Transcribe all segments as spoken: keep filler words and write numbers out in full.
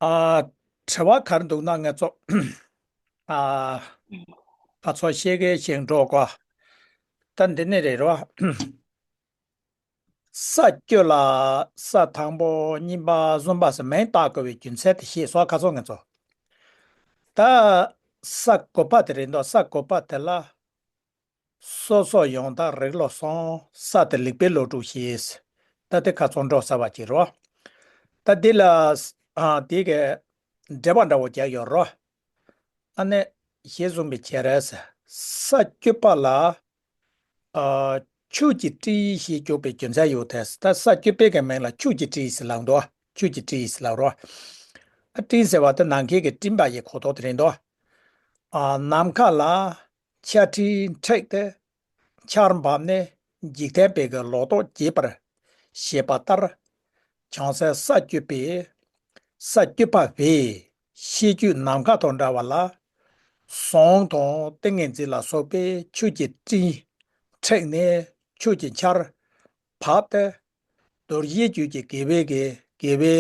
ཨ། དྲི་བ་ག་རེ་འདུག་ན་ང་ཚོ། ཨ། ཕར་ཚུར་བཤད་མཁན་ཞིག་འགྲོ་དགོས། ད་འདི་ནས་རེད་རོ། ས་བཅུ་ལ་ས་དང་པོ་གཉིས་པ་གསུམ་པ་ཟེར་མིང་བཏགས་དགོས་པའི་རྒྱུ་མཚན་དེ་ཤེས་སོང་ཁ་སང་ང་ཚོ། ད་ས་དགུ་པ་དེ་རེད་འདུག་ས་དགུ་པ་དེ་ལ། སོ་སོ་ཡང་དག་རིག་བློ་གསུམ། ས་དེ་ལེགས་པའི་བློ་གྲོས་ཤེས། ད་དེ་ཁ་ཚོན་འགྲོ་ས་བ་ཅིག་རོ། ད་འདི་ལ། ཨ། དེ་གའི་འགྲེལ་པ་འདྲ་བོ་རྒྱག་ཡོད་རོ། ཨ་ནི་ཞེས་གསུངས་པའི་ཕྱིར། ས་བཅུ་པ་ལ། ཨ། ཆོས་ཀྱི་སྤྲིན་ཞེས་བརྗོད་པའི་རྒྱུ་མཚན་ཡོད་དེ། ད་ས་བཅུ་པའི་གི་མིང་ལ་ཆོས་ཀྱི་སྤྲིན་ཟེར་ལབ་འདུག་ཆོས་ཀྱི་སྤྲིན་ཟེར་ལབ་རོ། ཨ། སྤྲིན་ཟེར་བ་དེ་ནམ་མཁའི་གི་སྤྲིན་པ་ཡི་གོ་དོན་དེ་རེད་འདུག་ཨ། ནམ་མཁའ་ལ། ཆར་སྤྲིན་འཁྲིགས་ཏེ། ཆར་བབས་ནས་འཇིག་རྟེན་པའི་གི་ལོ་ཏོག་རྒྱས་པར་བྱེད་པ་ལྟར། བྱང་སེམས་ས་བཅུ་པའི། ས་བཅུ་པ་བས་ཤེས་རྒྱུད་ནམ་མཁའ་དང་འདྲ་བ་ལ། ཟངས་དང་ཏིང་ངེ་འཛིན་ལ་སོགས་པའི་ཆོས་ཀྱི་སྤྲིན་འཁྲིགས་ནས་ཆོས་ཀྱི་ཆར་བབས་ཏེ། རྡོ་རྗེ་རྒྱུད་ཀྱི་དགེ་བའི་གི་དགེ་བའི་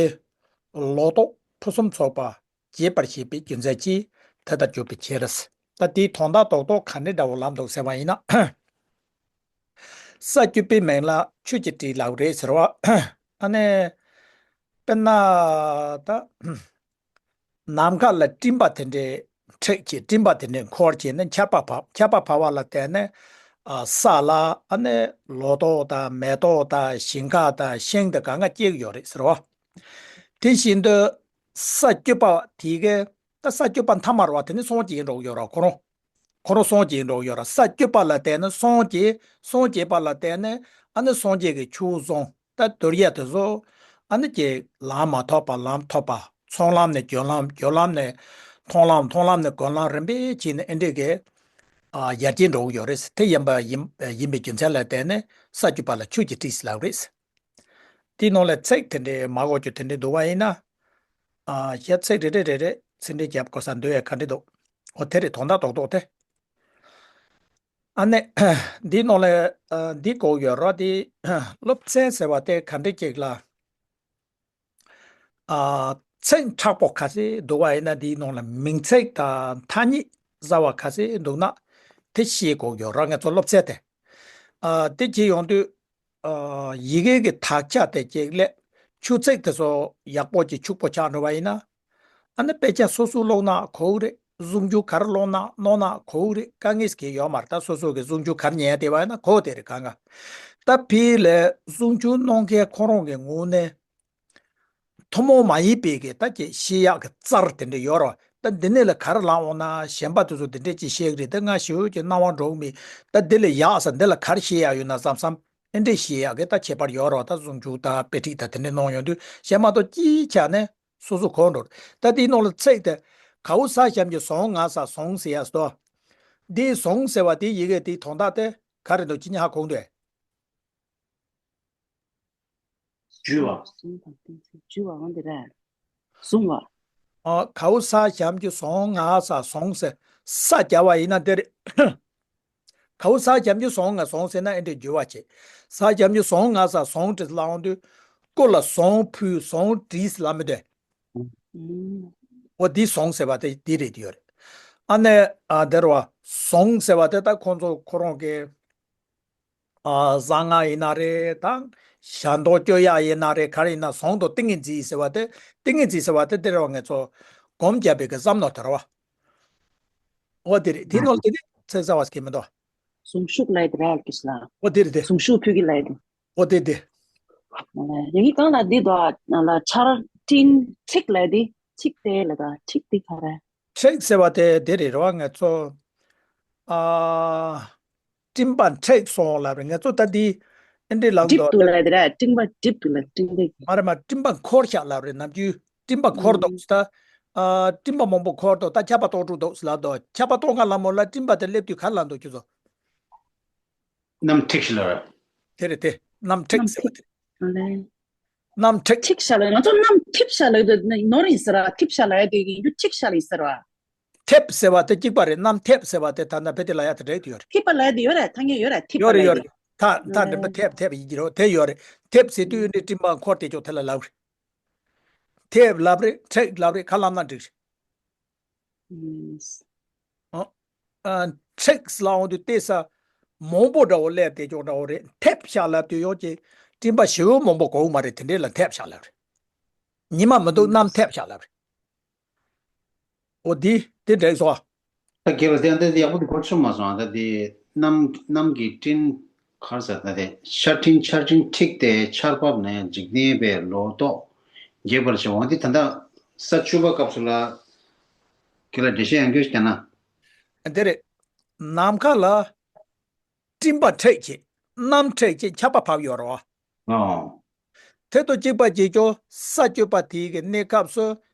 ལོ་ཏོག་ཕུན་སུམ་ཚོགས་པ་རྒྱས་པར་བྱེད་པའི་རྒྱུ་མཚན་གྱིས་དེ་ལྟར་བརྗོད་པའི་ཕྱིར། ད་དེའི་དོན་དག་རྡོག་རྡོག་ག་འདྲ་འདྲ་བོ་ལབ་འདུག་ཟེར་བ་ཡིན་ན། ས་བཅུ་པའི་མིང་ལ་ཆོས་ཀྱི་སྤྲིན་ལབ་རེད་ཟེར་བ། ཨ་ནི། དཔེར་ན། ད། ནམ་མཁའ་ལ་སྤྲིན་པ་དེ་འདྲའི་འཁྲིགས་བྱས། སྤྲིན་པ་དེ་འདྲའི་འཁོར་བྱས་ནས་ཆར་པ་བབས། ཆར་པ་བབས་པ་ལ་བརྟེན་ནས། ཨ། ས་ལ་ཨ་ནི་ལོ་ཏོག་དང་མེ་ཏོག་དང་ཞིང་ཁ་དང་ཤིང་དང་གང་ག་སྐྱེ་གི་ཡོད་རེད་ཟེར་བ། དེ་བཞིན་དུ་ས་བཅུ་པ་དེ་གའི། ད་ས་བཅུ་པ་མཐའ་མར་བ་དེ་ནི་སངས་རྒྱས་འགྲོ་གི་ཡོད་རེད་ཁོ་རང་། ཁོ་རང་སངས་རྒྱས་འགྲོ་གི་ཡོད་རེད། ས་བཅུ་པ་ལ་བརྟེན་ནས་སངས་རྒྱས། སངས་རྒྱས་པ་ལ་བརྟེན་ནས་ཨ་ནི་སངས་རྒྱས་ཀྱི་ཆོས་བཟུང་། ད་དོལ་རྒྱལ་དེ་ཚོ་ཨ་ནི་ཀྱི་ལམ་མ་ཐོབ་པ་ལམ་ཐོབ་པ། ཚོགས་ལམ་ནས་སྦྱོར་ལམ། སྦྱོར་ལམ་ནས་མཐོང་ལམ། མཐོང་ལམ་ནས་སྒོམ་ལམ། རིམ་པས་བྱས་ནས་ཨེ་འདྲས་ཀྱི། ཨ། ཡར་རྒྱས་འགྲོ་གི་ཡོད་རེད། དེ་ཡིན་པ་ཡིན་ཡིན་པའི་རྒྱུ་མཚན་ལ་བརྟེན་ནས་ས་བཅུ་པ་ལ་ཆོས་ཀྱི་སྤྲིན་ཟེར་ལབ་རེད། དེའི་ནང་ལ་ཚིག་དེ་འདྲའི་མ་གོ་རྒྱུ་དེ་འདྲའི་འདུག་པ་ཡིན་ན། ཨ། ཞེས་ཚིག་རེ་རེ་རེ་རེ་ཚིག་འགྲེལ་རྒྱབ་དགོས་ས་འདོད་ཡ་ག་འདྲ་འདུག་འོ་དེ་རེད། དོན་དག་རྡོག་རྡོག་དེ། ཨ་ནི། འདིའི་ནང་ལ། ཨ། འདི་གོ་ཡོད་རོ། དེ་སློབ་ཚན་ཟེར་བ་དེ་ག་འདྲ་ཅིག་ལ། ཨ། ཚིག་མཁྲེགས་པོ་ག་ཚོད་འདུག་པ་ཡིན་ན། འདིའི་ནང་ལ་མིང་ཚིག་དང་ཐ་སྙད་གསར་བ་ག་ཚོད་འདུག་ན་དེ་ཤེས་དགོས་ཡོད་རོ། ང་ཚོ་སློབ་ཚན་དེ། ཨ། དེ་བྱེད་ཡོང་དུས། ཨ། ཡི་གེ་གི་དག་ཆ་དེ་ཅིག་ལས་ཆུ་ཚིག་དེ་ཚོ་ཡག་པོ་ཅིག་ཕྱུག་པོ་ཆགས་འགྲོ་བ་ཡིན་ན། ཨ་ནི་དཔེ་ཆ་སོ་སོ་ཀློག་ན་གོ་གི་རེད། གཟུངས་གཞུག་ག་རེ་ཀློག་ན་ཀློག་ན་གོ་གི་རེད། དཀའ་ངལ་གང་ཡོད་མ་རེད། ད་སོ་སོ་གི་གཟུངས་གཞུག་ག་རེ་ཉན་བསྡད་པ་ཡིན་ན་གོ་བསྡད་རེད་གང་ག་ད་ཕི་ལས་གཟུངས་གཞུག་གནང་མཁན་ཁོ་རང་གི་ངོས་ནས་ཐུན་མོང་མ་ཡིན་པའི་གི་ད་ཅིག་ཤེས་ཡག་གི་རྩལ་དེ་འདྲ་ཡོད་རེད། ད་འདི་ནས་ལ་ག་རེ་ལབ་འོང་ན། གཞན་པ་དེ་ཚོ་འདི་འདྲས་ཅིག་ཤེས་གི་རེད། ད་ང་ཞེ་པོ་ཅིག་སྣང་བ་འགྲོ་གི་མེད། ད་འདི་ལས་ཡག་ས་འདི་ལ་ག་རེ་ཤེས་ཡག་ཡོད་ན་བསམ་བསམ། ཨེ་འདྲས་ཤེས་ཡག་གི་ད་ཁྱད་པར་ཡོད་རེད། ད་གཟུངས་གཞུག་དང་དཔེ་ཁྲིད་དང་དེ་འདྲས་གནང་ཡོང་དུས་གཞན་མ་གཏོགས་ཅིའི་ཆ་ནས་སོ་སོ་གོ་འགྲོ། ད་དེའི་ནང་ལ་ཚིག་དེ། གའུ་ས་ཞབས་ཀྱུ་ཟངས་ངའི་སར་ཟངས་ཟེར་ཡག་སོ། འདིའི་ཟངས་ཟེར་བ་དེའི་ཡི་གེ་དེའི་དོན་དག་དེ་ག་རེ་འདུག་ཁྱེད་གཉིས་ཧ་གོ་གི་འདུག་གས། འཇུ་བ། ཟངས་དང་སྟེང་ཚེ་འཇུ་བའང་འདི་རེད། བཟུང་བ། ཨ། གའུ་ས་ཞབས་ཀྱུ་ཟངས་ངའི་སར་ཟངས་ཟེར། ས་རྒྱབ་པ་ཡིན་ན་འདི་རེད། གའུ་ས་ཞབས་ཀྱུ་ཟངས་ངའི་སར་ཟངས་ཟེར་ན་ཨེ་འདྲས་འཇུ་བ་བྱེད། ས་ཞབས་ཀྱུ་ཟངས་ངའི་སར་ཟངས་བྲིས་ལབ་འོང་དུས། སྐུ་ལ་ཟངས་ཕུལ་ཟངས་བྲིས་ལབ་མི་འདུག་གས། ཨུམ། འོ་འདི་ཟངས་ཟེར་བ་དེ་འདི་རེད་ཡོད་རེད། ཨ་ནི། ཨ། འདིར་བ་ཟངས་ཟེར་བ་དེ་ད་ཁོང་ཚོ་ཁོ་རང་གི། ཨ། གསང་སྔགས་ཡིན་ན་རེད། དང་། ཞལ་མདོག་བཅོ་ཡག་ཡིན་ན་རེད། ག་རེ་ཡིན་ན་ཟངས་དང་ཏིང་ངེ་འཛིན་ཟེར་བ་དེ། ཏིང་ངེ་འཛིན་ཟེར་བ་དེ་དེ་རེད་བ། ང་ཚོ་སྒོམ་རྒྱབ་པའི་གི་བསམ་མནོ་དེ་རེད་བ། འོ་དེ་རེད། དེ་ནང་ལ་དེ་ནི་ཚིག་གསར་བ་ཟེར་གྱི་མི་འདུག་གཟུངས་གཞུག་ལབ་དེ་རེད་ཀྱི་ལ། འོ་དེ་རེད་དེ། གཟུངས་གཞུག་ཕུལ་གྱི་ལབ་དེ། འོ་དེ་དེ། ཡིན་གྱི་གང་ལ་འདི་དང་ལ་ཆར་སྤྲིན་འཁྲིགས་ལབ་དེ། འཁྲིགས་ཏེ་ལ་དང་འཁྲིགས་དེ་ག་རེ། འཁྲིགས་ཟེར་བ་དེ་དེ་རེད་རེད་བ། ང་ཚོ། ཨ། སྤྲིན་པ་འཁྲིགས་སོང་ལབ་རེད། ང་ཚོ་ད་འདི་ཨེ་འདྲས་ལབ་འགྲིབ་འདུག་འདུག་ལབ་དེ་རེད། སྤྲིན་པ་འགྲིབ་འདུག་ལབ། སྤྲིན་པ། མ་རེད་མ། སྤྲིན་པ་འཁོར་ཤག་ལབ་རེད། ནམ་རྒྱུན་སྤྲིན་པ་འཁོར་འདུག་ཟེར་ད། ཨ། སྤྲིན་པ་མང་པོ་འཁོར་འདུག་ད་ཆར་པ་གཏོགས་འགྲོ་འདུག་ཟེར་ལབ་འདུག་ཆར་པ་གཏོགས་ག་ལ་མོ་ལ་སྤྲིན་པ་དེ་སླེབས་དུས་ག་ལ་འདུག་ཁྱོད་ཚོ། གནམ་འཁྲིགས་ཤག་ལབ་རེད། དེ་རེད་དེ། གནམ་འཁྲིགས་ཟེར་བ་དེ། གནམ་འཁྲིགས། འཁྲིགས་ཤག་ལབ། ང་ཚོ་གནམ་འཐིབས་ཤག་ལབ་དུས་ནོར་ཡིན་ཟེར་བ། འཐིབས་ཤག་ལབ་ཡ་དེ་ཡིན་རྒྱུ་འཁྲིགས་ཤག་ལ་ཡིན་ཟེར་བ། འཐིབས་ཟེར་བ་དེ་གཅིག་པ་རེད། གནམ་འཐིབས་ཟེར་བ་དེ་ད་ལྟ་བོད་དེ་ལ་ཡ་དེ་འདྲ་ཡོད་རེད། འཐིབས་པ་ལབ་ཡ་དེ་ཡོད་རེད། ཐ་སྙད་ཡོད་རེད། འཐིབས་པ་ཡོད་རེད་ལབ་ཡ་ཡོད་དེ། རེད། ཐ་ཐ་འདྲེན་པ་འཐིབས་འཐིབས་ཡིན་གྱི་རེད། དེ་ཡོད་རེད། འཐིབས་ཟེར་དུས་འདི་སྤྲིན་པ་འཁོར་དེ་ཅོག་དེ་ལ་ལབ་རེད། ཐེབས་ལབ་རེད། མཁྲེགས་ལབ་རེད། ག་ལབ་ན་འགྲིག་རེད། ཨ། ཨ། མཁྲེགས་ལབ་འོང་དུས་ལྟས་ས་མང་པོ་འདྲ་བོ་སླེབས་བསྡད་ཀྱོག་འདྲ་བོ་རེད། ཐེབས་ཤག་ལབ་དུས་ཡོང་ཅིག་སྤྲིན་པ་ཞེ་པོ་མང་པོ་གོ་གི་མ་རེད། དེ་འདྲས་ལ་ཐེབས་ཤག་ལབ་རེད། ཉི་མ་མི་འདུག་གནམ་ཐེབས་ཤག་ལབ་རེད། འོ་འདི་དེ་འགྲིག་སོང་། ད་རྒན་ལགས་དེ་འདི་ཡག་པོ་འདུག་གོ། ཚོད་མ་སོང་། ད་དེ་གནམ་གནམ་གྱི་སྤྲིན་གར་ས་ད་དེ་ཤར་སྤྲིན་ཆར་སྤྲིན་འཁྲིགས་ཏེ་ཆར་བབས་ནས་འཇིག་རྟེན་པའི་ལོ་ཏོག་རྒྱས་པར་བྱེད། འོ་འདི་ད་ལྟ་ས་བཅུ་པ་སྐབས་སུ་ལ་རྒན་ལགས་འགྲེལ་བཤད་ཡང་སྐྱོན་ཞིག་བསྟན་ན། དེ་རེད། ནམ་མཁའ་ལ་སྤྲིན་པ་འཁྲིགས་བྱེད། གནམ་འཁྲིགས་བྱེད། ཆར་པ་བབས་ཡོད་རེད་བ། ཨོ། དེ་དང་གཅིག་པ་བྱེད་ཀྱོག་ས་བཅུ་པ་དེའི་གི་གནས་སྐབས་སུ་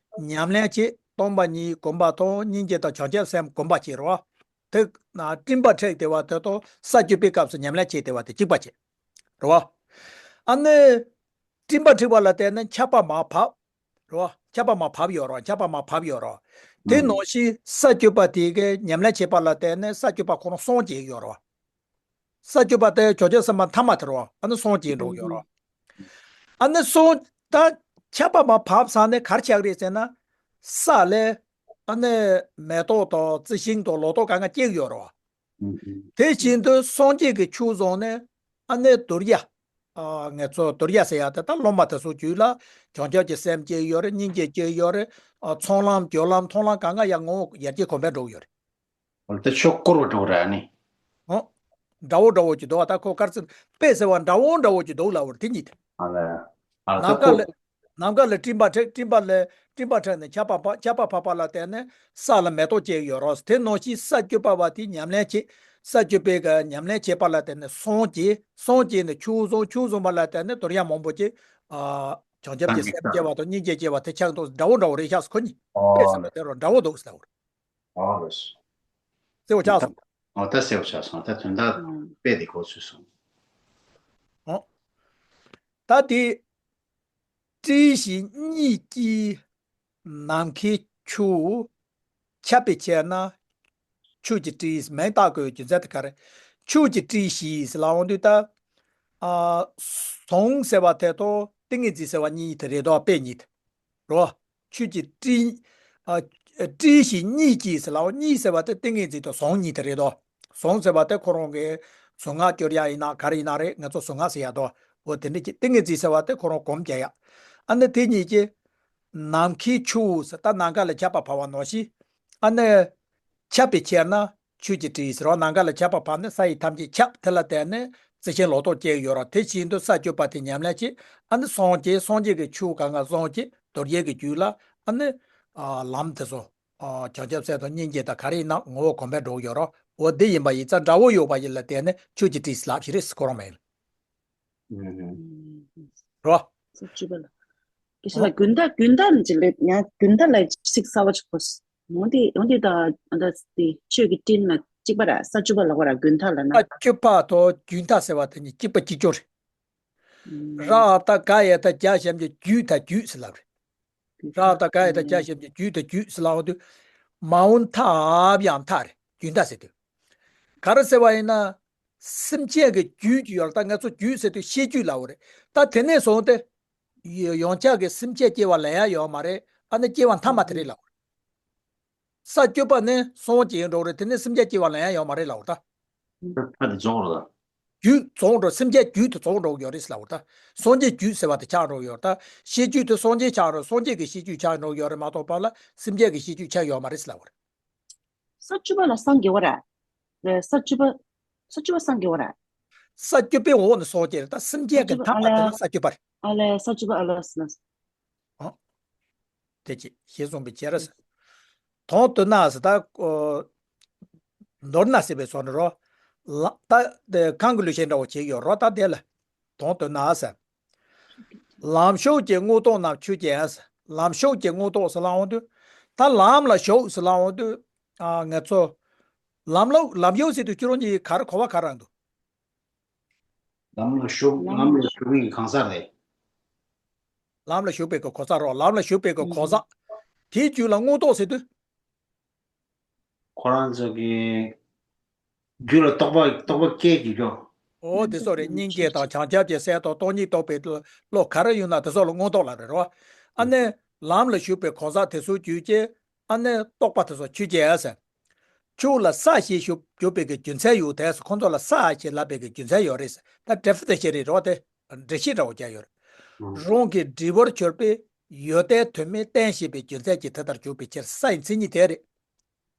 ཉམས་ལེན་བྱེད། སྟོང་པ་ཉིད་སྒོམ་པ་དང་སྙིང་རྗེ་དང་བྱང་ཆུབ་སེམས་སྒོམ་པ་བྱེད་རེད་བ། དེ་ན་སྤྲིན་པ་འཁྲིགས་བསྡད་པ་དེ་དང་ས་བཅུ་པའི་སྐབས་སུ་ཉམས་ལེན་བྱེད་བསྡད་པ་དེ་གཅིག་པ་བྱེད་རེད་བ། ཨ་ནི་སྤྲིན་པ་འཁྲིགས་པ་ལ་བརྟེན་ནས་ཆར་པ་མར་བབས་རེད་བ། ཆར་པ་མར་བབས་ཡོད་རེད་བ། ཆར་པ་མར་བབས་ཡོད་རེད་བ། དེ་ནང་བཞིན་ས་བཅུ་པ་དེ་གའི་ཉམས་ལེན་བྱེད་པ་ལ་བརྟེན་ནས་ས་བཅུ་པ་ཁོ་རང་སངས་རྒྱས་ཡོད་རེད་བ། ས་བཅུ་པ་དེ་བྱང་ཆུབ་སེམས་དཔའ་ཐ་མ་དེ་རེད་བ། ཨ་ནི་སངས་རྒྱས་འགྲོ་ཡོད་རེད་བ། ཨ་ནི་སངས་ད་ཆར་པ་མར་བབས་ཚར་ནས་ག་རེ་ཆགས་རེད་ཟེར་ན། ས་ལས་ཨ་ནི་མེ་ཏོག་དང་རྩི་ཤིང་དང་ལོ་ཏོག་གང་ག་སྐྱེས་ཡོད་རེད་བ། དེ་བཞིན་དུ་སངས་རྒྱས་ཀྱི་ཆོས་བཟུང་ནས་ཨ་ནི་གདུལ་བྱ། ཨ། ངེད་ཚོ་གདུལ་བྱ་ཟེར་ཡ་དེ་ད་སློབ་མ་དེ་ཚོ་རྒྱུད་ལ་བྱང་ཆུབ་ཀྱི་སེམས་སྐྱེས་ཡོད་རེད། སྙིང་རྗེ་སྐྱེས་ཡོད་རེད། ཨ། ཚོགས་ལམ་སྦྱོར་ལམ་མཐོང་ལམ་གང་ག་ཡང་ངོ་བོ་ཡར་རྒྱས་གོང་འཕེལ་འགྲོ་གི་ཡོད་རེད། འོ་ད་ཆོས་སྐོར་བ་འགྲོ་ར་ནི། ཨོ། འདྲ་བོ་འདྲ་བོ་ཅིག་འདུག་བ། ད་ཁོ་ག་རེ་ཟེར། དཔེ་ཟེར་བ་འདྲ་བོ་འདྲ་བོ་ཅིག་འདུག་ལབ་པ་རེད། དེ་གཉིས་དེ། ཨ་ལས། ཨ་ལས། ད་ནམ་མཁའ་ཁོ་ལ་ནམ་མཁའ་ལ་སྤྲིན་པ་འཁྲིགས། སྤྲིན་པ་ལ་སྤྲིན་པ་འཁྲིགས་ནས་ཆར་པ་བབས། ཆར་པ་བབས་པ་ལ་བརྟེན་ནས་ས་ལ་མེ་ཏོག་སྐྱེས་ཡོད་རེད། དེ་ནང་བཞིན་ས་བཅུ་པ་བ་དེ་ཉམས་ལེན་བྱེད། ས་བཅུ་པའི་གི་ཉམས་ལེན་བྱེད་པ་ལ་བརྟེན་ནས་སངས་རྒྱས། སངས་རྒྱས་ནས་ཆོས་བཟུང་། ཆོས་བཟུང་བ་ལ་བརྟེན་ནས་གདུལ་བྱ་མང་པོ་ཅིག་ཨ། བྱང་ཆུབ་ཀྱི་སེམས་སྐྱེ་བ་དང་སྙིང་རྗེ་སྐྱེ་བ་དེ་ཆགས་འདུག་འདྲ་བོ་འདྲ་བོ་རེད་ཤག་ཁོ་གཉིས། ཨོ་དཔེ་ཟེར་བ་དེ་རུ་འདྲ་བོ་འདུག་ཟེར་བ་རེད། ཨོ་ལགས། གསལ་བོ་ཆགས་སོང་། ཨོ་ད་གསལ་བོ་ཆགས་སོང་། ད་དོན་དག་ཨང་། དཔེ་དེ་གོ་ཚུད་སོང་། ཨོ། ད་དེ་སྤྲིན་ཞིག་གཉིས་ཀྱིས་ནམ་མཁའི་ཆུ་ཁྱབ་པའི་ཕྱིར་ན། ཆོས་ཀྱི་སྤྲིན། མིང་བཏགས་དགོས་རྒྱུ་མཚན་དེ་ག་རེ། ཆོས་ཀྱི་སྤྲིན་ཞིག་ཟེར་ལབ་འོང་དུས་ད། ཨ། ཟངས་ཟེར་བ་དེ་དང་ཏིང་ངེ་འཛིན་ཟེར་བ་གཉིས་དེ་རེད་དོ། དཔེ་གཉིས་དེ། རོ། ཆོས་ཀྱི་སྤྲིན། ཨ། སྤྲིན་ཞིག་གཉིས་ཀྱིས་ཟེར་ལབ་འོང་། གཉིས་ཟེར་བ་དེ་ཏིང་ངེ་འཛིན་དང་ཟངས་གཉིས་དེ་རེད་དོ། ཟངས་ཟེར་བ་དེ་ཁོ་རང་གི་གཟུངས་སྔགས་སྐྱོར་ཡ་ཡིན་ན་ག་རེ་ཡིན་ན་རེད། ང་ཚོ་གཟུངས་སྔགས་ཟེར་ཡ་དོ། འོ་དེ་འདྲ་ཅིག་ཏིང་ངེ་འཛིན་ཟེར་བ་དེ་ཁོ་རང་སྒོམ་རྒྱག་ཡ། ཨ་ནི་དེ་གཉིས་ཀྱིས་ནམ་མཁའི་ཆུ་ཟེར། ད་ནམ་མཁའ་ལ་ཆར་པ་བབས་པ་ནང་བཞིན། ཨ་ནི་ཁྱབ་པའི་ཕྱིར་ན་ཆོས་ཀྱི་སྤྲིན་ཟེར་བ། ནམ་མཁའ་ལ་ཆར་པ་བབས་ནས་ས་ཡི་ཐམས་ཅད་ཁྱབ། དེ་ལ་བརྟེན་ནས་རྩི་ཤིང་ལོ་ཏོག་སྐྱེ་གི་ཡོད་རེད། དེ་བཞིན་དུ་ས་བཅུ་པ་དེ་ཉམས་ལེན་བྱེད། ཨ་ནི་སངས་རྒྱས། སངས་རྒྱས་ཀྱི་ཆོས་གང་ག་བཟུང་བྱེད། གདུལ་བྱའི་གི་རྒྱུད་ལ་ཨ་ནི། ཨ། ལམ་དེ་ཚོ། ཨ། བྱང་ཆུབ་སེམས་དང་སྙིང་རྗེ་དང་ག་རེ་ཡིན་ན་ངོ་བོ་གོང་འཕེལ་འགྲོ་གི་ཡོད་རེད། འོ་དེ་ཡིན་པ་ཡིན་ཙང་འདྲ་བོ་ཡོད་པ་ཡིན་ལ་བརྟེན་ནས་ཆོས་ཀྱི་སྤྲིན་ཟེར་ལབ་ཞིག་རེད་ཟེར། ཁོ་རང་མིང་ལ། ཨུམ། རོ། ས་བཅུ་པ་ལ། དེ་བཞིན་ལ་རྒྱུན་མཐའ། རྒྱུན་མཐའ་ནི་ཅི་ལས་ཡང་རྒྱུན་མཐའ་ལ་ཚིག་གསར་བ་ཅིག་གོ། འོན་ཏེ་འོན་ཏེ་ད་ཨ་ད་དེ་ཆོས་ཀྱི་སྤྲིན་ལ་གཅིག་པ་ར། ས་བཅུ་པ་ལ་གོ་ར། རྒྱུན་མཐའ་ལ་ན། ས་བཅུ་པ་དང་རྒྱུན་མཐའ་ཟེར་བ་དེ་གཉིས་གཅིག་པ་གཅིག་རྐྱང་རེད། ཨུམ། ར་བཏགས་རྒ་ཡ་བཏགས་རྒྱ་ཞབས་ཀྱུ་རྒྱུད་ད་རྒྱུད་ཟེར་ལབ་རེད། ར་བཏགས་རྒ་ཡ་བཏགས་རྒྱ་ཞབས་ཀྱུ་རྒྱུད་ད་རྒྱུད་ཟེར་ལབ་འོང་དུས། མ་འོངས་མཐའ་ཡང་མཐའ་རེད། རྒྱུན་མཐའ་ཟེར་དུས། ག་རེ་ཟེར་བ་ཡིན་ན། སེམས་ཅན་གྱི་རྒྱུད་ཀྱི་ཡོད་རེད། ད་ང་ཚོ་རྒྱུད་ཟེར་དུས་ཤེས་རྒྱུད་ལབ་པ་རེད། ད་དེ་ནས་བཟུང་སྟེ། ཡོ་ཡང་བསྐྱར་གྱི་སེམས་ཅན་སྐྱེ་བ་ལེན་ཡ་ཡོད་མ་རེད། ཨ་ནི་སྐྱེ་བ་མཐའ་མ་དེ་རེད་ལབ་པ་རེད། ས་བཅུ་པ་ནས་སངས་རྒྱས་འགྲོ་རེད། དེ་ནས་སེམས་ཅན་སྐྱེ་བ་ལེན་ཡ་ཡོད་མ་རེད་ལབ་པ་རེད་ད། ཕ་དེ་རྫོགས་རེད་ད། རྒྱུད་རྫོགས་འགྲོ། སེམས་ཅན་རྒྱུད་དེ་རྫོགས་འགྲོ་གི་ཡོད་རེད་ལབ་པ་རེད་ད། སངས་རྒྱས་རྒྱུད་ཟེར་བ་དེ་ཆགས་འགྲོ་གི་ཡོད་རེད་ད། ཤེས་རྒྱུད་དེ་སངས་རྒྱས་ཆགས་འགྲོ། སངས་རྒྱས་ཀྱི་ཤེས་རྒྱུད་ཆགས་འགྲོ་གི་ཡོད་རེད་མ་གཏོགས་པ་ལ་སེམས་ཅན་གྱི་ཤེས་རྒྱུད་ཆགས་ཡོད་མ་རེད་ལབ་པ་རེད། ས་བཅུ་པ་ལ་སངས་རྒྱས་པ་རེད། རེད། ས་བཅུ་པ། ས་བཅུ་པ་སངས་རྒྱས་པ་རེད། ས་བཅུ་པའི་འོག་ནས་སངས་རྒྱས་རེད། ད་སེམས་ཅན་གྱི་མཐའ་མ་དེ་ལ་ས་བཅུ་པ་རེད། ཨ་ལས། ས་བཅུ་པ། ཨ་ལས། ཨ་ལས། ཨོ། དེ་ཅི་ཞེས་གསུངས་པའི་ཕྱིར། དོན་དུ་ན་ཟེར། ད་ཨོ། མདོར་ན་ཟེར་བའི་སོགས་ནི་རོ། ལ་ད་དེ་གང་གི་ལུགས་བཤད་འདྲ་བོ་བྱེད་ཀྱི་ཡོད་རོ། ད་དེ་ལ་དོན་དུ་ན་ཟེར། ལམ་ཞུགས་ཀྱི་མངོན་རྟོགས་རྣམས་ཆོས་ཅན། ལམ་ཞུགས་ཀྱི་མངོན་རྟོགས་ཟེར་ལབ་འོང་དུས། ད་ལམ་ལ་ཞུགས་ཟེར་ལབ་འོང་དུས། ཨ། ང་ཚོ་ལམ་ལ་ལམ་ཞུགས་ཟེར་དུས་ཁྱོད་རང་གཉིས་ག་རེ་གོ་བ་ག་རེ་འདུག་ལམ་ལ་ཞུགས། ལམ་ལམ་ལ་ཞུགས་པའི་གང་ཟག་རེད། ལམ་ལ་ཞུགས་པའི་གི་གང་ཟག་རོ། ལམ་ལ་ཞུགས་པའི་གི་གང་ཟག་ཨུམ། དེའི་རྒྱུད་ལ་མངོན་རྟོགས་ཟེར་དུས། ཁོ་རང་ཚོ་གི་རྒྱུད་ལ་རྟོགས་པ། རྟོགས་པ་སྐྱེས་ཀྱི་རྒྱུ། འོ་དེ་ཚོ་རེད། སྙིང་རྗེ་དང་བྱང་ཆུབ་ཀྱི་སེམས་དང་སྟོང་ཉིད་རྟོགས་པའི་བློ་ག་རེ་ཡོད་ན་དེ་ཚོ་ལ་མངོན་རྟོགས་ལབ་རེད་རོ། ཨ་ནི། ལམ་ལ་ཞུགས་པའི་གང་ཟག་དེ་ཚོའི་རྒྱུད་ཀྱི་ཨ་ནི་རྟོག་པ་དེ་ཚོ་ཆོས་ཅན་ཟེར། ཆོས་ལ་ས་ཞེས་ཞུ་གྱུར་པའི་གི་རྒྱུ་མཚན་ཡོད་དེ། ཁོ་ཚོ་ལ་ས་ཞེས་ལབ་པའི་གི་རྒྱུ་མཚན་ཡོད་རེད་ཟེར། ད་definition རེད་རོ། དེ་འགྲེལ་བཤད་འདྲ་བོ་རྒྱག་ཡོད་རེད། རང་གི་འབྲས་བུར་གྱུར་པའི་ཡོན་ཏན་དོན་མིན་བསྟན་ཞེས་པའི་རྒྱུ་མཚན་གྱིས་དེ་ལྟར་གྱུར་པའི་ཕྱིར། ས་ཡི་མཚན་ཉིད་དེ་རེད།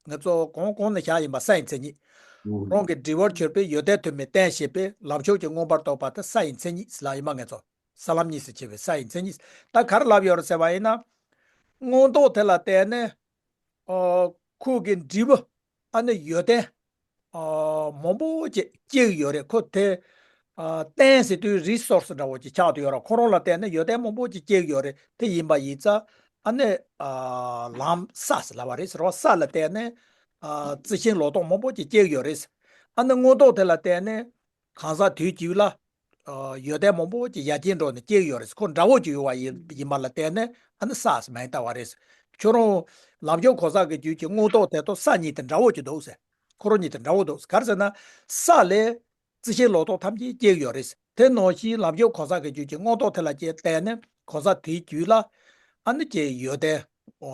ང་ཚོ་གོང་གོང་ནས་བཞག་ཡིན་པ། ས་ཡི་མཚན་ཉིད། རང་གི་འབྲས་བུར་གྱུར་པའི་ཡོན་ཏན་དོན་མིན་བསྟན་ཞེས་པའི་ལམ་མཆོག་གི་མངོན་པར་རྟོགས་པ་དེ་ས་ཡི་མཚན་ཉིད་ཟེར་ལབ་ཡིན་པ། ང་ཚོ་ས་ལམ་གཉིས་སུ་ཕྱེ་བའི་ས་ཡི་མཚན་ཉིད། ད་ག་རེ་ལབ་ཡོད་རེད་ཟེར་བ་ཡིན་ན། མངོན་རྟོགས་དེ་ལ་བརྟེན་ནས་ཨོ་ཁོ་གི་འབྲས་བུ་ཨ་ནི་ཡོན་ཏན་ཨ་མང་པོ་ཅིག་སྐྱེ་གི་ཡོད་རེད། ཁོ་དེ་ཨ་བསྟན་ཟེར་དུས་resource འདྲ་བོ་ཅིག་ཆགས་བསྡད་ཡོད་རེད། ཁོ་རང་ལ་བརྟེན་ནས་ཡོན་ཏན་མང་པོ་ཅིག་སྐྱེ་གི་ཡོད་རེད། དེ་ཡིན་པ་ཡིན་ཙང་ཨ་ནི་ཨ་ལམ་ས་ཟེར་ལབ་པ་རེད་ཟེར་བ། ས་ལ་བརྟེན་ནས་ཨ་རྩི་ཤིང་ལོ་ཏོག་མང་པོ་ཅིག་སྐྱེ་གི་ཡོད་རེད། ཨ་ནི་མངོན་རྟོགས་དེ་ལ་བརྟེན་ནས་གང་ཟག་དེའི་རྒྱུད་ལ་ཨ་ཡོན་ཏན་མང་པོ་ཅིག་ཡར་རྒྱས་འགྲོ་ནས་སྐྱེ་གི་ཡོད་རེད། ཁོ་འདྲ་བོ་ཅིག་ཡོད་པ་ཡིན་ཡིན་པ་ལ་བརྟེན་ནས་ཨ་ནི་ས་ཟེར་མིང་བཏགས་པ་རེད། ཁྱོད་རང་ལམ་མཆོག་གང་ཟག་གི་རྒྱུད་ཀྱི་མངོན་རྟོགས་དེ་དང་ས་གཉིས་དེ་འདྲ་བོ་ཅིག་འདུག་ཟེར། ཁོ་རང་གཉིས་དེ་འདྲ་བོ་འདུག་ཟེར། ག་རེ་ཟེར་ན་ས་ལས་རྩི་ཤིང་ལོ་ཏོག་ཐམས་ཅད་སྐྱེ་གི་ཡོད་རེད། དེ་ནང་བཞིན་ལམ་མཆོག་གང་ཟག་གི་རྒྱུད་ཀྱི་མངོན་རྟོགས་དེ་ལ་ཀྱང་བརྟེན་ནས་གང་ཟག་དེའི་རྒྱུད་ལ་ཨ་ནི་ཀྱི་ཡོན་ཏན་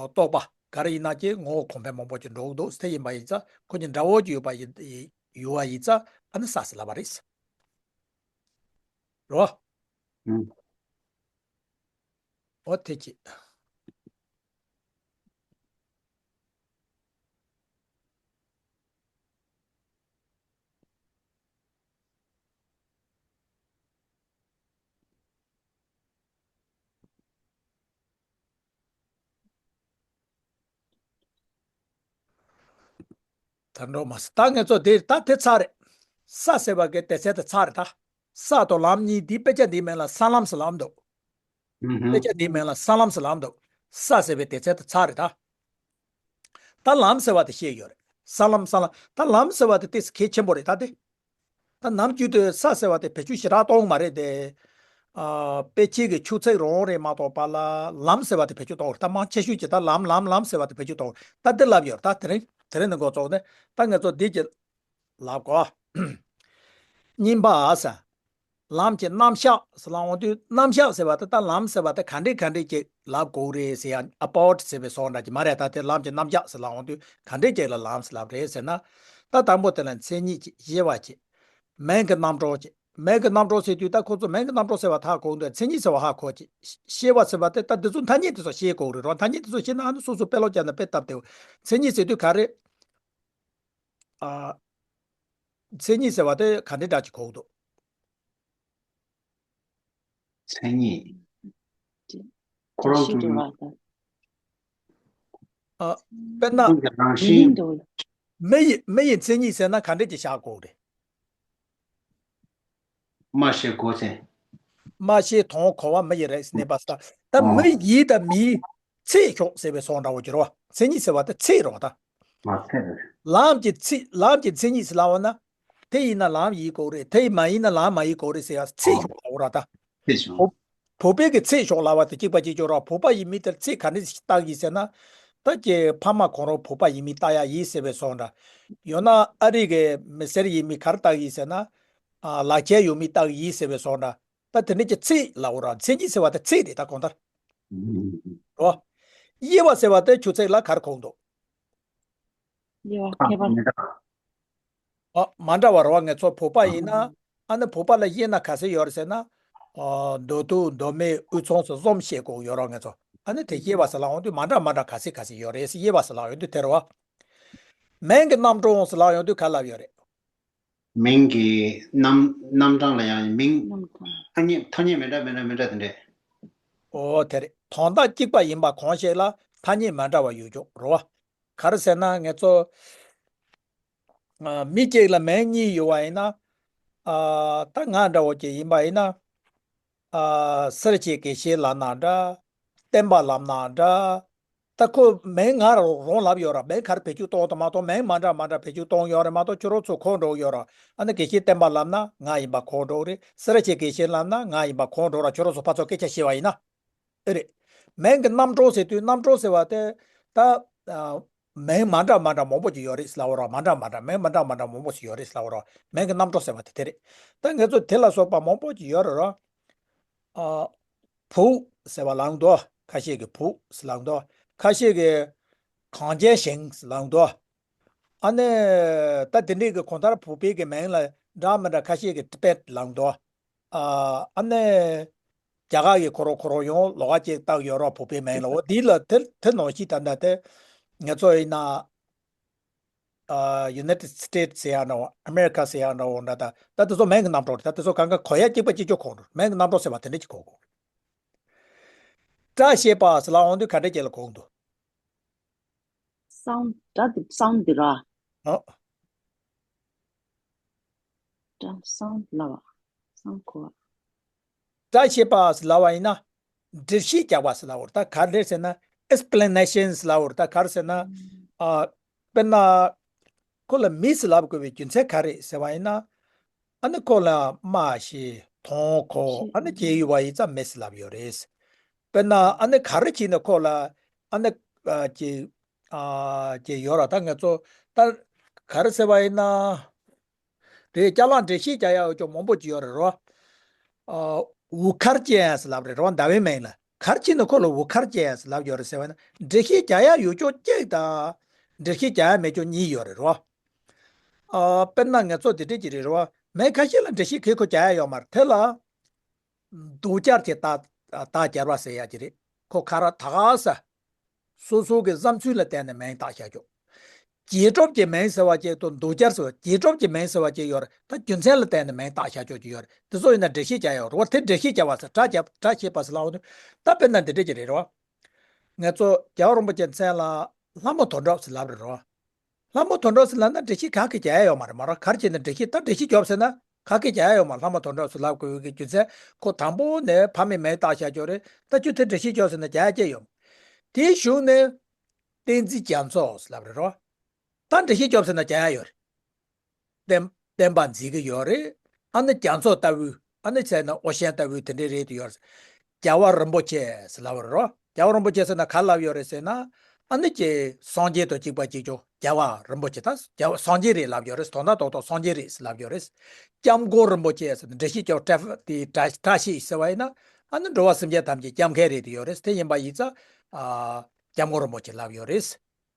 རྟོགས་པ་ག་རེ་ཡིན་ན་ཀྱི་ངོ་བོ་གོང་འཕེལ་མང་པོ་ཅིག་འགྲོ་གི་འདུག། དེ་ཡིན་པ་ཡིན་ཙང་ཁོ་གཉིས་འདྲ་བོ་ཅིག་ཡོད་པ་ཡིན་ཡོད་པ་ཡིན་ཙང་ཨ་ནི་ས་ཟེར་ལབ་པ་རེད། རོ། ཨུམ། འོ་དེ་ཅི། ད་འགྲོ་མ་སོང་། ད་ངེད་ཚོ་དེ་ད་དེ་ཚར་རེད། ས་ཟེར་བ་གི་སྡེ་ཚན་དེ་ཚར་རེད་ད། ས་དང་ལམ་གཉིས་འདི་དཔེ་ཆ་འདིའི་མིང་ལ་ས་ལམ་ཟེར་ལབ་འདུག། ཨུ་ཧུ། དཔེ་ཆ་འདིའི་མིང་ལ་ས་ལམ་ཟེར་ལབ་འདུག། ས་ཟེར་བའི་སྡེ་ཚན་དེ་ཚར་རེད་ད། ད་ལམ་ཟེར་བ་དེ་བཤད་ཡོད་རེད། ས་ལམ་ས་ལམ། ད་ལམ་ཟེར་བ་དེ་ཏོག་ཙམ་གལ་ཆེན་པོ་རེད་ད་དེ། ད་ནམ་རྒྱུན་དུ་ས་ཟེར་བ་དེ་བེད་སྤྱོད་ཞེ་དྲག་གཏོང་མ་རེད་དེ། ཨ་དཔེ་ཆའི་གི་ཆུ་ཚད་རང་རེད་མ་གཏོགས་པ་ལ་ལམ་ཟེར་བ་དེ་བེད་སྤྱོད་གཏོང་རེད། ད་མང་ཆེ་ཤོས་ཀྱིས་ད་ལམ་ལམ་ལམ་ཟེར་བ་དེ་བེད་སྤྱོད་གཏོང་རེད། ད་འདི་ལབ་ཡོད་རེད། ད་དེ་རིང་དེ་རིང་ནས་འགོ་བཙུགས་ནས་ད་ངེད་ཚོ་འདི་གི་ལབ་གོ། གཉིས་པ་ཨ་ས། ལམ་གྱི་རྣམ་གཞག་ཟེར་ལབ་འོང་དུས། རྣམ་གཞག་ཟེར་བ་དེ་ད་ལམ་ཟེར་བ་དེ་ག་འདྲས་ག་འདྲས་ཅིག་ལབ་དགོས་རེད་ཟེར་ཡ། about ཟེར་བའི་བཟོ་འདྲ་ཅིག་མ་རེད། ད་དེ་ལམ་གྱི་རྣམ་གཞག་ཟེར་ལབ་འོང་དུས་ག་འདྲས་ཅིག་ལ་ལམ་ཟེར་ལབ་རེད་ཟེར་ན། ད་དང་པོ་དེ་ལ་མཚན་ཉིད་ཅིག། གཞི་བ་ཅིག། མིང་གི་རྣམ་གྲངས་ཅིག། མིང་གི་རྣམ་གྲངས་ཟེར་དུས་ད་ཁོ་ཚོ་མིང་གི་རྣམ་གྲངས་ཟེར་བ་ཧ་གོ་འདུག། མཚན་ཉིད་ཟེར་བ་ཧ་གོ་ཅིག། ཤེས་པ་ཟེར་བ་དེ་ད་འདི་ཚོ་ཐ་སྙད་དེ་ཚོ་ཤེས་དགོས་རེད་རོ། ཐ་སྙད་དེ་ཚོ་ཤེས་ན་ཨ་ནི་སོ་སོ་དཔེ་ཀློག་བརྒྱབ་ན་དཔེ་སྟབས་བདེ་བོ། མཚན་ཉིད་ཟེར་དུས་ག་རེ། ཨ། མཚན་ཉིད་ཟེར་བ་དེ་ག་འདྲའི་སྒྲ་ཅིག་གོ་གི་འདུག། མཚན་ཉིད། ཁོ་རང་ཚོ་ཨ། དཔེར་ན། ཁོང་གི་རང་བཞིན། མི་ཡི་མི་ཡི་མཚན་ཉིད་ཟེར་ན་ག་འདྲ་ཅིག་བཞག་དགོས་རེད། སྨྲ་ཤེས་གོ་མཚན། སྨྲ་ཤེས་དང་གོ་བ་མི་ཡི་རིགས་གནས་པ་ཟེར། ད་ཨོ། མི་ཡི་དང་མིའི་ཚེག་ཤོག་ཟེར་བའི་བཟོ་འདྲ་བོ་གྱུར་བ། མཚན་ཉིད་ཟེར་བ་དེ་ཚེག་རེད་བ་ད། མ་ཚད་རེད། ལམ་གྱི་ཚིག། ལམ་གྱི་མཚན་ཉིད་ཟེར་ལབ་པ་ན། དེ་ཡིན་ན་ལམ་ཡིན་དགོས་རེད། དེ་མ་ཡིན་ན་ལམ་མ་ཡིན་དགོས་རེད་ཟེར་ཡ་ཚེག་ཤོག་ལབ་ར་ད། ཚེག་ཤོག། བོད་བོད་པའི་གི་ཚེག་ཤོག་ལབ་པ་དེ་གཅིག་པ་གཅིག་གྱུར་ར། བོད་པ་ཡིན་མི་དེར་ཚེག་ག་འདྲ་ཞིག་བཏགས་ཡིན་ཟེར་ན། ད་ཀྱི་ཕ་མ་ཁོང་རང་བོད་པ་ཡིན་མི་བཏགས་ཡ་ཡིན་ཟེར་བའི་བཟོ་འདྲ། ཡང་ན་ཨ་རི་གི་མི་སེར་ཡིན་མི་ག་རེ་བཏགས་ཡིན་ཟེར་ན། ཨ་ལག་ཁྱེར་ཡོད་མི་བཏགས་ཡིན་ཟེར་བའི་བཟོ་འདྲ། ད་དེ་འདྲ་གི་ཚེག་ལབ་ར། མཚན་ཉིད་ཟེར་བ་དེ་ཚེག་རེད་ད་གང་ལྟར། རོ། དབྱེ་བ་ཟེར་བ་དེ་ཆུ་ཚད་ལ་ག་རེ་གོ་གི་འདུག། དབྱེ་བ་ཁྱད་པར། ཨ་མི་འདྲ་བ་རེད་བ། ངེད་ཚོ་བོད་པ་ཡིན་ན་ཨ་ནི་བོད་པ་ལ་དབྱེ་ན་ག་ཚད་ཡོད་རེད་ཟེར་ན། ཨ་མདོ་སྟོད་མདོ་སྨད་དབུས་གཙང་སོགས་གསུམ་བཤད་དགོས་ཡོད་རེད་ངེད་ཚོ། ཨ་ནི་དེ་དབྱེ་བ་ཟེར་ལབ་ཡོང་དུས་མི་འདྲ་མི་འདྲ་ག་ཚད་ག་ཚད་ཡོད་རེད་ཟེར། དབྱེ་བ་ཟེར་ལབ་ཡོང་དུས་དེ་རེད་བ། མིང་གི་རྣམ་གྲངས་ཟེར་ལབ་ཡོང་དུས་ག་ལབ་ཡོད་རེད། མིང་གི་རྣམ་རྣམ་གྲངས་ལ་ཡང་མིང་། རྣམ་གྲངས། ཐ་སྙད་ཐ་སྙད་མི་འདྲ་མི་འདྲ་མི་འདྲ་དེ་འདྲས། ཨོ་དེ་རེད། དོན་དག་གཅིག་པ་ཡིན་པ་གང་ཞིག་ལ་ཐ་སྙད་མི་འདྲ་བ་ཡོད་ཀྱོག་རེད་བ། ག་རེ་ཟེར་ན་ངེད་ཚོ་ཨ་མི་གཅིག་ལ་མིང་གཉིས་ཡོད་པ་ཡིན་ན། ཨ་ད་ང་འདྲ་བོ་ཅིག་ཡིན་པ་ཡིན་ན། ཨ་སེར་བྱེས་དགེ་བཤེས་ལབ་ན་འདྲ། བསྟན་པ་ལབ་ན་འདྲ། ད་ཁོ་མིང་ང་རང་རང་ལབ་ཡོད་ར། མིང་ག་རེ་བེད་སྤྱོད་གཏོང་དང་མ་གཏོང་། མིང་མ་འདྲ་མ་འདྲ་བེད་སྤྱོད་གཏོང་ཡོད་རེད་མ་གཏོགས་ཁྱོད་རང་ཚོ་གོ་འགྲོ་གི་ཡོད་ར། ཨ་ནི་དགེ་བཤེས་བསྟན་པ་ལབ་ན་ང་ཡིན་པ་གོ་འགྲོ་གི་རེད། སེར་བྱེས་དགེ་བཤེས་ལབ་ན་ང་ཡིན་པ་གོ་འགྲོ་ར། ཁྱོད་རང་ཚོ་ཕར་ཚུར་སྐད་ཆ་བཤད་པ་ཡིན་ན། ཨེ་རེད། མིང་གི་རྣམ་གྲངས་ཟེར་དུས་རྣམ་གྲངས་ཟེར་བ་དེ་ད་ཨ་མིང་མ་འདྲ་མ་འདྲ་མང་པོ་ཅིག་ཡོད་རེད་ལབ་ར། མ་འདྲ་མ་འདྲ་མིང་མ་འདྲ་མ་འདྲ་མང་པོ་ཞིག་ཡོད་རེད་ལབ་ར། མིང་གི་རྣམ་གྲངས་ཟེར་བ་དེ་དེ་རེད། ད་ངེད་ཚོ་དེ་ལ་སོགས་པ་མང་པོ་ཅིག་ཡོད་རེད་ར། ཨ་བུ་ཟེར་བ་ལབ་འདུག། ཁ་ཤས་ཀྱིས་བུག་ཟེར་ལབ་འདུག་ཁ་ཤས་ཀྱིས་གངས་ཅན་ཞིང་ཟེར་ལབ་འདུག་ཨ་ནི་ད་དེ་འདྲའི་གི་གང་ལྟར་བོད་པའི་གི་མིང་ལ་འདྲ་མི་འདྲ་ཁ་ཤས་ཀྱིས་ཊི་བེཊ་ལབ་འདུག་ཨ་ཨ་ནི་རྒྱ་གར་གྱི་ཁོ་རང་ཁོ་རང་ཡང་ལོགས་ཀ་ཅིག་བཏགས་ཡོད་རེད་བོད་པའི་མིང་ལ། འོ་འདི་ལ་དེ་དེ་ནང་བཞིན་ད་ལྟ་དེ་ང་ཚོ་ཡིན་ན། ཨ་United States ཟེར་ཡག་འདྲ་བོ་America ཟེར་ཡག་འདྲ་བོ་འདྲ། ད་ད་དེ་ཚོ་མིང་གི་རྣམ་གྲངས་རེད། ད་དེ་ཚོ་གང་ག་གོ་ཡག་གཅིག་པ་གཅིག་རྐྱང་གོ་འགྲོ། མིང་གི་རྣམ་གྲངས་ཟེར་བ་དེ་འདྲ་ཅིག་གོ་དགོས། སྒྲ་ཤེས་པ་ཟེར་ལབ་འོང་དུས་ག་འདྲ་ཅིག་ལ་གོ་འདུག་སའུན་ཌི། སྒྲ་དེ་སའུན་ཌི་འདི་ར། ཨོ། སྒྲ་སའུན་ཌི་ལབ་པ། སའུན་ཌི་གོ་བ། སྒྲ་ཤེས་པ་ཟེར་ལབ་པ་ཡིན་ན། འགྲེལ་བཤད་རྒྱག་པ་ཟེར་ལབ་པ་རེད། ད་ག་རེ་ཟེར་ན། ཨེག་སི་པི་ལེ་ནེ་ཤན་ཟེར་ལབ་པ་རེད། ད་ག་རེ་ཟེར་ན། ཨ། དཔེར་ན། ཁོ་ལ་མི་ཟེར་ལབ་དགོས་པའི་རྒྱུ་མཚན་ག་རེ་ཟེར་བ་ཡིན་ན། ཨ་ནི་ཁོ་ལ་རྨ་ཞེས་དང་གོ་ཨ་ནི་བྱས་ཡོད་པ་ཡིན་ཙང་མི་ཟེར་ལབ་ཡོད་རེད། དཔེར་ན་ཨ་ནི་ག་རེ་བྱས་ནས་ཁོ་ལ་ཨ་ནི་ཨ་ཅེ་ཨ་ཅེ་ཡོད་ར། ད་ང་ཚོ་ད་ག་རེ་ཟེར་བ་ཡིན་ན། དེ་ཅ་ལག་འགྲེལ་བཤད་རྒྱག་ཡག་ཡོད་ཅོག་མང་པོ་ཅིག་ཡོད་རེད་རོ། ཨ། འུར་ཁ་ཅན་ཟེར་ལབ་རེད་རོ། ཟླ་བའི་མིང་ལ་ག་རེ་བྱས་ནས་ཁོ་ལ་འུར་ཁ་ཅན་ཟེར་ལབ་ཡོད་རེད་ཟེར་བ་ན། འགྲེལ་བཤད་རྒྱག་ཡག་ཡོད་ཅོག་གཅིག་དང་། འགྲེལ་བཤད་རྒྱག་ཡག་མེད་ཅོག་གཉིས་ཡོད་རེད་རོ། ཨ། དཔེར་ན་ང་ཚོ་དེ་འདྲས་ཅིག་རེད་རོ། མིང་ཁ་ཤས་ལ་འགྲེལ་བཤད་ག་གེ་རྒྱག་ཡག་ཡོད་མ་རེད། དེ་ལ། ལྡོག་སྦྱར་གྱི་རྟགས་རྟགས་སྦྱར་བ་ཟེར་ཡག་ཅིག་རེད། ཁོ་ག་རེ་ད་ག་ས། སོ་སོ་གི་བསམ་ཚུལ་ལ་བརྟེན་ནས་མིང་བཏགས་བཞག་ཆོག་རྗེས་གྲུབ་ཀྱི་མིང་ཟེར་བ་ཅིག་དང་ལྡོག་སྦྱར་ཟེར་བ། རྗེས་གྲུབ་ཀྱི་མིང་ཟེར་བ་ཅིག་ཡོད་རེད། ད་རྒྱུ་མཚན་ལ་བརྟེན་ནས་མིང་བཏགས་བཞག་ཆོག་ཅིག་ཡོད་རེད། དེ་ཚོ་ཡིན་ན་འགྲེལ་བཤད་རྒྱག་ཡག་རེད་བ། དེ་འགྲེལ་བཤད་རྒྱག་པ་ཟེར། སྒྲ་རྒྱག་སྒྲ་ཤེས་པ་ཟེར་ལབ་འོང་དུས། ད་དཔེར་ན་འདི་འདྲས་ཅིག་རེད་རོ། ང་ཚོ་རྒྱལ་བ་རིན་པོ་ཆེའི་མཚན་ལ་ལྷ་མོ་དོན་གྲུབ་ཟེར་ལབ་རེད་རོ། ལྷ་མོ་དོན་གྲུབ་ཟེར་ལབ་ན་འགྲེལ་བཤད་ག་གེ་རྒྱག་ཡག་ཡོད་མ་རེད་མ་རེད། ག་རེ་བྱས་ན་འགྲེལ་བཤད་ད་འགྲེལ་བཤད་རྒྱོབ་ཟེར་ན་ག་གེ་རྒྱག་ཡག་ཡོད་མ་རེད། ལྷ་མོ་དོན་གྲུབ་ཟེར་ལབ་དགོས་ཀྱི་རྒྱུ་མཚན་ཁོ་དང་པོ་ནས་ཕ་མའི་མིང་བཏགས་བཞག་ཆོག་རེད། ད་ཁྱོད་དེ་འགྲེལ་བཤད་རྒྱོབ་ཟེར་ན་རྒྱག་ཡག་ཅི་ཡོད། དེའི་གཞུག་ནས་བསྟན་འཛིན་རྒྱ་མཚོ་ཟེར་ལབ་རེད་རོ། ད་འགྲེལ་བཤད་རྒྱོབ་ཟེར་ན་རྒྱག་ཡག་ཡོད་རེད། བསྟན་བསྟན་པ་འཛིན་གྱི་ཡོད་རེད། ཨ་ནི་རྒྱ་མཚོ་ལྟ་བུ། ཨ་ནི་བྱས་ན་ཨོ་ཤན་ལྟ་བུ་དེ་འདྲས་རེད་དུ་ཡོད་རེད། རྒྱལ་བ་རིན་པོ་ཆེ་ཟེར་ལབ་པ་རེད་རོ། རྒྱལ་བ་རིན་པོ་ཆེ་ཟེར་ན་ག་ལབ་ཡོད་རེད་ཟེར་ན། ཨ་ནི་ཀྱེ་སངས་རྒྱས་དང་གཅིག་པ་གཅིག་རྐྱང་རྒྱལ་བ་རིན་པོ་ཆེ་ད་རྒྱལ་བ་སངས་རྒྱས་རེད་ལབ་ཡོད་རེད། དོན་དག་རྡོག་རྡོག་སངས་རྒྱས་རེད་ཟེར་ལབ་ཡོད་རེད། སྐྱབས་མགོན་རིན་པོ་ཆེ་ཟེར་ན་འགྲེལ་བཤད་རྒྱོབ་བཀྲ་དེ་བཀྲ་བཀྲ་ཤིས་ཟེར་བ་ཡིན་ན། ཨ་ནི་འགྲོ་བ་སེམས་ཅན་ཐམས་ཅད་སྐྱབས་མཁན་རེད་དུ་ཡོད་རེད། དེ་ཡིན་པ་ཡིན་ཙང་། ཨ། སྐྱབས་མགོན་རིན་པོ་ཆེ་ལབ་ཡོད་རེད།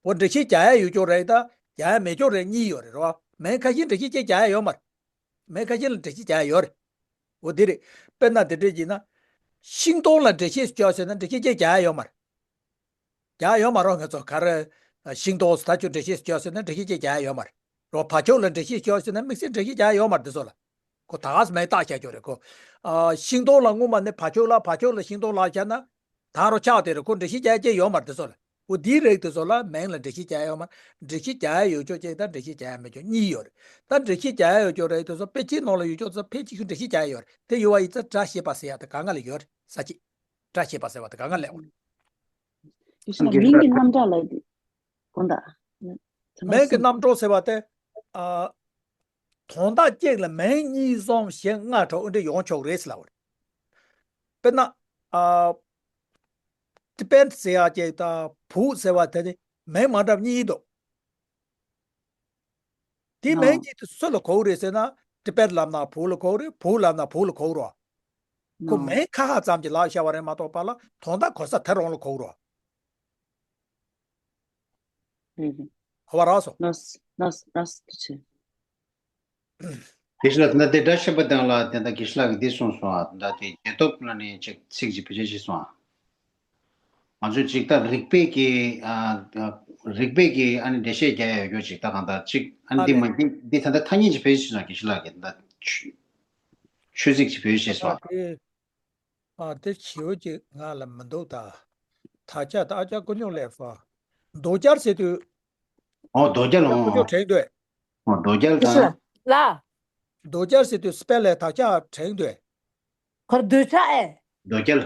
འོ་འགྲེལ་བཤད་རྒྱག་ཡག་ཡོད་ཅོག་རེད། ད་རྒྱག་ཡག་མེད་ཅོག་རེད། གཉིས་ཡོད་རེད་རོ། མིང་ཁ་ཤས་འགྲེལ་བཤད་ཅིག་རྒྱག་ཡག་ཡོད་མ་རེད། མིང་ཁ་ཤས་ལ་འགྲེལ་བཤད་རྒྱག་ཡག་ཡོད་རེད། འོ་དེ་རེད། དཔེར་ན་དེ་འདྲས་ཡིན་ན། ཤིང་སྡོང་ལ་འགྲེལ་བཤད་རྒྱོབ་ཟེར་ན་འགྲེལ་བཤད་ཅིག་རྒྱག་ཡག་ཡོད་མ་རེད། རྒྱག་ཡག་ཡོད་མ་རེད། ང་ཚོ་ག་རེ། ཤིང་སྡོང་ཟེར་ད་ཁྱོད་འགྲེལ་བཤད་རྒྱོབ་ཟེར་ན་འགྲེལ་བཤད་ཅིག་རྒྱག་ཡག་ཡོད་མ་རེད། རོ། བ་ཕྱུགས་ལ་འགྲེལ་བཤད་རྒྱོབ་ཟེར་ན་དམིགས་བསལ་འགྲེལ་བཤད་རྒྱག་ཡག་ཡོད་མ་རེད། དེ་ཚོ་ལ། ཁོ་ད་ག་སེ་མིང་བཏགས་བཞག་ཆོག་རེད་ཁོ། ཨ། ཤིང་སྡོང་ལ་སྔོན་མ་ནས་བ་ཕྱུགས་ལ་བ་ཕྱུགས་ལ་ཤིང་སྡོང་ལབ་བཞག་ན། ད་རུང་ཆགས་བསྡད་རེད། ཁོ་འགྲེལ་བཤད་རྒྱག་ཡག་ཅིག་ཡོད་མ་རེད། དེ་ཚོ་ལ། འོ་དེའི་རིགས་དེ་ཚོ་ལ་མིང་ལ་འགྲེལ་བཤད་རྒྱག་ཡག་ཡོད་མ་རེད། འགྲེལ་བཤད་རྒྱག་ཡག་ཡོད་ཅོག་གཅིག་དང་འགྲེལ་བཤད་རྒྱག་ཡག་མེད་ཅོག་གཉིས་ཡོད་རེད། ད་འགྲེལ་བཤད་རྒྱག་ཡག་ཡོད་ཅོག་རེད། དེ་ཚོ་དཔེ་ཆའི་ནང་ལ་ཡོད་ཅོག་ཚོ་ཕལ་ཆེར་ཞིག་འགྲེལ་བཤད་རྒྱག་ཡག་ཡོད་རེད། དེ་ཡོད་པ་ཡིན་ཙང་སྒྲ་ཤེས་པ་ཟེར་ཡག་དེ་ག་ང་ལ་ཡོད་རེད། ས་བཅད། སྒྲ་ཤེས་པ་ཟེར་བ་དེ་ག་ང་ལ་ཡོད་རེད། ཡིན་ན་མིང་གི་རྣམ་གྲངས་ལ་དགོངས་དག་མིང་གི་རྣམ་གྲངས་ཟེར་བ་དེ། ཨ། དོན་དག་གཅིག་ལ་མིང་གཉིས་གསུམ་བཞི་ལྔ་དྲུག་འདི་འདྲས་ཡོང་ཆོག་རེད་ཟེར་ལབ་པ་རེད། དཔེར་ན། ཨ། ཊི་བེཊ་ཟེར་ཡག་ཅིག་དང་བུག་ཟེར་བ་དེ་ནི་མིང་མ་འདྲ་བ་གཉིས་འདུག་དེ་མིང་གཉིས་དེ་སུ་ལ་གོ་གི་རེད་ཟེར་ན། ཊི་བེཊ་ལབ་ན་བུག་ལ་གོ་གི་རེད། བུག་ལབ་ན་བུག་ལ་གོ་གི་རེད། ཁོ་མིང་ཁ་ཁ་ཙམ་གྱིས་ལབ་བཞག་པ་རེད་མ་གཏོགས་པ་ལ་དོན་དག་གོ་ས་དེ་རང་ལ་གོ་གི་རེད། ཨུ། ཧོ་བ་རག་སོང་། ལགས་ལགས་ལགས་ཐུགས་རྗེ་ཆེ། དགེ་བཤེས་ལགས། ད་དེ་སྒྲ་ཤེས་པ་དང་ལ་དེ་ད་དགེ་བཤེས་ལགས་ཀྱིས་འདི་གསུངས་སོང་ཨ། ད་དེ་རྗེས་ཐོབ་ལ་ནི་ཅིག་ཚིག་ཅིག་བེད་སྤྱོད་བྱས་སོང་ཨ། ང་ཚོས་ཅིག་ད་རིགས་པས་ཀྱི་ཨ། རིགས་པས་ཀྱི་ཨ་ནི་འགྲེལ་བཤད་རྒྱག་ཡག་ཡོད་ཅིག་ད་གང་ལྟར་ཅིག་ཨ་ནི་ཨ་འདི་ནི་མ་འདི་འདི་ད་ལྟ་ཐ་སྙད་ཅིག་བེད་སྤྱོད་བྱས་སོང་། དགེ་བཤེས་ལགས་ཀྱིས་ད་ཆོས་ཆོས་ཚིག་ཅིག་བེད་སྤྱོད་བྱས་སོང་ཨ། ཨ། དེ་ཞེ་པོ་ཅིག་ང་ལ་མི་འདུག་ད། ད་ཆ་ད་ཨ་ཅག་ཀུན་སློང་ལེགས་སོ། ལྡོག་སྦྱར་ཟེར་དུས། ཨོ་ལྡོག་སྦྱར། ཨ་ལྡོག་སྦྱར་དྲན་འདུག་ཨོ་ལྡོག་སྦྱར་དང་། ལ། ལྡོག་སྦྱར་ཟེར་དུས་སྤེལ་ལ་ད་ཆ་དྲན་འདུག་གར་ལྡོག་ཆ་ཨེ། ལྡོག་སྦྱར།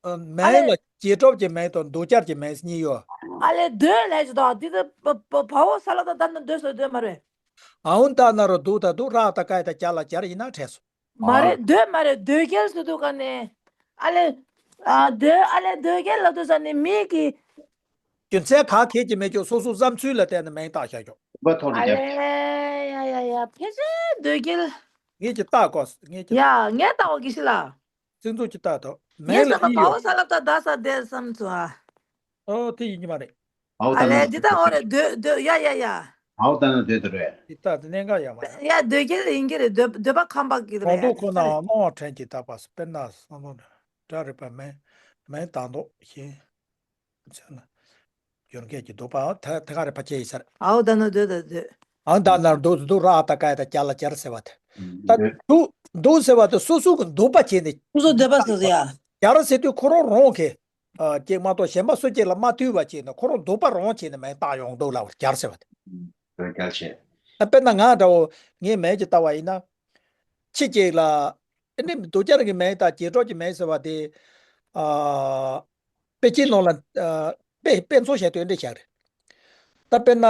ཨ། མིང་ལ་རྗེས་གྲུབ་ཀྱི་མིང་དང་ལྡོག་སྦྱར་གྱི་མིང་གཉིས་ཡོད། ཨ་ལས་ལྡོག་ལས་ཞུ་དང་དེ་ད་བ་བ་བ་འོག་ས་ལ་ད་ད་ན་ལྡོག་སོ་ལྡོག་མ་རེད། ཨའུ་ད་ན་རོ་འདུག་ད་འདུག་རག་ད་ཀ་ཡ་ད་ཀྱ་ལ་སྦྱར་ཡིན་ན་དྲན་སོང་། མ་རེད། ལྡོག་མ་རེད། ལྡོག་སྐྱེལ་ཟེར་དུས་ག་ནས། ཨ་ལེ། ཨ་ལྡོག་ཨ་ལེ་ལྡོག་སྐྱེལ་ལབ་དུས་ས་ནས་མི་གི། རྒྱུ་མཚན་ག་གེ་ཅིག་མེད་ཀྱང་སོ་སོའི་བསམ་ཚུལ་ལ་བརྟེན་ནས་མིང་བཏགས་བཞག་ཀྱོག་པ་ཐོག་ནས་ཨ་རྒྱབ། ལེ། ཡ་ཡ་ཡ་ཕལ་ཆེར་ལྡོག་སྐྱེལ། ངས་ཀྱི་བཏགས་གོ་ངས་ཀྱི། ཡ་ངས་བཏགས་པ་དགེ་བཤེས་ལགས། སེང་ཚོགས་ཀྱི་བཏགས་ཐོག་མེད་ལ་ཨི་ཡོད། ངས་བསམ་པ་པའོ་ས་ལབ་ད་ད་ས་དེ་བསམ་སོང་ཨ། ཨོ་དེ་ཡིན་གྱི་མ་རེད། ཨའོ་ད་ཨ་ལས་ན་འདི་ད་འོ་རེད་སྡོད་སྡོད་ཡ་ཡ་ཡ། ཨའོ་ད་ན་སྡོད་དུ་རེད། འདི་ད་དེ་གནད་འགག་ཡོད་མ་རེད། ཡ་སྡོད་ཀྱི་ཡིན་གྱི་རེད་སྡོད་སྡོད་པ་ཁམས་པ་གི་རེད་གོང་ཐོག་ཁོ་ན་ཨ། སྣང་བ་ཕྲན་གྱིས་བཏགས་པ་སུ་དཔེར་ན་བསམ་བློ་ནི་སྒྲ་རིག་པ་མེད་མེད་དང་མདོག་ཞེས། ཚོད་ན། སྦྱོར་མཁན་གྱི་འདོད་པའང་ད་ད་ག་རེ་ཕ་ཆེ་ཡིན་ས་རེད། ཨའོ་ད་ན་འདོད་ད་འདོད། ཨང་ད་ན་འདོད་འདོད་ར་ཨ་ད་ཀ་ཡ་ད་ཀྱ་ལ་ཀྱར་ཟེར་བ་དེ། ད་འདོད་འདོད་ཟེར་བ་དེ་སོ་སོ་གི་འདོད་པ་བྱས་ནས། སོ་སོ་འདོད་པ་སོ་སོ་ཡ། ཀྱར་ཟེར་དུས་ཁོ་རང་རང་གི་ཨ་ཅིག་མ་གཏོགས་གཞན་པ་སུ་གཅིག་ལ་མ་ལྟོས་པ་བྱས་ནས་ཁོ་རང་འདོད་པ་རང་བྱས་ནས་མེད་བཏགས་ཡོང་འདུག་ལ་ཀྱར་ཟེར་བ་དེ། འདོད་ཀྱར་བྱས། ཨ་དཔེར་ན་ང་འདྲ་བོ་ངའི་མེད་ཀྱི་ལྟ་བ་ཡིན་ན། ཁྱི་གཅིག་ལ། ཨེ་འདྲ་འདོད་ཀྱར་གྱི་མེད་དང་བྱེ་བྲག་གི་མེད་ཟེར་བ་དེ། ཨ། དཔེ་ཆའི་ནང་ལ་ཨ། དཔེ་དཔེ་མཚོན་བྱས་དུས་འདྲ་བཞག་རེད། ད་དཔེར་ན།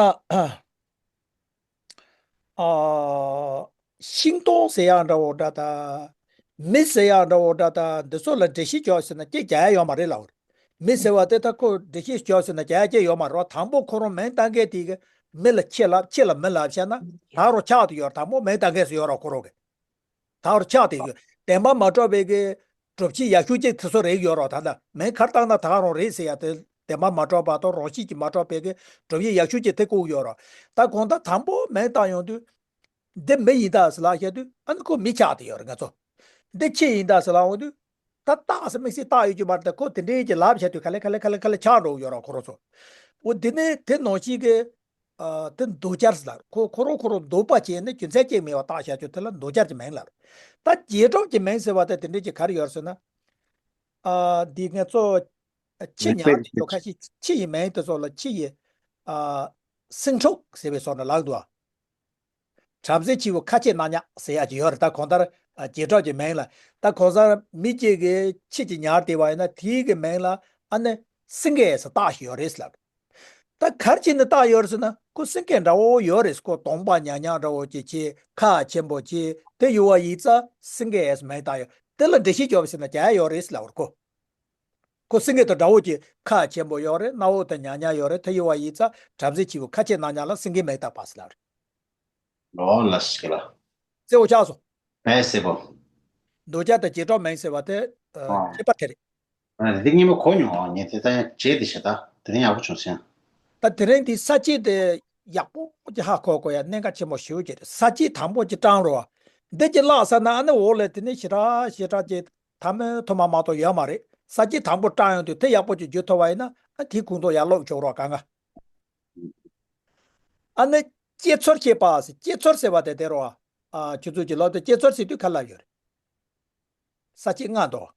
ཨ། ཤིང་སྡོང་ཟེར་ཡག་འདྲ་བོ་འདྲ་ད། མི་ཟེར་ཡག་འདྲ་བོ་འདྲ་ད་འདི་ཚོ་ལ་འགྲེལ་བཤད་བྱོས་ཟེར་ན་ཅིག་རྒྱག་ཡ་ཡོད་མ་རེད་ལབ་རེད། མི་ཟེར་བ་དེ་ད་ཁོ་འགྲེལ་བཤད་བྱོས་ཟེར་ན་རྒྱག་ཡ་ཅིག་ཡོད་མ་རེད་བ། དང་པོ་ཁོ་རང་མིང་བཏགས་མཁན་དེ་གི་མི་ལ་ཁྱི་ལབ་ཁྱི་ལ་མི་ལབ་བྱས་ན་ད་རུང་ཆགས་དུ་ཡོད་རེད། དང་པོ་མིང་བཏགས་མཁན་ཟེར་ཡོད་རེད་ཁོ་རང་གི། ད་བར་ཆགས་དེ་ཡོད། བདེན་པ་མ་གྲུབ་པའི་གི་གྲུབ་ཆ་ཡག་ཤོས་ཅིག་དེ་ཚོ་རེད་ཡོད་རོགས། ད་ལྟ་མིང་ག་རེ་བཏགས་ན་ད་ག་རང་རེད་ཟེར་ཡ་དེ་བདེན་པ་མ་གྲུབ་པ་དང་རང་བཞིན་གྱིས་མ་གྲུབ་པའི་གི་གྲུབ་ཆ་ཡག་ཤོས་ཅིག་དེ་བཀུག་ཡོད་རོགས། ད་གང་ལྟར་དང་པོ་མིང་བཏགས་ཡོང་དུས། འདི་མི་ཡིན་ད་ཟེར་ལབ་བཤད་དུས་ཨ་ནི་ཁོ་མི་ཆགས་དེ་ཡོད་རེད་ང་ཚོ། འདི་ཁྱི་ཡིན་ད་ཟེར་ལབ་འོང་དུས། ད་བཏགས་ཟེར་དམིགས་བསལ་བཏགས་ཡོད་ཀྱི་མ་རེད། ད་ཁོ་དེ་འདྲའི་གི་ལབ་བཤད་དུས་ག་ལེ་ག་ལེ་ག་ལེ་ག་ལེ་ཆགས་འགྲོ་གི་ཡོད་རོགས་ཁོ་རང་ཚོ། འོ་འདི་ནི་དེ་ནང་བཞིན་གི་ཨ། དེ་འདོད་ཀྱར་ཟེར་ལ་ཁོ་ཁོ་རང་ཁོ་རང་འདོད་པ་བྱས་ནས་རྒྱུ་མཚན་གཅིག་མེད་པར་བཏགས་བཞག་རྒྱུ་དེ་ལ་འདོད་ཀྱར་གྱི་མིང་ལབ། ད་བྱེ་བྲག་གི་མིང་ཟེར་བ་དེ་དེ་འདྲས་ཀྱི་ག་རེ་ཡོད་ཟེར་ན། ཨ། འདི་ངས་གཙོ་བོ་ཁྱི་ཉར་དེ་ཚོ་ཁ་ཤས་ཁྱི་ཡི་མིང་དེ་ཚོ་ལ་ཁྱི་ཡི་ཨ། སེང་ཕྲུག་ཟེར་བའི་བཟོ་འདྲ་ལབ་འདུག་ཨ། བྲམ་ཟེ་ཁྱི་བོ་ཁ་ཆེ་སྣ་ཉག་ཟེར་ཡག་ཅིག་ཡོད་རེད། ད་གང་ལྟར་ཨ། བྱེ་བྲག་གི་མིང་ལ་ད་གང་ཟག་མི་གཅིག་གིས་ཁྱི་གཅིག་ཉར་བསྡད་པ་ཡིན་ན་དེའི་གི་མིང་ལ་ཨ་ནི་སེང་གེ་ཟེར་བཏགས་ཤིག་ཡོད་རེད་ལབ། ད་ག་རེ་བྱས་ནས་བཏགས་ཡོད་རེད་ཟེར་ན་ཁོ་སེང་གེ་འདྲ་བོ་ཡོད་རེད། ཁོ་གདོང་པ་ཉག་ཉག་འདྲ་བོ་ཅིག་བྱས། ཁ་ཆེན་པོ་བྱས། དེ་ཡོད་པ་ཡིན་ཙང་སེང་གེ་ཟེར་མིང་བཏགས་ཡོད། དེ་ལ་འགྲེལ་བཤད་བརྒྱབ་ཟེར་ན་རྒྱག་ཡ་ཡོད་རེད་ལབ་པ་རེད་ཁོ། ཁོ་སེང་གེ་དང་འདྲ་བོ་ཅིག་ཁ་ཆེན་པོ་ཡོད་རེད། རྣ་བ་དང་ཉག་ཉག་ཡོད་རེད། དེ་ཡོད་པ་ཡིན་ཙང་བྲམ་ཟེ་ཁྱི་བོ་ཁ་ཆེ་སྣ་ཉག་ལ་སེང་གེ་མིང་བཏགས་པ་ཟེར་ལབ་པ་རེད། ལོ་ལ་ཞིག་ལ། གསལ་པོ་ཆགས་སོང་། བས་གསལ་པོ། འདོད་ཀྱར་དང་བྱེ་བྲག་མིང་ཟེར་བ་དེ་ཨ། ཨ། ཁྱད་པར་དེ་རེད། ཨ། དེ་སྙན་མོ་གོ་མྱོང་ཨ། ངས་དེ་ལྟ་ཡང་བརྗེད་དེ་བྱེད་ད་དེ་རིང་ཡག་པོ་བྱུང་སོང་། ད་དེ་རིང་དེ་ས་བཅད་དེ་ཡག་པོ་ཅིག་ཧ་གོ་དགོས་ཡ་གནད་འགག་ཆེན་པོ་ཞེ་པོ་ཅིག་རེད། ས་བཅད་དང་པོ་ཅིག་བགྲང་རོགས། འདི་ཅིག་བཀླགས་ཚར་ན་ཨ་ནི་འོག་ལ་དེ་ནས་ཞེ་དྲག་ཞེ་དྲག་ཅིག་ཐ་མལ་ཐོག་མ་མ་གཏོགས་ཡོད་མ་རེད། ས་བཅད་དང་པོ་བགྲང་ཡོང་དུས་དེ་ཡག་པོ་ཅིག་བརྗོད་ཐུབ་པ་ཡིན་ན་ཨ་དེའི་ཁོངས་གཏོགས་ཡར་ལོག་ཆོག་རོགས་གང་ག་ཨ་ནི་སྐྱེ་ཚོར་བྱེད་པ་ཟེར། སྐྱེ་ཚོར་ཟེར་བ་དེ་དེ་རོ། ཨ། ཁྱོད་ཚོ་ཀྱི་ལོག་དེ་སྐྱེ་ཚོར་ཟེར་དུས་ག་ལ་ཡོད་རེད། ས་བཅད་ལྔ་འདུག་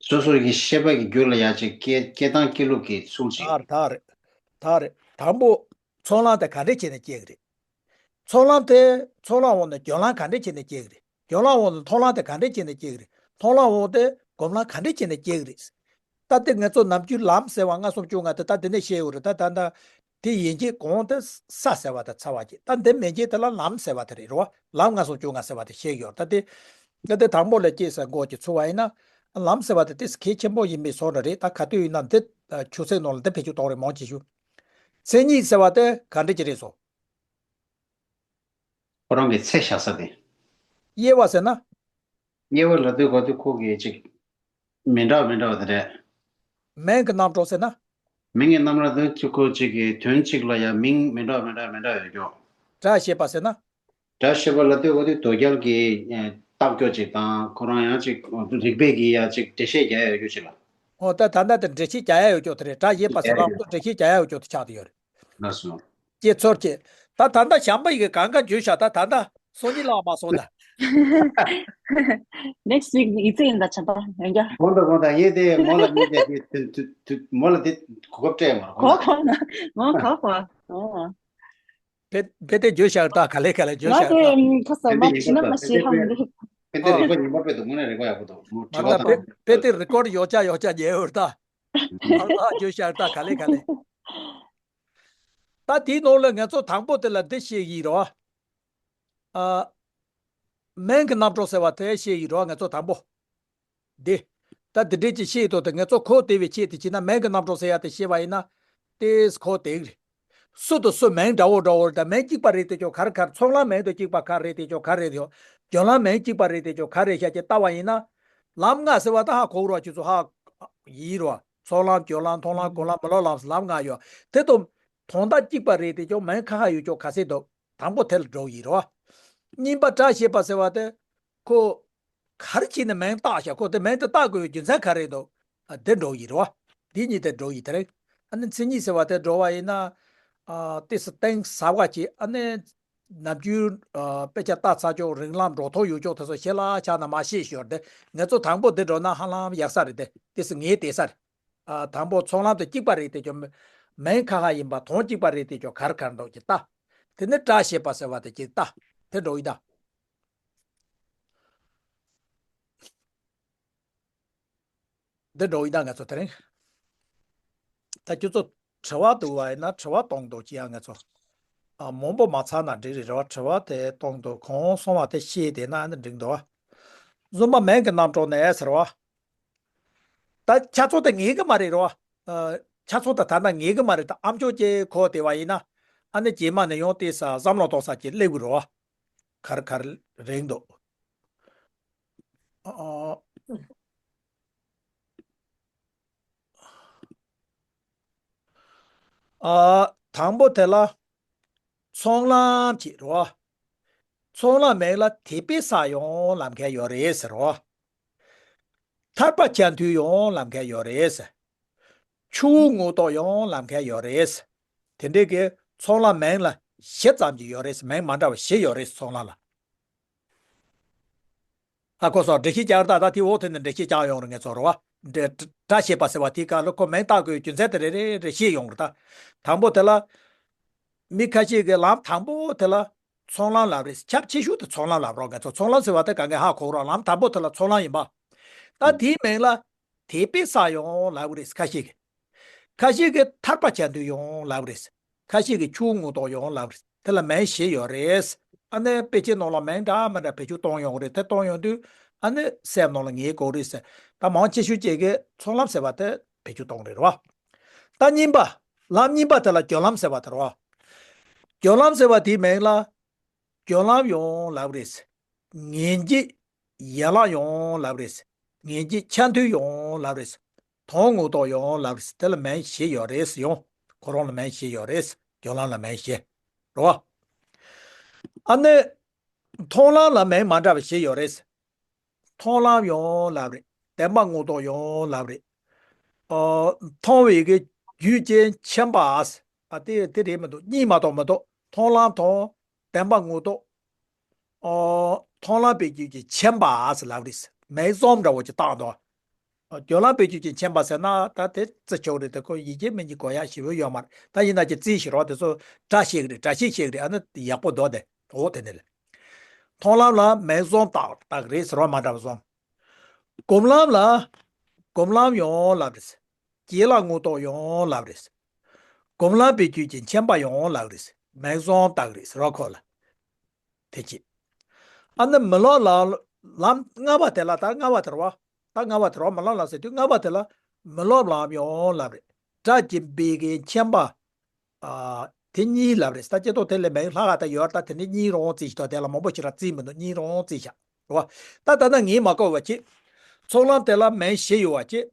སོ་སོ་གི་ཤེས་པ་གི་རྒྱུད་ལ་ཡ་ཅིག་སྐྱེ་སྐྱེ་སྟངས་སྐྱེ་ལུགས་ཀྱི་ཚུལ་ཅིག་དར་དར་དར་དང་པོ། ཚོར་སྣང་དེ་ག་འདྲས་བྱས་ནས་སྐྱེ་གི་རེད། ཚོར་སྣང་དེ་ཚོར་སྣང་འོག་ནས་སྦྱོར་ལམ་ག་འདྲས་བྱས་ནས་སྐྱེ་གི་རེད། སྦྱོར་ལམ་འོག་ནས་མཐོང་ལམ་དེ་ག་འདྲས་བྱས་ནས་སྐྱེ་གི་རེད། མཐོང་ལམ་འོག་དེ་སྒོམ་ལམ་ག་འདྲས་བྱས་ནས་སྐྱེ་གི་རེད། ད་དེ་ང་ཚོ་ནམ་རྒྱུན་ལམ་ཟེར་བ་ལྔ་གསུམ་བཅོ་ལྔ་དེ་ད་དེ་ནས་བཤད་ཡོད་རེད། ད་ད་ད་དེ་ཡན་ཆད་གོང་དེ་ས་ཟེར་བ་དང་ཚ་བ་གྱིས། ད་འདི་མན་ཆད་དེ་ལ་ལམ་ཟེར་བ་དེ་རེད་རོ། ལམ་ལྔ་གསུམ་བཅོ་ལྔ་ཟེར་བ་དེ་བཤད་ཡོད་རེད། ད་དེ་ད་དེ་དང་པོ་ལ་སྐྱེས་ཟེར་འགོ་ཅིག་ཚུགས་པ་ཡིན་ན། ལམ་ཟེར་བ་དེ་ཏོག་ཙམ་གལ་ཆེན་པོ་ཡིན་པའི་བཟོ་འདྲ་རེད། ད་ག་དུས་ཡིན་ན་འདི་ཆོས་ཚན་ནང་ལ་འདི་བེད་སྤྱོད་གཏོང་རེས་མང་ཆེ་ཞུ། མཚན་ཉིད་ཟེར་བ་དེ་ག་འདྲ་ཅིག་རེད་སོ། ཁོ་རང་གི་ཚེ་བཞག་ས་དེ། དབྱེ་བ་ཟེར་ན། དབྱེ་བ་ལབ་དུས་གོ་དུས་ཁོ་གི་ཅིག་མི་འདྲ་བ་མི་འདྲ་བ་དེ་རེད། མིང་གི་རྣམ་གྲངས་ཟེར་ན། མིང་གི་རྣམ་གྲངས་དེ་ཁོ་ཅིག་གི་དོན་གཅིག་ལ་ཡང་མིང་མི་འདྲ་བ་མི་འདྲ་བ་མི་འདྲ་བ་ཡོད་ཀྱོག་སྒྲ་ཞེས་པ་ཟེར་ན། སྒྲ་ཞེས་པ་ལབ་དུས་གོ་དུས་འདོད་རྒྱལ་གྱི་ཨེ། བཏགས་སྐྱོ་ཅིག་དང་ཁོ་རང་ཡང་ཅིག་རིག་པས་ཀྱི་ཡ་ཅིག་འགྲེལ་བཤད་རྒྱག་ཡ་ཡོད་རྒྱུ་ཅིག་ལ། ཨོ་ད་ད་ལྟ་དེ་འགྲེལ་བཤད་རྒྱག་ཡ་ཡོད་ཀྱོག་དེ་རེད། སྒྲ་ཞེས་པ་ཟེར་ལ་ཁོ་འགྲེལ་བཤད་རྒྱག་ཡ་ཡོད་ཀྱོག་དེ་ཆགས་དེ་ཡོད་རེད། ལགས་སོ། སྐྱེ་ཚོར་གྱི། ད་ད་ལྟ་བྱམས་པ་ཡི་གི་གང་ག་བརྗོད་བྱ་ད་ད་ལྟ་སང་ཉིན་ལ་མ་སོང་ད། Next week ཡི་ཙི་ཡིན་ད་བྱམས་པ་ཡང་བསྐྱར། གོང་དུ་གོང་དུ་ཡེ་དེ་མོ་ལ་མི་དེ་དུ་དུ་དུ་མོ་ལ་དེ་གོ་སྐབས་སྤྲད་མ་རེད་གོ་གོ་གོ་ན་མོ་གོ་གོ་ཨོ། བེ་བེ་དེ་བརྗོད་བྱ་ད་ག་ལེ་ག་ལེ་བརྗོད་ང་བྱ་དེ་ད། ཁ་ས་བེ་མ་དེ་ཡིན་ཤི་ན་མ་ཤི་ཧ་མི་འདུག་བེ་དེ་རིག་པ་ཉིན་མོ་དཔེ་དུ་དངོས་གནས་རིག་པ་ཡག་པོ་འདུག་མོ་མ་དྲི་བ་ད་བེ་དང་། བེ་དེ་རི་ཀོར་ཡོ་ཅག་ཡོ་ཅག་ཉེ་འོར་ད། ཨ་ཨ་བརྗོད་བྱ་ད་ག་ལེ་ག་ལེ། ད་དེའི་ནང་ལ་ང་ཚོ་དང་པོ་དེ་ལ་འདི་བཤད་ཡིན་རོ། ཨ། མིང་གི་རྣམ་གྲངས་ཟེར་བ་དེ་བཤད་ཡིན་རོ་ང་ཚོ་དང་པོ། འདི། ད་འདི་འདྲས་ཅིག་བཤད་ཡོད་དོ་དེ་ང་ཚོ་གོ་བདེ་བའི་ཆེད་དུ་བྱས་ན་མིང་གི་རྣམ་གྲངས་ཟེར་ཡ་དེ་བཤད་པ་ཡིན་ན། ཏེས་གོ་བདེ་གི་རེད། སུ་དང་སུ་མིང་འདྲ་བོ་འདྲ་བོ་རེད། ད་མིང་གཅིག་པ་རེད་དེ་ཅོ་ག་རེ་ག་རེ་ཚོང་ལམ་མིང་དང་གཅིག་པ་ག་རེ་རེད་དེ་ཅོ་ག་རེ་རེད་ཡོ། སྦྱོར་ལམ་མིང་གཅིག་པ་རེད་དེ་ཅོག་ག་རེ་བྱ་ཅེས་ལྟ་བ་ཡིན་ན། ལམ་ལྔ་ཟེར་བ་ད་ཧ་གོ་རོགས་ཁྱོད་ཚོ་ཧ། ཡིན་རོགས། ཚོགས་ལམ་སྦྱོར་ལམ་མཐོང་ལམ་སྒོམ་ལམ་མི་སློབ་ལམ་ཟེར་ལམ་ལྔ་ཡོད། དེ་དང་། དོན་དག་གཅིག་པ་རེད་དེ་ཅོག་མིང་ཁ་ཁ་ཡོད་ཅོག་ག་ཚད་འདུག་དང་པོ་དེ་ལ་འགྲོ་ཡིན་རོགས། གཉིས་པ་སྒྲ་ཤེས་པ་ཟེར་བ་དེ། ཁོ། ག་རེ་བྱས་ནས་མིང་བཏགས་ཤག་ཁོ་དེ་མིང་དེ་བཏགས་དགོས་པའི་རྒྱུ་མཚན་ག་རེ་འདུག་ཨ་དེ་འགྲོ་ཡི་རེད་བ། འདི་གཉིས་དེ་འགྲོ་ཡི་དེ་རེད། ཨ་ནི་མཚན་ཉིད་ཟེར་བ་དེ་འགྲོ་བ་ཡིན་ན། ཨ་ཏོག་ཙམ་གཏིང་ཟབ་པ་ཅིག་ཨ་ནི། ནམ་རྒྱུན་ཨ་དཔེ་ཆ་ལྟ་ཚར་ཅོག་རིང་ལམ་འགྲོ་ཐོག་ཡོད་ཅོག་དེ་ཚོ་ཞེ་ལ་ཆགས་ན་མ་ཤེས་ཞོར་དེ་ང་ཚོ་དང་པོ་དེ་འགྲོ་ན་ཧ་ལམ་ཡག་ས་རེད་དེ་ཏོག་ཙམ་ངེས་བསྡད་ས་རེད། ཨ་དང་པོ་ཚོགས་ལམ་དེ་གཅིག་པ་རེད་དེ་ཅོག་མིང་ཁ་ཁ་ཡིན་པ་དོན་གཅིག་པ་རེད་དེ་ཅོག་ག་རེ་ག་རེ་འདུག་ཅིག་ལྟ། དེ་ནི་སྒྲ་ཤེས་པ་ཟེར་བ་དེ་ཅིག་ལྟ། དེ་འགྲོ་ཡི་ད། འདི་འགྲོ་ཡི་ད་ང་ཚོ་དེ་རིང་། ད་ཁྱོད་ཚོ་དྲི་བ་འདུག་བ་ཡིན་ན་དྲི་བ་གཏོང་འདུག་ཅི་ཡང་ང་ཚོ། ཨ་མང་པོ་མ་ཚར་ན་འགྲིག་རེད་རེད་བ། དྲི་བ་དེ་གཏོང་འདུག་གོང་སོང་བ་དེ་ཤེས་བསྡད་ན་ཨ་ནི་འགྲིག་འདུག་བ། བཟོད་པ་མིང་གི་རྣམ་གྲངས་ནས་ཟེར་བ། ད་ཁྱེད་ཚོ་དེ་ངེས་གི་མ་རེད་རེད་བ། ཨ་ཁྱེད་ཚོ་ད་ད་ན་ངེས་གི་མ་རེད། ད་ཨ་མཆོག་ཅེས་གོ་བསྡད་བ་ཡིན་ན། ཨ་ནི་རྗེས་མ་ནས་ཡང་ཏོག་ཙམ་བསམ་བློ་གཏོང་ས་ཅིག་སླེབས་གི་རེད་བ། ག་རེ་ག་རེ་རེད་འདུག་ཨ། ཨ། དང་པོ་དེ་ལ། ཚོགས་ལམ་ཅིག་རེད་བ། ཚོགས་ལམ་མིང་ལ་དད་པའི་ས་ཡང་ལབ་མཁན་ཡོད་རེད་ཟེར་བ། ཐར་པ་བྱ་འདུལ་ཡང་ལབ་མཁན་ཡོད་རེད་ཟེར། ཆུ་བོ་ངོ་ཐོག་ཡང་ལབ་མཁན་ཡོད་རེད་ཟེར། དེ་འདྲའི་གི་ཚོགས་ལམ་མིང་ལ་བཞི་ཙམ་ཅིག་ཡོད་རེད་ཟེར། མིང་མ་འདྲ་བ་བཞི་ཡོད་རེད་ཟེར་ཚོགས་ལམ་ལ། ཨ་ཁོ་སོགས་འགྲེལ་བཤད་རྒྱག་ད་ད་དེ་འོག་དེ་ནས་འགྲེལ་བཤད་རྒྱག་ཡོང་རེད་ངས་ཚོར་བ། འདྲེ་སྒྲ་ཤེས་པ་ཟེར་བ་དེའི་སྐབས་ལ་ཁོ་མིང་བཏགས་དགོས་རྒྱུ་མཚན་དེ་རེ་རེ་རེ་ཤེས་ཡོང་རེད་ད། དང་པོ་དེ་ལ། མི་ཁ་ཤས་ཀྱིས་ལམ་དང་པོ་དེ་ལ་ཚོགས་ལམ་ལབ་རེད། ཁྱབ་ཆེ་ཤོས་དེ་ཚོགས་ལམ་ལབ་རོགས་ངས་ཚོ། ཚོགས་ལམ་ཟེར་བ་དེ་ག་ངས་ཧ་གོ་རོགས། ལམ་དང་པོ་དེ་ལ་ཚོགས་ལམ་ཡིན་པ། ད་དེའི་མིང་ལ་དད་པའི་ས་ཡང་ལབ་རེད་ཁ་ཤས་ཀྱིས། ཁ་ཤས་ཀྱིས་ཐར་པ་བྱ་འདུལ་ཡང་ལབ་རེད། ཁ་ཤས་ཀྱིས་ཆུ་བོ་ངོ་ཐོག་ཡང་ལབ་རེད། དེ་ལ་མིང་བཞི་ཡོད་རེད། ཨ་ནི་དཔེ་ཆའི་ནང་ལ་མིང་འདྲ་མི་འདྲ་བེད་སྤྱོད་གཏོང་ཡོང་རེད། དེ་གཏོང་ཡོང་དུས་ཨ་ནི་སེམས་ནང་ལ་ངེས་དགོས་རེད་ཟེར། ད་མང་ཆེ་ཤོས་ཅིག་གིས་ཚོགས་ལམ་ཟེར་བ་དེ་བེད་སྤྱོད་གཏོང་རེད་རོ། ད་གཉིས་པ། ལམ་གཉིས་པ་དེ་ལ་སྦྱོར་ལམ་ཟེར་བ་དེ་རོ། སྦྱོར་ལམ་ཟེར་བ་དེའི་མིང་ལ་སྦྱོར་ལམ་ཡང་ལབ་རེད། ངེས་འབྱེད་ཡན་ལག་ཡང་ལབ་རེད། ངེས་འབྱེད་ཆ་མཐུན་ཡང་ལབ་རེད། དོན་ངོ་ཐོག་ཡང་ལབ་རེད། དེ་ལ་མིང་བཞི་ཡོད་རེད་ཡང་། ཁོ་རང་ལ་མིང་བཞི་ཡོད་རེད། སྦྱོར་ལམ་ལ་མིང་བཞི། རོ། ཨ་ནི། མཐོང་ལམ་ལ་མིང་མ་འདྲ་བ་བཞི་ཡོད་རེད། མཐོང་ལམ་ཡང་ལབ་རེད། བདེན་པ་ངོ་ཐོག་ཡང་ལབ་རེད། ཨོ། མཐོང་བའི་གི་རྒྱུ་རྐྱེན་ཁྱིམ་པ། ཨ་དེ་དེ་རེད་མི་འདུག་གཉིས་མ་གཏོགས་མི་འདུག་མཐོང་ལམ་དང་བདེན་པ་ངོ་ཐོག་ཨོ། མཐོང་ལམ་པའི་རྒྱུ་རྐྱེན་ཁྱིམ་པ་ལབ་རེད། མིང་གསུམ་འདྲ་བོ་ཅིག་བཏགས་འདུག་སྦྱོར་ལམ་པའི་རྒྱུ་རྐྱེན་ཁྱིམ་པ་ཟེར་ན་ད་དེ་རྩི་ཆོག་རེད། དེ་ཁོ་ཡིག་ཆ་མི་གཉིས་གོ་ཡག་ཞེ་པོ་ཡོད་མ་རེད། ད་ཡིན་ན་ཅིག་རྩིས་ཤིག་རོགས། དེ་ཚོ་སྒྲ་ཤེས་ཀྱི་རེད། སྒྲ་ཤེས་ཤེས་ཀྱི་རེད། ཨ་ནི་ཡག་པོ་འདུག་དེ་འོ་དེ་ནི་ལས། མཐོང་ལམ་ལ་མིང་གསུམ་བཏགས་བཏགས་རེད་ཟེར་བ་མ་འདྲ་བ་གསུམ། སྒོམ་ལམ་ལ། སྒོམ་ལམ་ཡང་ལབ་རེད། བྱེད་ལམ་ངོ་ཐོག་ཡང་ལབ་རེད། སྒོམ་ལམ་པའི་རྒྱུ་རྐྱེན་ཁྱིམ་པ་ཡང་ལབ་རེད། མིང་གསུམ་བཏགས་རེད་ཟེར་བ་ཁོ་ལ། དེ་གཅིག་ཨ་ནི་མི་སློབ་ལམ་ལམ་ལྔ་པ་དེ་ལ་ད་ལྔ་པ་དེ་རེད་བ། ད་ལྔ་པ་དེ་རེད་བ། མི་སློབ་ལམ་ཟེར་དུས་ལྔ་པ་དེ་ལ་མི་སློབ་ལམ་ཡང་ལབ་རེད། སྒྲ་གཅིག་པའི་གི་ཁྱིམ་པ། ཨ་དེ་གཉིས་ལབ་རེད། ད་སྤྱིར་བཏང་དེ་ལས་མིང་ལྷག་ག་ད་ཡོད། ད་དེ་ནི་གཉིས་རང་རྩིས་ཤིག་དང་དེ་ལ་མང་པོ་ཞིག་ར་རྩིས་མི་འདུག་གཉིས་རང་རྩིས་བཞག་རེད་བ། ད་ད་ལྟ་ངས་མ་བཀོད་པ་ཅིག་ཚོགས་ལམ་དེ་ལ་མིང་བཞི་ཡོད་པ་ཅིག་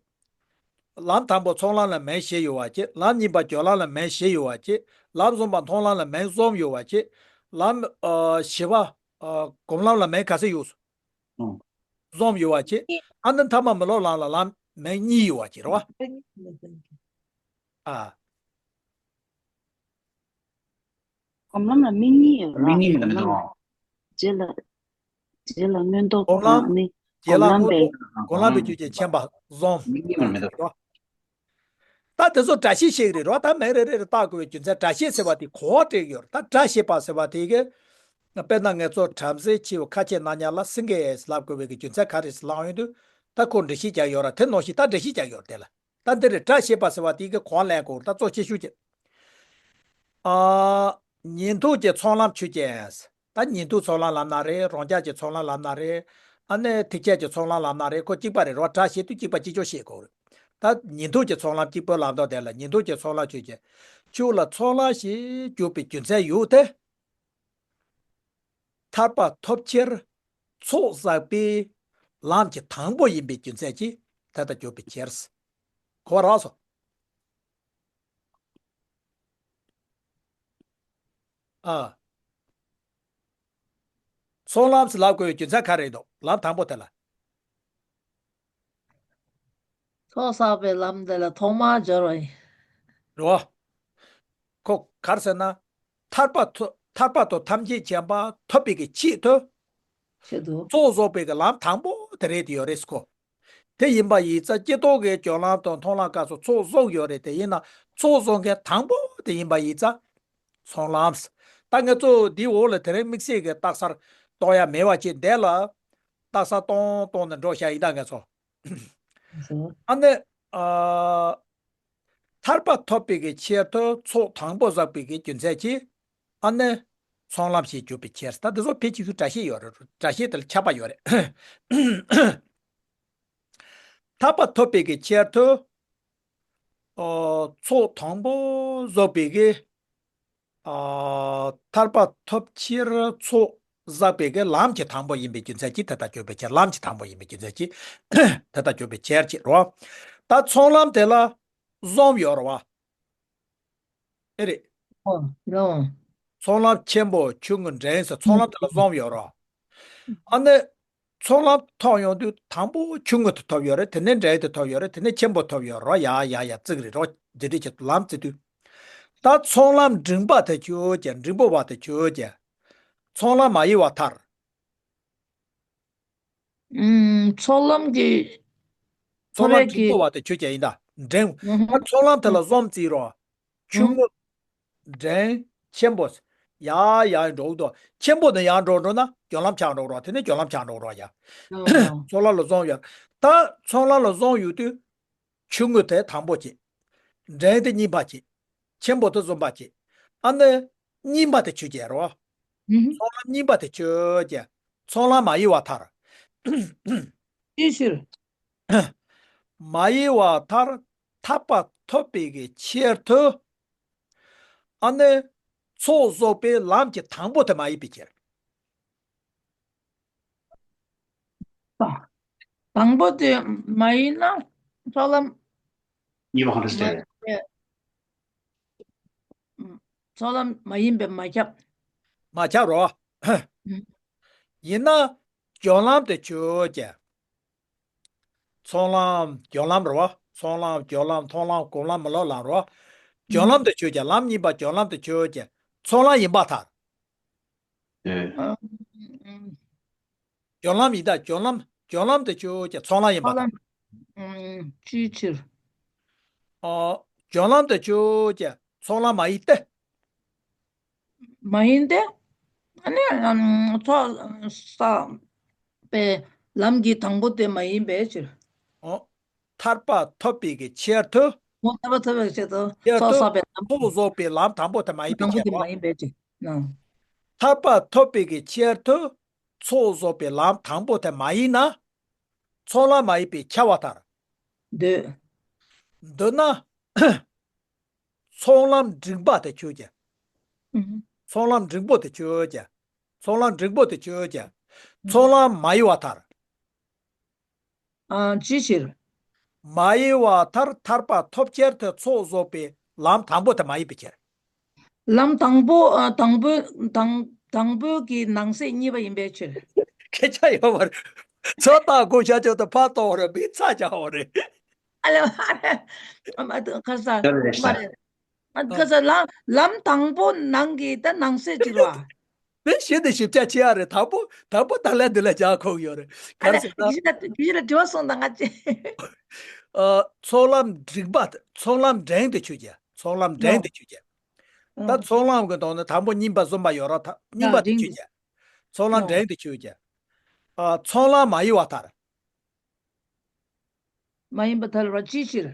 ལམ་དང་པོ་ཚོགས་ལམ་ལ་མིང་བཞི་ཡོད་པ་ཅིག་ལམ་གཉིས་པ་སྦྱོར་ལམ་ལ་མིང་བཞི་ཡོད་པ་ཅིག་ལམ་གསུམ་པ་མཐོང་ལམ་ལ་མིང་གསུམ་ཡོད་པ་ཅིག་ལམ་ཨ་བཞི་པ་ཨ་སྒོམ་ལམ་ལ་མིང་ག་ཚོད་ཡོད་སོང་། གསུམ་ཡོད་པ་ཅིག་ཨ་ནི་མཐའ་མ་མི་སློབ་ལམ་ལ་ལམ་མིང་གཉིས་ཡོད་པ་ཅིག་རེད་བ། ཨ། སྒོམ་ལམ་ལ་མིང་གཉིས་ཡོད་ར། མིང་གཉིས་མི་འདུག་རྗེས་ལ། རྗེས་ལ་མངོན་རྟོགས་སྒོམ་ལམ། དང་ནི། རྗེས་ལ་སྒོམ་ལམ་མངོན་པའི། རྟོགས། སྒོམ་ལམ་པའི་རྒྱུ་རྐྱེན་ཁྱིམ་པ་གསུམ། མིང་གཉིས་མི་འདུག་ད་དེ་ཚོ་སྒྲ་ཤེས་ཤེས་ཀྱི་རེད་རོ། ད་མིང་རེ་རེ་རེ་བཏགས་དགོས་པའི་རྒྱུ་མཚན་སྒྲ་ཤེས་ཟེར་བ་དེ་གོ་བ་སྤྲད་ཀྱི་ཡོད་རེད། ད་སྒྲ་ཤེས་པ་ཟེར་བ་དེ་གི། དཔེར་ན་ངས་ཚོ་བྲམ་ཟེ་ཆེ་བོ་ཁ་ཆེ་གནང་མཁན་ལ་སེང་གེ་ལབ་དགོས་པའི་གི་རྒྱུ་མཚན་ག་རེ་ལབ་ཡོང་དུས། ད་ཁོ་འགྲེལ་བཤད་རྒྱག་ཡོད་ར། དེ་ནང་བཞིན་ད་འགྲེལ་བཤད་རྒྱག་ཡོད་རེད་དེ་ལ། ད་འདི་རེད། སྒྲ་ཤེས་པ་ཟེར་བ་དེ་གི་གོ་བ་ལེན་དགོས་རེད། ད་གཙོ་ཆེ་ཤོས་ཀྱི། ཨ། ཉན་ཐོས་ཀྱི་ཚོགས་ལམ་ཆོས་ཅན། ད་ཉན་ཐོས་ཚོགས་ལམ་ལབ་ན་རེད། རང་རྒྱལ་གྱི་ཚོགས་ལམ་ལབ་ན་རེད། ཨ་ནི་ཐེག་ཆེན་གྱི་ཚོགས་ལམ་ལབ་ན་རེད། ཁོ་གཅིག་པ་རེད་རོ། སྒྲ་བཤད་དུས་གཅིག་པ་གཅིག་ཆོག་བཤད་དགོས་རེད། ད་ཉན་ཐོས་ཀྱི་ཚོགས་ལམ་གཅིག་པོ་ལབ་མདོག་དེ་ལ་ཉན་ཐོས་ཀྱི་ཚོགས་ལམ་ཆོས་ཅན། ཁྱོད་ལ་ཚོགས་ལམ་ཞིག་འཇུག་པའི་རྒྱུ་མཚན་ཡོད་དེ། ཐར་པ་ཐོབ་ཕྱིར། ཚོགས་བསགས་པའི་ལམ་གྱི་དང་པོ་ཡིན་པའི་རྒྱུ་མཚན་གྱིས་དེ་ལྟར་གྱུར་པའི་ཕྱིར། གོ་བ་རག་སོང་། ཨ། ཚོགས་ལམ་ཟེར་ལབ་དགོས་པའི་རྒྱུ་མཚན་ག་རེ་འདུག་ལམ་དང་པོ་དེ་ལ། ཚོགས་བསགས་པའི་ལམ་དེ་ལ་ཐོག་མར་སྦྱོར་བ་ཡིན། རེད་བ། ཁོ་ག་རེ་ཟེར་ན། ཐར་པ་ཐོབ་ཐར་པ་དང་ཐམས་ཅད་མཁྱེན་པ་ཐོབ་པའི་གི་ཆེད་དུ། ཆེད་དུ། ཚོགས་རྫོགས་པའི་གི་ལམ་དང་པོ་དེ་རེད་དེ་ཡོད་རེད་ཁོ། དེ་ཡིན་པ་ཡིན་ཙང་སྐྱེ་རྟོགས་ཀྱི་སྦྱོར་ལམ་དང་མཐོང་ལམ་སྐབས་སུ་ཚོགས་རྫོགས་ཡོད་རེད། དེ་ཡིན་ན་ཚོགས་རྫོགས་མཁན་དང་པོ་དེ་ཡིན་པ་ཡིན་ཙང་ཚོགས་ལམ། ད་ང་ཚོ་འདིའི་འོག་ལ་དེ་རིང་དམིགས་བསལ་གྱི་རྟགས་གསལ་གཏོང་ཡ་མེད་པ་ཅིག་འདས་ལ། རྟགས་གསལ་གཏོང་གཏོང་ནས་འགྲོ་བྱ་ཡིན་ད་ང་ཚོ། ཨ་ནི། ཨ། ཐར་པ་ཐོབ་པའི་གི་ཆེད་དུ་ཚོགས་དང་པོ་བསགས་པའི་གི་རྒྱུ་མཚན་གྱིས། ཨ་ནི། ཚོགས་ལམ་ཞེས་གྱུར་པའི་ཕྱིར། ད་འདི་ཚོ་ཕལ་ཆེར་ཞུ་སྒྲ་བཤད་ཡོད་རེད། སྒྲ་བཤད་དེ་ལ་ཁྱབ་པ་ཡོད་རེད། ཐར་པ་ཐོབ་པའི་གི་ཆེད་དུ། ཨོ། ཚོགས་དང་པོ་བསགས་པའི་གི། ཨ། ཐར་པ་ཐོབ་ཕྱིར་ཚོགས་བསགས་པའི་གི་ལམ་གྱི་དང་པོ་ཡིན་པའི་རྒྱུ་མཚན་གྱིས་དེ་ལྟར་གྱུར་པའི་ཕྱིར། ལམ་གྱི་དང་པོ་ཡིན་པའི་རྒྱུ་མཚན་གྱིས་དེ་ལྟར་གྱུར་པའི་ཕྱིར་གྱིས་རོ། ད་ཚོགས་ལམ་དེ་ལ་གསུམ་ཡོད་རེད་བ། ཨེ་རེད། ཨོ། རོ། ཚོགས་ལམ་ཆེན་པོ་ཆུང་ངུ་འབྲིང་ཟེར་ཚོགས་ལམ་དེ་ལ་གསུམ་ཡོད་རེད་བ། ཨ་ནི། ཚོགས་ལམ་ཐོབ་ཡོང་དུས་དང་པོ་ཆུང་ངུ་དེ་ཐོབ་ཡོད་རེད། དེ་ནས་འབྲིང་དེ་ཐོབ་ཡོད་རེད། དེ་ནས་ཆེན་པོ་ཐོབ་ཡོད་རེད། ཡ་ཡ་ཡ་ཙིག་རེད་རོ། འདི་འདྲ་བྱེད་དུས་ལམ་བརྩི་དུས། ད་ཚོགས་ལམ་འབྲིང་པ་དེ་ཆོས་ཅན། འབྲིང་པོ་བ་དེ་ཆོས་ཅན། ཚོགས་ལམ་མ་ཡིན་པ་མཐར། ཨུམ། ཚོགས་ལམ་གྱི། ཚོགས་ལམ་འབྲིང་པོ་བ་དེ་ཆོས་ཅན་ཡིན་ད། འབྲིང་། ཨུམ། ད་ཚོགས་ལམ་དེ་ལ་གསུམ་བརྩིས་རོ། ཆུང་ངུ། འབྲིང་། ཆེན་པོ། ཡ་ཡ་འགྲོ་འདུག་ཆེན་པོ་ནས་ཡར་འགྲོ་འགྲོ་ན་སྦྱོར་ལམ་ཆགས་འགྲོ་རོགས། དེ་ནས་སྦྱོར་ལམ་ཆགས་འགྲོ་རོགས་ཡ། ཨོ། ཚོགས་ལམ་ལ་གསུམ་ཡོད། ད་ཚོགས་ལམ་ལ་གསུམ་ཡོད་དུས། ཆུང་ངུ་དེ་དང་པོ་བྱེད། འབྲིང་དེ་གཉིས་པ་བྱེད། ཆེན་པོ་དེ་གསུམ་པ་བྱེད། ཨ་ནི། གཉིས་པ་དེ་ཆོས་ཅན་རོ། ཨུ་ཧུ། ཚོགས་ལམ་གཉིས་པ་དེ་ཆོས་ཅན། ཚོགས་ལམ་མ་ཡིན་པ་མཐར། ཅིའི་ཕྱིར། མ་ཡིན་པ་མཐར་ཐར་པ་ཐོབ་པའི་གི་ཆེད་དུ། ཨ་ནི། ཚོགས་རྫོགས་པའི་ལམ་གྱི་དང་པོ་དེ་མ་ཡིན་པའི་ཕྱིར། དང་པོ་དེ་མ་ཡིན་ན་ཚོགས་ལམ། གཉིས་པ་གང་འདྲ་ཟེར། མ་ཡིན་པའི། ཚོགས་ལམ་མ་ཡིན་པས་མ་ཁྱབ། མ་ཁྱབ་རོ། ཨུ། ཡིན་ན། སྦྱོར་ལམ་དེ་ཆོས་ཅན། ཚོགས་ལམ་སྦྱོར་ལམ་རེད་བ། ཚོགས་ལམ་སྦྱོར་ལམ་མཐོང་ལམ་སྒོམ་ལམ་མི་སློབ་ལམ་རེད་བ། སྦྱོར་ལམ་དེ་ཆོས་ཅན། ལམ་གཉིས་པ་སྦྱོར་ལམ་དེ་ཆོས་ཅན། ཚོགས་ལམ་ཡིན་པར་ཐལ། ཨེ། སྦྱོར་ལམ་ཡིན་ད། སྦྱོར་ལམ་སྦྱོར་ལམ་དེ་ཆོས་ཅན། ཚོགས་ལམ་ཡིན་པར་ཐལ། ཨུམ། ཅིའི་ཕྱིར། ཨོ། སྦྱོར་ལམ་དེ་ཆོས་ཅན། ཚོགས་ལམ་མ་ཡིན་ཏེ། མ་ཡིན་ཏེ། ཨ་ནི་ཨམ། ཚོགས་བསགས་པའི་ལམ་གྱི་དང་པོ་དེ་མ་ཡིན་པའི་ཕྱིར། ཨོ། ཐར་པ་ཐོབ་པའི་གི་ཆེད་དུ། ཨོ། ཐར་པ་ཐོབ་པའི་ཆེད་དུ་ཆེད་དུ་ཚོགས་བསགས་པའི་ལམ། ཚོགས་རྫོགས་པའི་ལམ་དང་པོ་དེ་མ་ཡིན་པའི་དང་པོ་ཕྱིར་དེ་རོ། མ་ཡིན་པའི་ཕྱིར། ཨང་། ཐར་པ་ཐོབ་པའི་གི་ཆེད་དུ་ཚོགས་རྫོགས་པའི་ལམ་དང་པོ་དེ་མ་ཡིན་ན། ཚོགས་ལམ་མ་ཡིན་པས་ཁྱབ་པར་ཐལ། འདོད། འདོད་ན། ཚོགས་ལམ་འབྲིང་པ་དེ་ཆོས་ཅན། ཨུ་ཧུ། ཚོགས་ལམ་འབྲིང་པོ་དེ་ཆོས་ཅན། ཚོགས་ལམ་འབྲིང་པོ་དེ་ཆོས་ཅན། ཚོགས་ལམ་མ་ཡིན་པར་ཐལ། ཨ། ཅིའི་ཕྱིར། མ་ཡིན་པར་ཐལ། ཐར་པ་ཐོབ་ཕྱིར་དུ་ཚོགས་རྫོགས་པའི་ལམ་དང་པོ་དེ་མ་ཡིན་པའི་ཕྱིར། ལམ་དང་པོ། ཨ། དང་པོ་དང་དང་པོའི་གི་ནང་གསེས་གཉིས་པ་ཡིན་པའི་ཕྱིར། སྐད་ཆ་ཡོད་པ་རེད། ཚོད་ལྟ་དགོས་བྱ་ཆོག་ཏུ་ཕར་གཏོང་བ་རེད། མི་ཚ་བྱ་བ་རེད། ཨ་ལེ་ཨ་ལེ། ཨ་མ་ཁ་ས་ད་རེད་ཤག་མ་རེད། ཨ་ཁ་ས་ལམ་ལམ་དང་པོ་ནང་གི་ད་ནང་གསེས་གཅིག་རེད་བ། དེ་གཞི་དེ་ཞིབ་ཆ་ཆེ་ཡ་རེད། དང་པོ་དང་པོ་ད་ལན་འདི་ལ་རྒྱག་ཁོག་ཡོད་རེད། ག་ཨ་རེ་ལེ་ཟེར་ན། དེ་གཞི་ལ་དེ་གཞི་ལ་དྲི་བ་སོང་ད་ང་ཅི། ཨ། ཚོགས་ལམ་འབྲིང་པ་དེ། ཚོགས་ལམ་འབྲིང་དེ་ཆོས་ཅན། ཚོགས་ལམ་འབྲིང་ཡོ། དེ་ཆོས་ཅན། ད་ཨ། ཚོགས་ལམ་གི་ཐོག་ནས་དང་པོ་གཉིས་པ་གསུམ་པ་ཡོད་ར། ད་གཉིས་ཡ་པ་དེ་འབྲིང་ཆོས་དེ། ཅན། ཚོགས་ལམ་ཡོ། འབྲིང་དེ་ཆོས་ཅན། ཨ། ཚོགས་ལམ་མ་ཡིན་པར་ཐལ། མ་ཡིན་པར་ཐལ་བ་ཅིའི་ཕྱིར།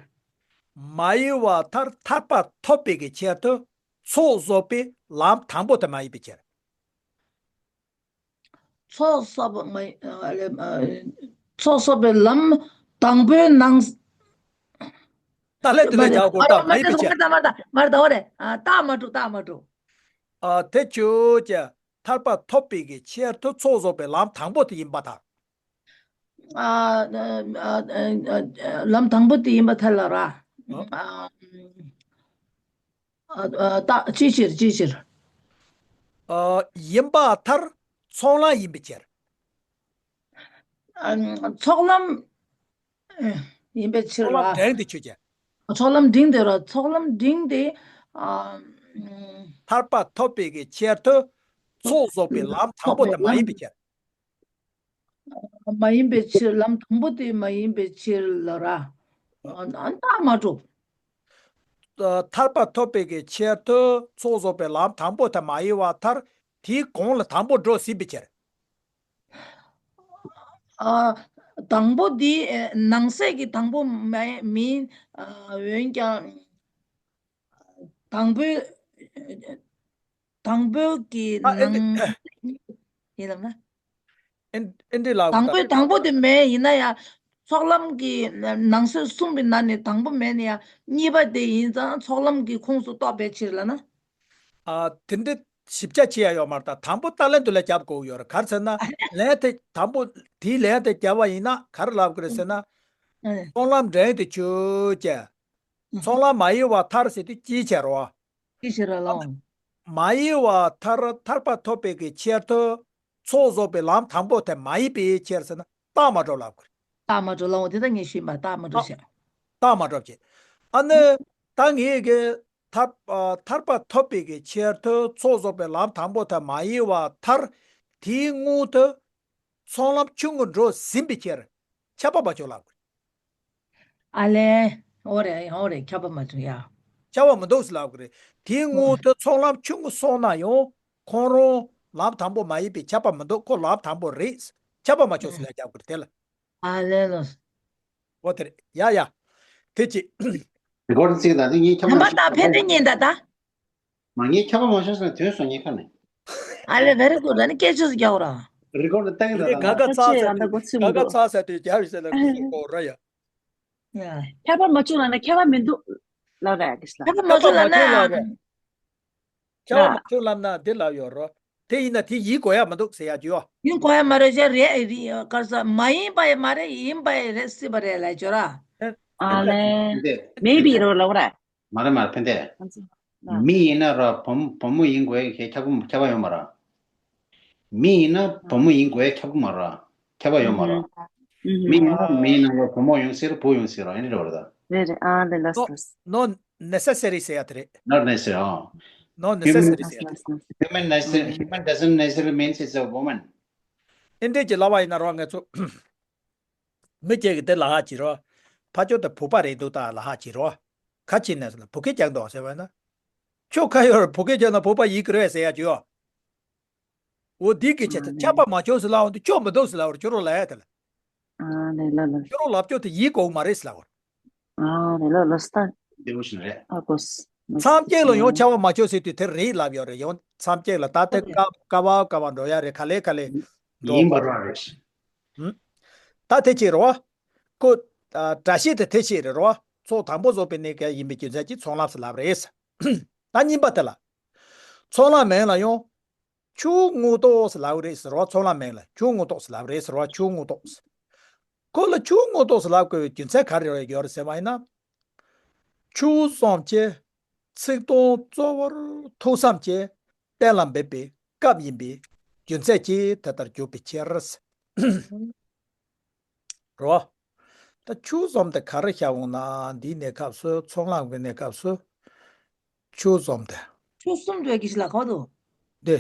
མ་ཡིན་པར་ཐལ། ཐར་པ་ཐོབ་པའི་གི་ཆེད་དུ་ཚོགས་རྫོགས་པའི་ལམ་དང་པོ་དེ་མ་ཡིན་པའི་ཕྱིར། ཚོགས་བསགས་པ་མ་ཡིན། ཨ་ལེ། ཨ། ཚོགས་བསགས་པའི་ལམ་དང་པོའི་ནང་། ད་ལན་འདི་ལ་རྒྱག་དགོས། ད་མ་ཡིན་པའི་ཕྱིར། མ་རེད་མ་རེད་མ་རེད་མ་རེད། ཨ། རྟགས་མ་གྲུབ། རྟགས་མ་གྲུབ། ཨ། དེ་ཆོས་ཅན། ཐར་པ་ཐོབ་པའི་གི་ཆེད་དུ་ཚོགས་རྫོགས་པའི་ལམ་དང་པོ་དེ་ཡིན་པར་ཐལ། ཨ་ཨ་ཨ་ཨ་ལམ་དང་པོ་དེ་ཡིན་པར་ཐལ་ལ་ར། ཨ། ཨ་ཨ་ཨ་ད་ཅིའི་ཕྱིར་ཅིའི་ཕྱིར། ཨ། ཡིན་པར་ཐལ། ཚོགས་ལམ་ཡིན་པའི་ཕྱིར། ཨ། ཚོགས་ལམ་ཨ་ཡིན་པའི་ཕྱིར་ཚོགས་ལམ་ར། འབྲིང་དེ་ཆོས་ཅན། ཚོགས་ལམ་འབྲིང་དེ་ར། ཚོགས་ལམ་འབྲིང་དེ། ཨ། ཐར་པ་ཐོབ་པའི་གི་ཆེད་དུ་ཚོགས་རྫོགས་པའི་ལམ་དང་པོ་དེ་མ་ཡིན་པའི་ཕྱིར། མ་ཡིན་པའི་ཕྱིར། ལམ་དང་པོ་དེ་མ་ཡིན་པའི་ཕྱིར་ལ་ར། ཨ། རྟགས་མ་གྲུབ། ཐར་པ་ཐོབ་པའི་གི་ཆེད་དུ་ཚོགས་རྫོགས་པའི་ལམ་དང་པོ་དེ་མ་ཡིན་པར་ཐལ། དེའི་གོང་ལ་དང་པོ་འགྲོ་སྲིད་པའི་ཕྱིར། ཨ། དང་པོ་འདི་ནང་གསེས་ཀྱི་དང་པོ་མ་མིན། ཨ། འོན་ཀྱང་དང་པོའི་དང་པོའི་གི་ཨ། ཨེ་འདི་ནང་ཡིན་ལབ་ན། ཨེ་ཨེ་འདི་ལབ་དང་པོའི་དང་པོ་དེ་མེད་ཡིན་ན་ཡང་། ཚོགས་ལམ་གྱི་ནང་གསེས་གསུམ་པའི་ནང་ནས་དང་པོ་མེད་ན་ཡང་གཉིས་པ་དེ་ཡིན་ཙང་ཚོགས་ལམ་གྱི་ཁོངས་སུ་གཏོགས་པའི་ཕྱིར་ལབ་ན། ཨ། དེ་འདྲ་ཞིབ་ཆ་བྱེད་ཡ་ཡོད་མ་རེད། ད་དང་པོ་ད་ལན་དུ་ལ་རྒྱབ་དགོས་ཡོད་རེད། ག་རེ་ཟེར་ན། ལན་དེ་དང་པོ་དེའི་ལན་དེ་རྒྱབ་པ་ཡིན་ན་ག་རེ་ལབ་དགོས་རེད་ཟེར་ན། ཨ། ཚོགས་ལམ་འབྲིང་དེ་ཆོས་ཅན། ཚོགས་ལམ་མ་ཡིན་པར་ཐལ་ཟེར་དུས་ཅིའི་ཕྱིར་རོ། ཅིའི་ཕྱིར་ལ། མ་ཡིན་པར་ཐལ། ཐར་པ་ཐོབ་པའི་གི་ཆེད་དུ་ཚོགས་རྫོགས་པའི་ལམ་དང་པོ་དེ་མ་ཡིན་པའི་ཕྱིར་ཟེར་ན་རྟགས་མ་གྲུབ་ལབ་དགོས། རྟགས་མ་གྲུབ་ལབ་འོ་དེ་ད་ངས་ཞུས་པ་རྟགས་མ་གྲུབ་ཤག་རྟགས་མ་གྲུབ་ཅེས། ཨ་ནི་ད་ངས་གི་ཐར་ཨ་ཐར་པ་ཐོབ་པའི་གི་ཆེད་དུ་ཚོགས་རྫོགས་པའི་ལམ་དང་པོ་དེ་མ་ཡིན་པར་ཐལ། དེའི་སྔོན་དུ་ཚོགས་ལམ་ཆུང་ངུ་འགྲོ་ཟིན་པའི་ཕྱིར། ཁྱབ་པ་མ་བྱུང་ལབ་དགོས། ཨ་ལས། འོ་རེད་འོ་རེད། ཁྱབ་པ་མ་བྱུང་ཡ། ཁྱབ་པ་མི་འདུག་ཟེར་ལབ་དགོས་རེད། དེའི་སྔོན་དུ་ཚོགས་ལམ་ཆུང་ངུ་སོང་ན་ཡང་ཁོང་རང་ལམ་དང་པོ་མ་ཡིན་པས་ཁྱབ་པ་མི་འདུག་ཁོ་ལམ་དང་པོ་རེད། ཁྱབ་པ་མ་བྱུང་ཟེར་ལབ་རྒྱབ་དགོས་རེད་དེ་ལ། ཨ་ལས་ལོ། འོ་དེ་རེད་ཡ་ཡ། དེ་ཅི། རི་ཀོར་ཌི་བརྩིས་ད་དེ་ངས་ཁྱབ་པ་ནམ་པ་མ་ད་ཕན་བྱུང་ཚེ་ཉིན་ད་ད། མ་ངས་ཁྱབ་པ་མ་བྱུང་ཟེར་ན་དོན་སོང་ངས་ཁ་ནས། ཨ་ལས་very good། ཨ་ནི་སྐད་ཆ་ཟིག་རྒྱག་ར། རི་ཀོར་ཌི་བཏང་གི་འདུག་ད། ག་ག་ཚ་ཟེར་དུས་ག་ག་ཚ་ཟེར་དུས་རྒྱབ་ཟེར་ལ་གོ་ར་ཡ། ཡ། ཁྱབ་པ་མ་བྱུང་ལབ་ན་ཁྱབ་པ་མི་འདུག་ལབ་ར་གི་ལ། ཁྱབ་པ་མ་བྱུང་ལབ་ན། ཁྱབ་པ་མ་བྱུང་ལབ་ན་འདི་ལབ་ཡོད་རོ། དེ་ཡིན་ན་དེ་ཡིན་དགོས་ཡ་མི་འདུག་ཟེར་ཡ་ཅིག་ཡོད། ཡིན་དགོས་ཡ་མ་རེད་ཟེར་རེད་ཨེ་རེད་ག་རེ་ཟ། མ་ཡིན་པ་ཡ་མ་རེད། ཡིན་པ་ཡ་རེད་སྲིད་པ་རེད་ལབ་ཅོ་ར། ཨ་ལས། འདི། མེད་པའི་རོ་ལབ་ར། མ་རེད་མ་རེད་ཕན་བདེ། ཨ་ཙི། ཨ། མི་ཡིན་ན་ར་བུ་བུ་མོ་ཡིན་དགོས་ཁྱབ་ཁྱབ་པ་ཡོད་མ་ར། མི་ཡིན་ན་བུ་མོ་ཡིན་དགོས་ཁྱབ་མ་ར། ཁྱབ་པ་ཡོད་མ་ར། ཨུ་ཧུ། མི་ཡིན་ན་མི་ཡིན་ན་བུ་མོ་ཡོང་སྲིད་ར་བུ་ཡོང་སྲིད་ར་ཨེ་འདྲ་རེད་བ་རེད་ད། རེད་རེད། ཨ་ལས་ལགས་སོ། No, no necessary ཟེར་ཡ་དེ་རེད། Not necessary ཨ། No necessary ཟེར་ཡ་དེ་རེད། Human necessary, human doesn't necessarily means it's a woman. ཨེ་འདྲས་ཀྱི་ལབ་པ་ཡིན་ན་རོ་ང་ཚོ། མི་སྐྱེ་གི་དེ་ལ་ཧ་ཅི་རོ། ཕ་ཅོ་དེ་བུ་པ་རེད་འདུག་ད་ལ་ཧ་ཅི་རོ། ཁ་ཅི་ནས་སོང་ན་བུ་སྐྱེ་ཀྱང་འདུག་ཟེར་བ་ན། ཁྱོད་ཁ་ཡོར་བུ་སྐྱེ་ཀྱང་ན་བུ་པ་ཡིན་གི་རེད་ཟེར་ཡ་ཅི་ཡོ། འོ་འདི་གི་ཆེད་དུ་ཁྱབ་པ་མ་བྱུང་ཟེར་ལ་འོ་འདི་ཁྱོད་མི་འདུག་ཟེར་ལ་འོ་ཁྱོད་རོ་ལ་ཡ་དེ་ལ། ཨ་ལས་ལ་ལ། ཁྱོད་རོ་ལབ་ཁྱོད་དེ་ཡིན་གོ་མ་རེད་ཟེར་ལ་འོ། ཨ་རེད་ལ་ལ་སྟ། བདེ་བོ་ཞིག་རེད། ཨ་གོས། མཚམས་སྐྱེས་ལ་ཡང་ཁྱབ་པ་མ་ཆོག་ཟེར་དུས་དེར་རེད་ལབ་ཡོད་རེད། ཡང་མཚམས་སྐྱེས་ལ་ད་ལྟ་ཨོ་ཀེ། ཀ་ཀ་བ་ཀ་བ་འགྲོ་ཡ་རེད། ག་ལེ་ག་ལེ་འགྲོ་ཡིན་པ་རེད། ཧུམ། ད་དེ་ཆེ་རེད་བ། ཁོ། ཨ། བཀྲ་ཤིས་དེ་དེ་ཆེ་རེད་རོ། ཚོགས་དང་པོ་རྫོགས་པའི་གནས་སྐབས་ཡིན་པའི་རྒྱུ་མཚན་གྱིས་ཚོགས་ལམ་ཟེར་ལབ་རེད། ད་གཉིས་པ་དེ་ལ། ཚོགས་ལམ་མིང་ལ་ཡང་། ཆོས་མངོན་རྟོགས་ཟེར་ལབ་རེད་ཟེར་བ། ཚོགས་ལམ་མིང་ལ་ཆོས་མངོན་རྟོགས་ཟེར་ལབ་རེད་ཟེར་བ། ཆོས་མངོན་རྟོགས་ཟེར། ཁོ་ལ་ཆོས་མངོན་རྟོགས་ཟེར་ལབ་དགོས་པའི་རྒྱུ་མཚན་ག་རེ་ཡོད་རེད་ཟེར་བ་ཡིན་ན། ཆོས་གསུམ་གྱི་ཚིག་དོན་གཙོ་བོར་ཐོས་བསམ་གྱིས་གཏན་ལ་འབེབས་པའི་སྐབས་ཡིན་པའི་རྒྱུ་མཚན་གྱིས་དེ་ལྟར་གྱུར་པའི་ཕྱིར། རོ། ད་ཆོས་གསུམ་དེ་ག་རེ་བཞག་འོང་ན་འདིའི་གནས་སྐབས་སུ། ཚོགས་ལམ་གྱི་གནས་སྐབས་སུ། ཆོས་གསུམ་དེ། ཆོས་གསུམ་དེ་གི་ལ་གོ་དུ། དེ།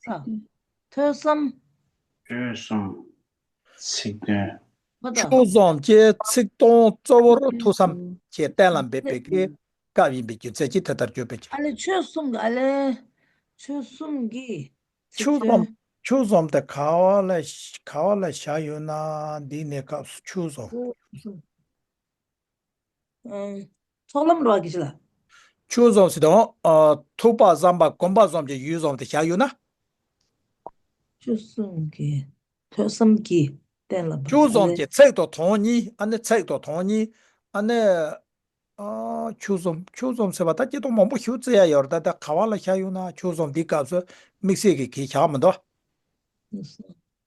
ཨ། ཐོས་བསམ། ཆོས་གསུམ། ཚིག་དོན། ཧོ་ད། ཆོས་གསུམ་གྱི་ཚིག་དོན་གཙོ་བོར་ཐོས་བསམ་གྱིས་གཏན་ལ་འབེབས་པའི་གི་སྐབས་ཡིན་པའི་རྒྱུ་མཚན་གྱིས་དེ་ལྟར་གྱུར་པའི་ཕྱིར། ཨ་ལས་ཆོས་གསུམ་གྱི་ཨ་ལས། ཆོས་གསུམ་གྱི། ཆོས་གསུམ། ཆོས་གསུམ་དེ་ག་བ་ལ་ག་བ་ལ་བཞག་ཡོད་ན་འདིའི་གནས་སྐབས་སུ་ཆོས་གསུམ། ཨ། ཚོགས་ལམ་རོ་གི་ལ། ཆོས་གསུམ་ཟེར་དང་། ཨ། ཐོས་པ་བསམ་པ་སྒོམ་པ་གསུམ་གྱི་ཡུལ་གསུམ་དེ་བཞག་ཡོད་ན། ཆོས་གསུམ་གྱི་ཐོས་བསམ་གྱིས་གཏན་ལ་འབེབས། ཆོས་གསུམ་གྱི་ཚིག་དང་དོན་གཉིས། ཨ་ནི་ཚིག་དང་དོན་གཉིས། ཨ་ནི། ཨ། ཆུ་ཟོམ། ཆུ་ཟོམ་ཟེར་བ་ད་སྐྱེ་སྟོང་མང་པོ་ཞིག་བརྩི་ཡ་ཡོད་རེད། ད་ད་ག་བ་ལ་བཞག་ཡོད་ན། ཆུ་ཟོམ་འདི་སྐབས་སུ་དམིགས་བསལ་གྱི་གི་བཞག་མི་འདུག་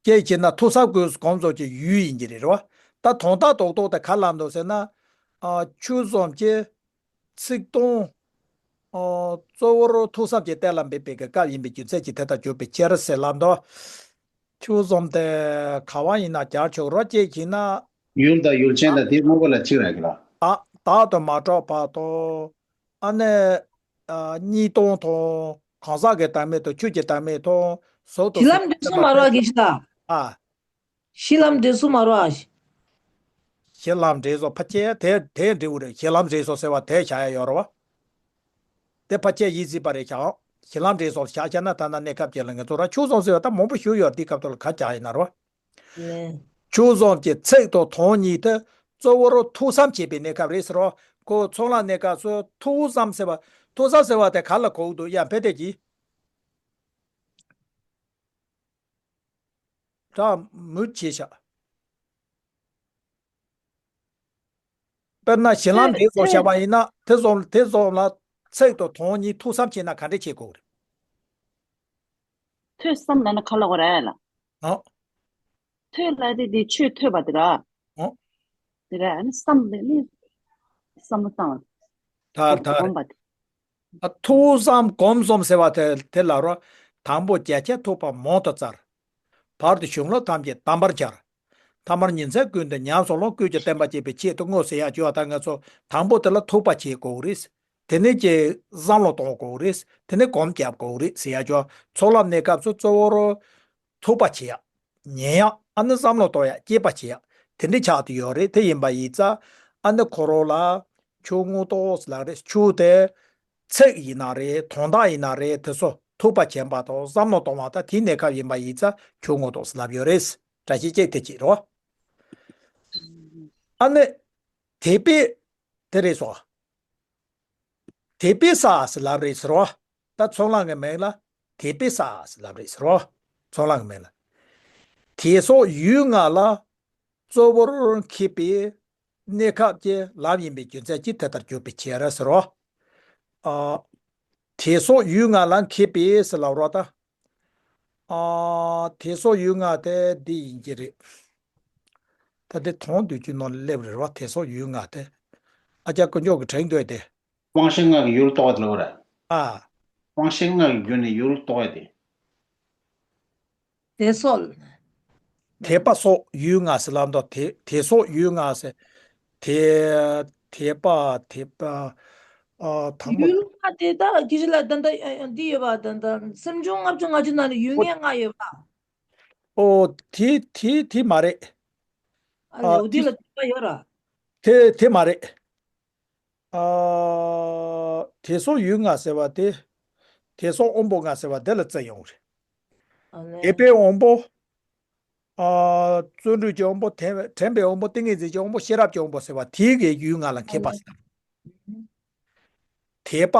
སྐད་ཅིག་ན་ཐུགས་བསམ་དགོས་སུ་གོམས་ཚོགས་ཀྱི་ཡུལ་ཡིན་གྱི་རེད་རོ། ད་དོན་དག་རྡོག་རྡོག་དེ་ག་ལ་འདུག་ཟེར་ན། ཨ། ཆུ་ཟོམ་གྱི་ཚིག་དོན། ཨོ། གཙོ་བོར་ཐུགས་བསམ་གྱིས་གཏན་ལ་འབེབས་པའི་གི་སྐབས་ཡིན་པའི་རྒྱུ་མཚན་གྱིས་དེ་ལྟར་གྱུར་པའི་ཕྱིར་ཟེར་ལབ་འདུག་ཆུ་ཟོམ་དེ་ག་བ་ཡིན་ན་རྒྱག་ཆོག་རོ། སྐད་ཅིག་ན། ཡུལ་དང་ཡུལ་ཅན་དང་དེ་དངོས་པོ་ལ་གཅིག་རེད་གི་ལ། ཨ། བདག་ཏུ་མ་གྲུབ་པ་དང་། ཨ་ནི། ཨ། གཉིས་སྟོང་དང་། གང་ཟག་གི་བདག་མེད་དང་། ཆོས་ཀྱི་བདག་མེད་དང་། གཟུགས་དང་གཞི་ལམ་འབྲས་གསུམ་མ་རོ་ཨ། གི་ཤི་ལ། ཨ། གཞི་ལམ་འབྲས་གསུམ་མ་རོ་ཨ། གཞི་ལམ་འབྲས་གསུམ་ཕལ་ཆེར་དེ་དེ་འབྲས་བུ་རེད། གཞི་ལམ་འབྲས་གསུམ་ཟེར་བ་དེ་བཞག་ཡ་ཡོད་རེད་བ། དེ་ཕལ་ཆེར་ཡིད་སྲིད་པ་རེད་བཞག་གཞི་ལམ་འབྲས་གསུམ་བཞག་བྱས་ན། ད་ན་གནས་སྐབས་ཅིག་ལ་ང་ཚོ་ར་ཆུ་ཟོམ་ཟེར་བ་ད་མང་པོ་ཞིག་ཡོད། དེ་སྐབས་དུ་ལ་ག་བཞག་ཡིན་ན་རོ། ལན། ཆུ་ཟོམ་གྱི་ཚིག་དང་དོན་གཉིས་དེ་གཙོ་བོར་ཐུགས་བསམ་བྱེད་པའི་གནས་སྐབས་རེད་ཟེར་རོ། ཁོ་ཚོགས་ལམ་གནས་སྐབས་སུ་ཐུགས་བསམ་ཟེར་བ། ཐུགས་བསམ་ཟེར་བ་དེ་ག་ལ་གོ་གི་འདུག་ཡ། ཕེ་དེ་གྱིས། ད་མུ་བྱེད་བྱ། དཔེར་ན་གཞི་ལམ་ཐོས། འབྲས་གསུམ་བཞག་པ་ཡིན་ན། དེ་ཚོ་དེ་ཚོ་ལ་ཚིག་དང་དོན་གཉིས་ཐུགས་བསམ་བྱས་ན་ག་འདྲ་བྱེད་དགོས་རེད། ཐོས་བསམ་ལབ་ན་ག་ལ་གོ་རེད་ལ། ཨོ། ཐོས་ལབ་དེ་དེ་ཆོས་ཐོས་པ་དེ་ར། ཨོ། དེ་ར། ཨ་ནི་བསམ་དེ་ནི་བསམ་བློ་བཏང་བ། ད་ད་སྒོམ་པ་དེ། ཨ། ཐུགས་བསམ་སྒོམ་གསུམ་ཟེར་བ་དེ་དེ་ལ་རོ། དང་པོ་རྒྱ་ཆེར་ཐུགས་ཕམ་མང་དུ་བཙལ། བར་དུ་གཞུང་ལུགས་ཐམས་ཅད་གདམས་པར་བྱ། ཐ་མར་ཉིན་མཚན་ཀུན་ཏུ་ཉམས་སུ་བླང་། ཀུན་གྱིས་བསྟན་པ་འགྱེད་པའི་ཆེད་དུ་བསྔོ་ཟེར་ཡག་བརྗོད་པ་དང་། ང་ཚོ་དང་པོ་དེ་ལ་ཐུགས་ཕམ་བྱེད་དགོས་རེད། དེ་ནས་ཀྱི་བསམ་བློ་གཏོང་དགོས་རེད། དེ་ནས་སྒོམ་རྒྱབ་དགོས་རེད་ཟེར་ཡག་བརྗོད། ཚོགས་ལམ་གནས་སྐབས་སུ་གཙོ་བོར་ཐུགས་ཕམ་བྱེད་ཡག་ཉན་ཡག་ཨ་ནི་བསམ་བློ་གཏོང་ཡག་དགྱེས་པ་བྱེད་ཡག་དེ་འདྲ་ཆགས་བསྡད་ཡོད་རེད། དེ་ཡིན་པ་ཡིན་ཙང་། ཨ་ནི་ཁོ་རང་ལ་ཆུ་སྔོ་ཏོག་ཟེར་ལབ་རེད། ཆུ་དེ་ཚིག་ཡིན་ན་རེད། དོན་དག་ཡིན་ན་རེད། དེ་ཚོ་ཐུགས་ཕམ་བྱེད་པ་དང་བསམ་བློ་གཏོང་བ་དང་། དེའི་གནས་སྐབས་ཡིན་པ་ཡིན་ཙང་ཆུ་སྔོ་ཏོག་ཟེར་ལབ་ཡོད་རེད། བཀྲ་ཤིས་ཅེས་དེ་གཅིག་རེད། ཨ་ནི་དད་པས། དེ་རེད་སོ། དད་པས་བསགས་ཟེར་ལབ་རེད་ཟེར་བ། ད་ཚོགས་ལམ་གྱི་མིང་ལ་དད་པས་བསགས་ཟེར་ལབ་རེད་ཟེར་བ། ཚོགས་ལམ་གྱི་མིང་ལ། དད་སོགས་ཡུལ་ལྔ་ལ་གཙོ་བོར་འཁེལ་བའི་གནས་སྐབས་ཀྱི་ལམ་ཡིན་པའི་རྒྱུ་མཚན་གྱིས་དེ་ལྟར་གྱུར་པའི་ཕྱིར་ཟེར་བ། ཨ། དད་སོགས་ཡུལ་ལྔ་ལ་འཁེལ་བའི་ཟེར་ལབ་རོགས་ད། ཨ། དད་སོགས་ཡུལ་ལྔ་དེ་འདི་ཡིན་གྱི་རེད། ད་དེ་དོན་བསྡུ་རྒྱུ་ནང་སླེབས་རེད་བ། དད་སོགས་ཡུལ་ལྔ་དེ། ཨ་ཅག་དཀོན་མཆོག་གིས་དྲན་འདུག་དེ། དབང་ཤེས་ལྔ་གི་ཡུལ་རྟོགས་པ་ལབ་ར། ཨ། དབང་ཤེས་ལྔ་གི་རྒྱུ་ནི་ཡུལ་རྟོགས་ཡ་དེ། དད་སོགས། དད་པ་སོགས་ཡུལ་ལྔ་ཟེར་ལབ་འདུག་དད་དད་སོགས་ཡུལ་ལྔ་ཟེར། དད། དད་པ། དད་པ། ཨ། དང་པོ། ཡུལ་ལྔ་དེ་ད་ཁྱེད་ལ་ད་ལྟ་འདི་ཡོད་པ། ད་ལྟ་སེམས་བྱུང་ལྔ་བཅུ་ང་བཅུ་ནང་ལ་ཡུལ་ངེས་ལྔ་ཡོད་པ། ཨོ། དེ་དེ་དེ་མ་རེད། ཨ་ལེ། ཨ། འོ་དེ་ལ་དད་པ་ཡོད་ར། དེ་དེ་མ་རེད། ཨ། དད་སོགས་ཡུལ་ལྔ་ཟེར་བ་དེ། དད་སོགས་དབང་པོ་ལྔ་ཟེར་བ་དེ་ལ་བརྩི་ཡོང་རེད། ཨ་ལེ། དད་པའི་དབང་པོ། ཨ། བརྩོན་འགྲུས་ཀྱི་དབང་པོ། དྲན་དྲན་པའི་དབང་པོ། ཏིང་ངེ་འཛིན་གྱི་དབང་པོ། ཤེས་རབ་ཀྱི་དབང་པོ་ཟེར་བ་དེ་གའི་ཡུལ་ལྔ་ལ་འཁེལ་པ་ཟེར། དད་པ།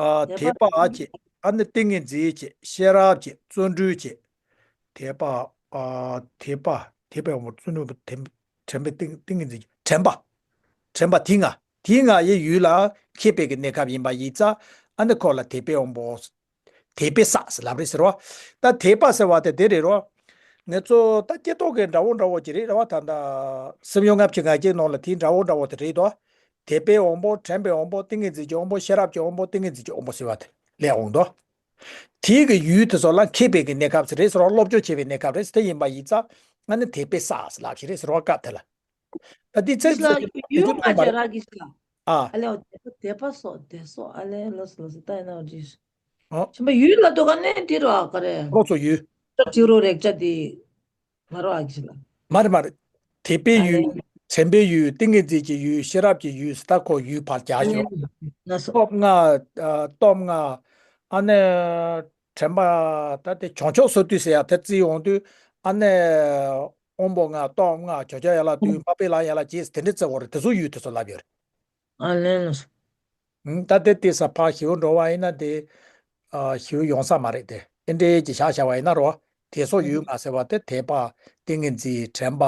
ཨ། དད་པ། དད་པ་བྱེད། ཨ་ནི་ཏིང་ངེ་འཛིན་བྱེད། ཤེས་རབ་བྱེད། བརྩོན་འགྲུས་བྱེད། དད་པ། ཨ། དད་པ། དད་པའི་དབང་པོ། བརྩོན་འགྲུས། དྲན། དྲན་པའི་ཏིང་ཏིང་ངེ་འཛིན། དྲན་པ། དྲན་པ་དེ་ལྔ། དེ་ལྔ་ཡི་ཡུལ་ལ་འཁེལ་བའི་གི་གནས་སྐབས་ཡིན་པ་ཡིན་ཙང་། ཨ་ནི་ཁོ་ལ་དད་པའི་དབང་པོ། དད་པས་བསགས་ཟེར་ལབ་རེད་ཟེར་བ། ད་དད་པ་ཟེར་བ་དེ་དེ་རེད་རོ། ང་ཚོ་ད་སྐྱེ་ཐོག་གི་འདྲ་བོ་འདྲ་བོ་ཅིག་རེད་ར་བ། ད་ད་སེམས་བྱུང་ལྔ་བཅུ་ང་བརྒྱད་ནང་ལ་དེའི་འདྲ་བོ་འདྲ་བོ་དེ་རེད་དོ། དད་པའི་དབང་པོ། དྲན་པའི་དབང་པོ། ཏིང་ངེ་འཛིན་གྱི་དབང་པོ། ཤེས་རབ་ཀྱི་དབང་པོ། ཏིང་ངེ་འཛིན་གྱི་དབང་པོ་ཟེར་བ་དེ་ལས་འོང་དོ། དེའི་གི་ཡུལ་དེ་ཚོ་ལ་འཁེལ་བའི་གི་གནས་སྐབས་ཟེར་རེད་ཟེར་བ། སློབ་སྦྱོང་བྱེད་པའི་གནས་སྐབས་རེད་ཟེར། དེ་ཡིན་པ་ཡིན་ཙང་ང་ནི་དད་པས་བསགས་ཟེར་ལབ་ཞིག་རེད་ཟེར་བ། སྐབས་དེ་ལ། ད་འདི་ཚེ་ཚེ་ཡུལ་ལྔ་ཅེ་ར་གི་ཤི་ལ། ཨ། ཨ་ལེ། འོ་དད་པ་དད་པ་སོགས་དད་སོགས། ཨ་ལེ། ལོས་ལོས་ད་ཡིན་ན་འོ་ཅི། ཨོ། ཆེན་པོ་ཡུལ་ལ་དོ་ག་ནས་འདི་རོ་ག་རེ། རོ་ཚོ་ཡུལ། ཅིག་རོ་རེག་བྱ་དེ། མ་རོ་ཨ་གི་ཤི་ལ། མ་རེད་མ་རེད། དད་པའི་ཨ་ཡུལ། ལེ། དྲན་པའི་ཡུལ། ཏིང་ངེ་འཛིན་གྱི་ཡུལ། ཤེས་རབ་ཀྱི་ཡུལ་ཟེར། ད་ཁོ་ཡུལ་ཕར་རྒྱག་ཨ་ལེ། ཤོག་ན་སོ། སྟོབས་ལྔ། ཨ། སྟོབས་ལྔ། ཨ་ནི། དྲན་པ། ད་དེ་བྱང་ཆུབ་སོ་བདུན་ཟེར་ཡ་དེ་བརྩི་ཡོང་དུས། ཨ་ནི། དབང་པོ་ལྔ། སྟོབས་ལྔ། བྱ་བྱེད་ཡན་ལག་བདུན། མ་པའི་ལམ་ཡན་ལག་བརྒྱད་ཟེར་དེ་འདྲ་བརྩི་བ་རེད། དེ་ཚོ་ཡུལ་དེ་ཚོ་ལབ་ཡོད་རེད། ཨ་ལེ་ལོས། ཨང་། ད་དེ་དེ་ས་ཕར་ཞིབ་འགྲོ་བ་ཡིན་ན་དེ། ཨ། ཞིབ་ཡོང་ས་མ་རེད་དེ། ཨེ་འདྲའི་ཅིག་བཞག་བཞག་པ་ཡིན་ན་རོ། དད་སོགས་ཡུལ་ལྔ་ཟེར་བ་དེ་དད་པ། ཏིང་ངེ་འཛིན། དྲན་པ།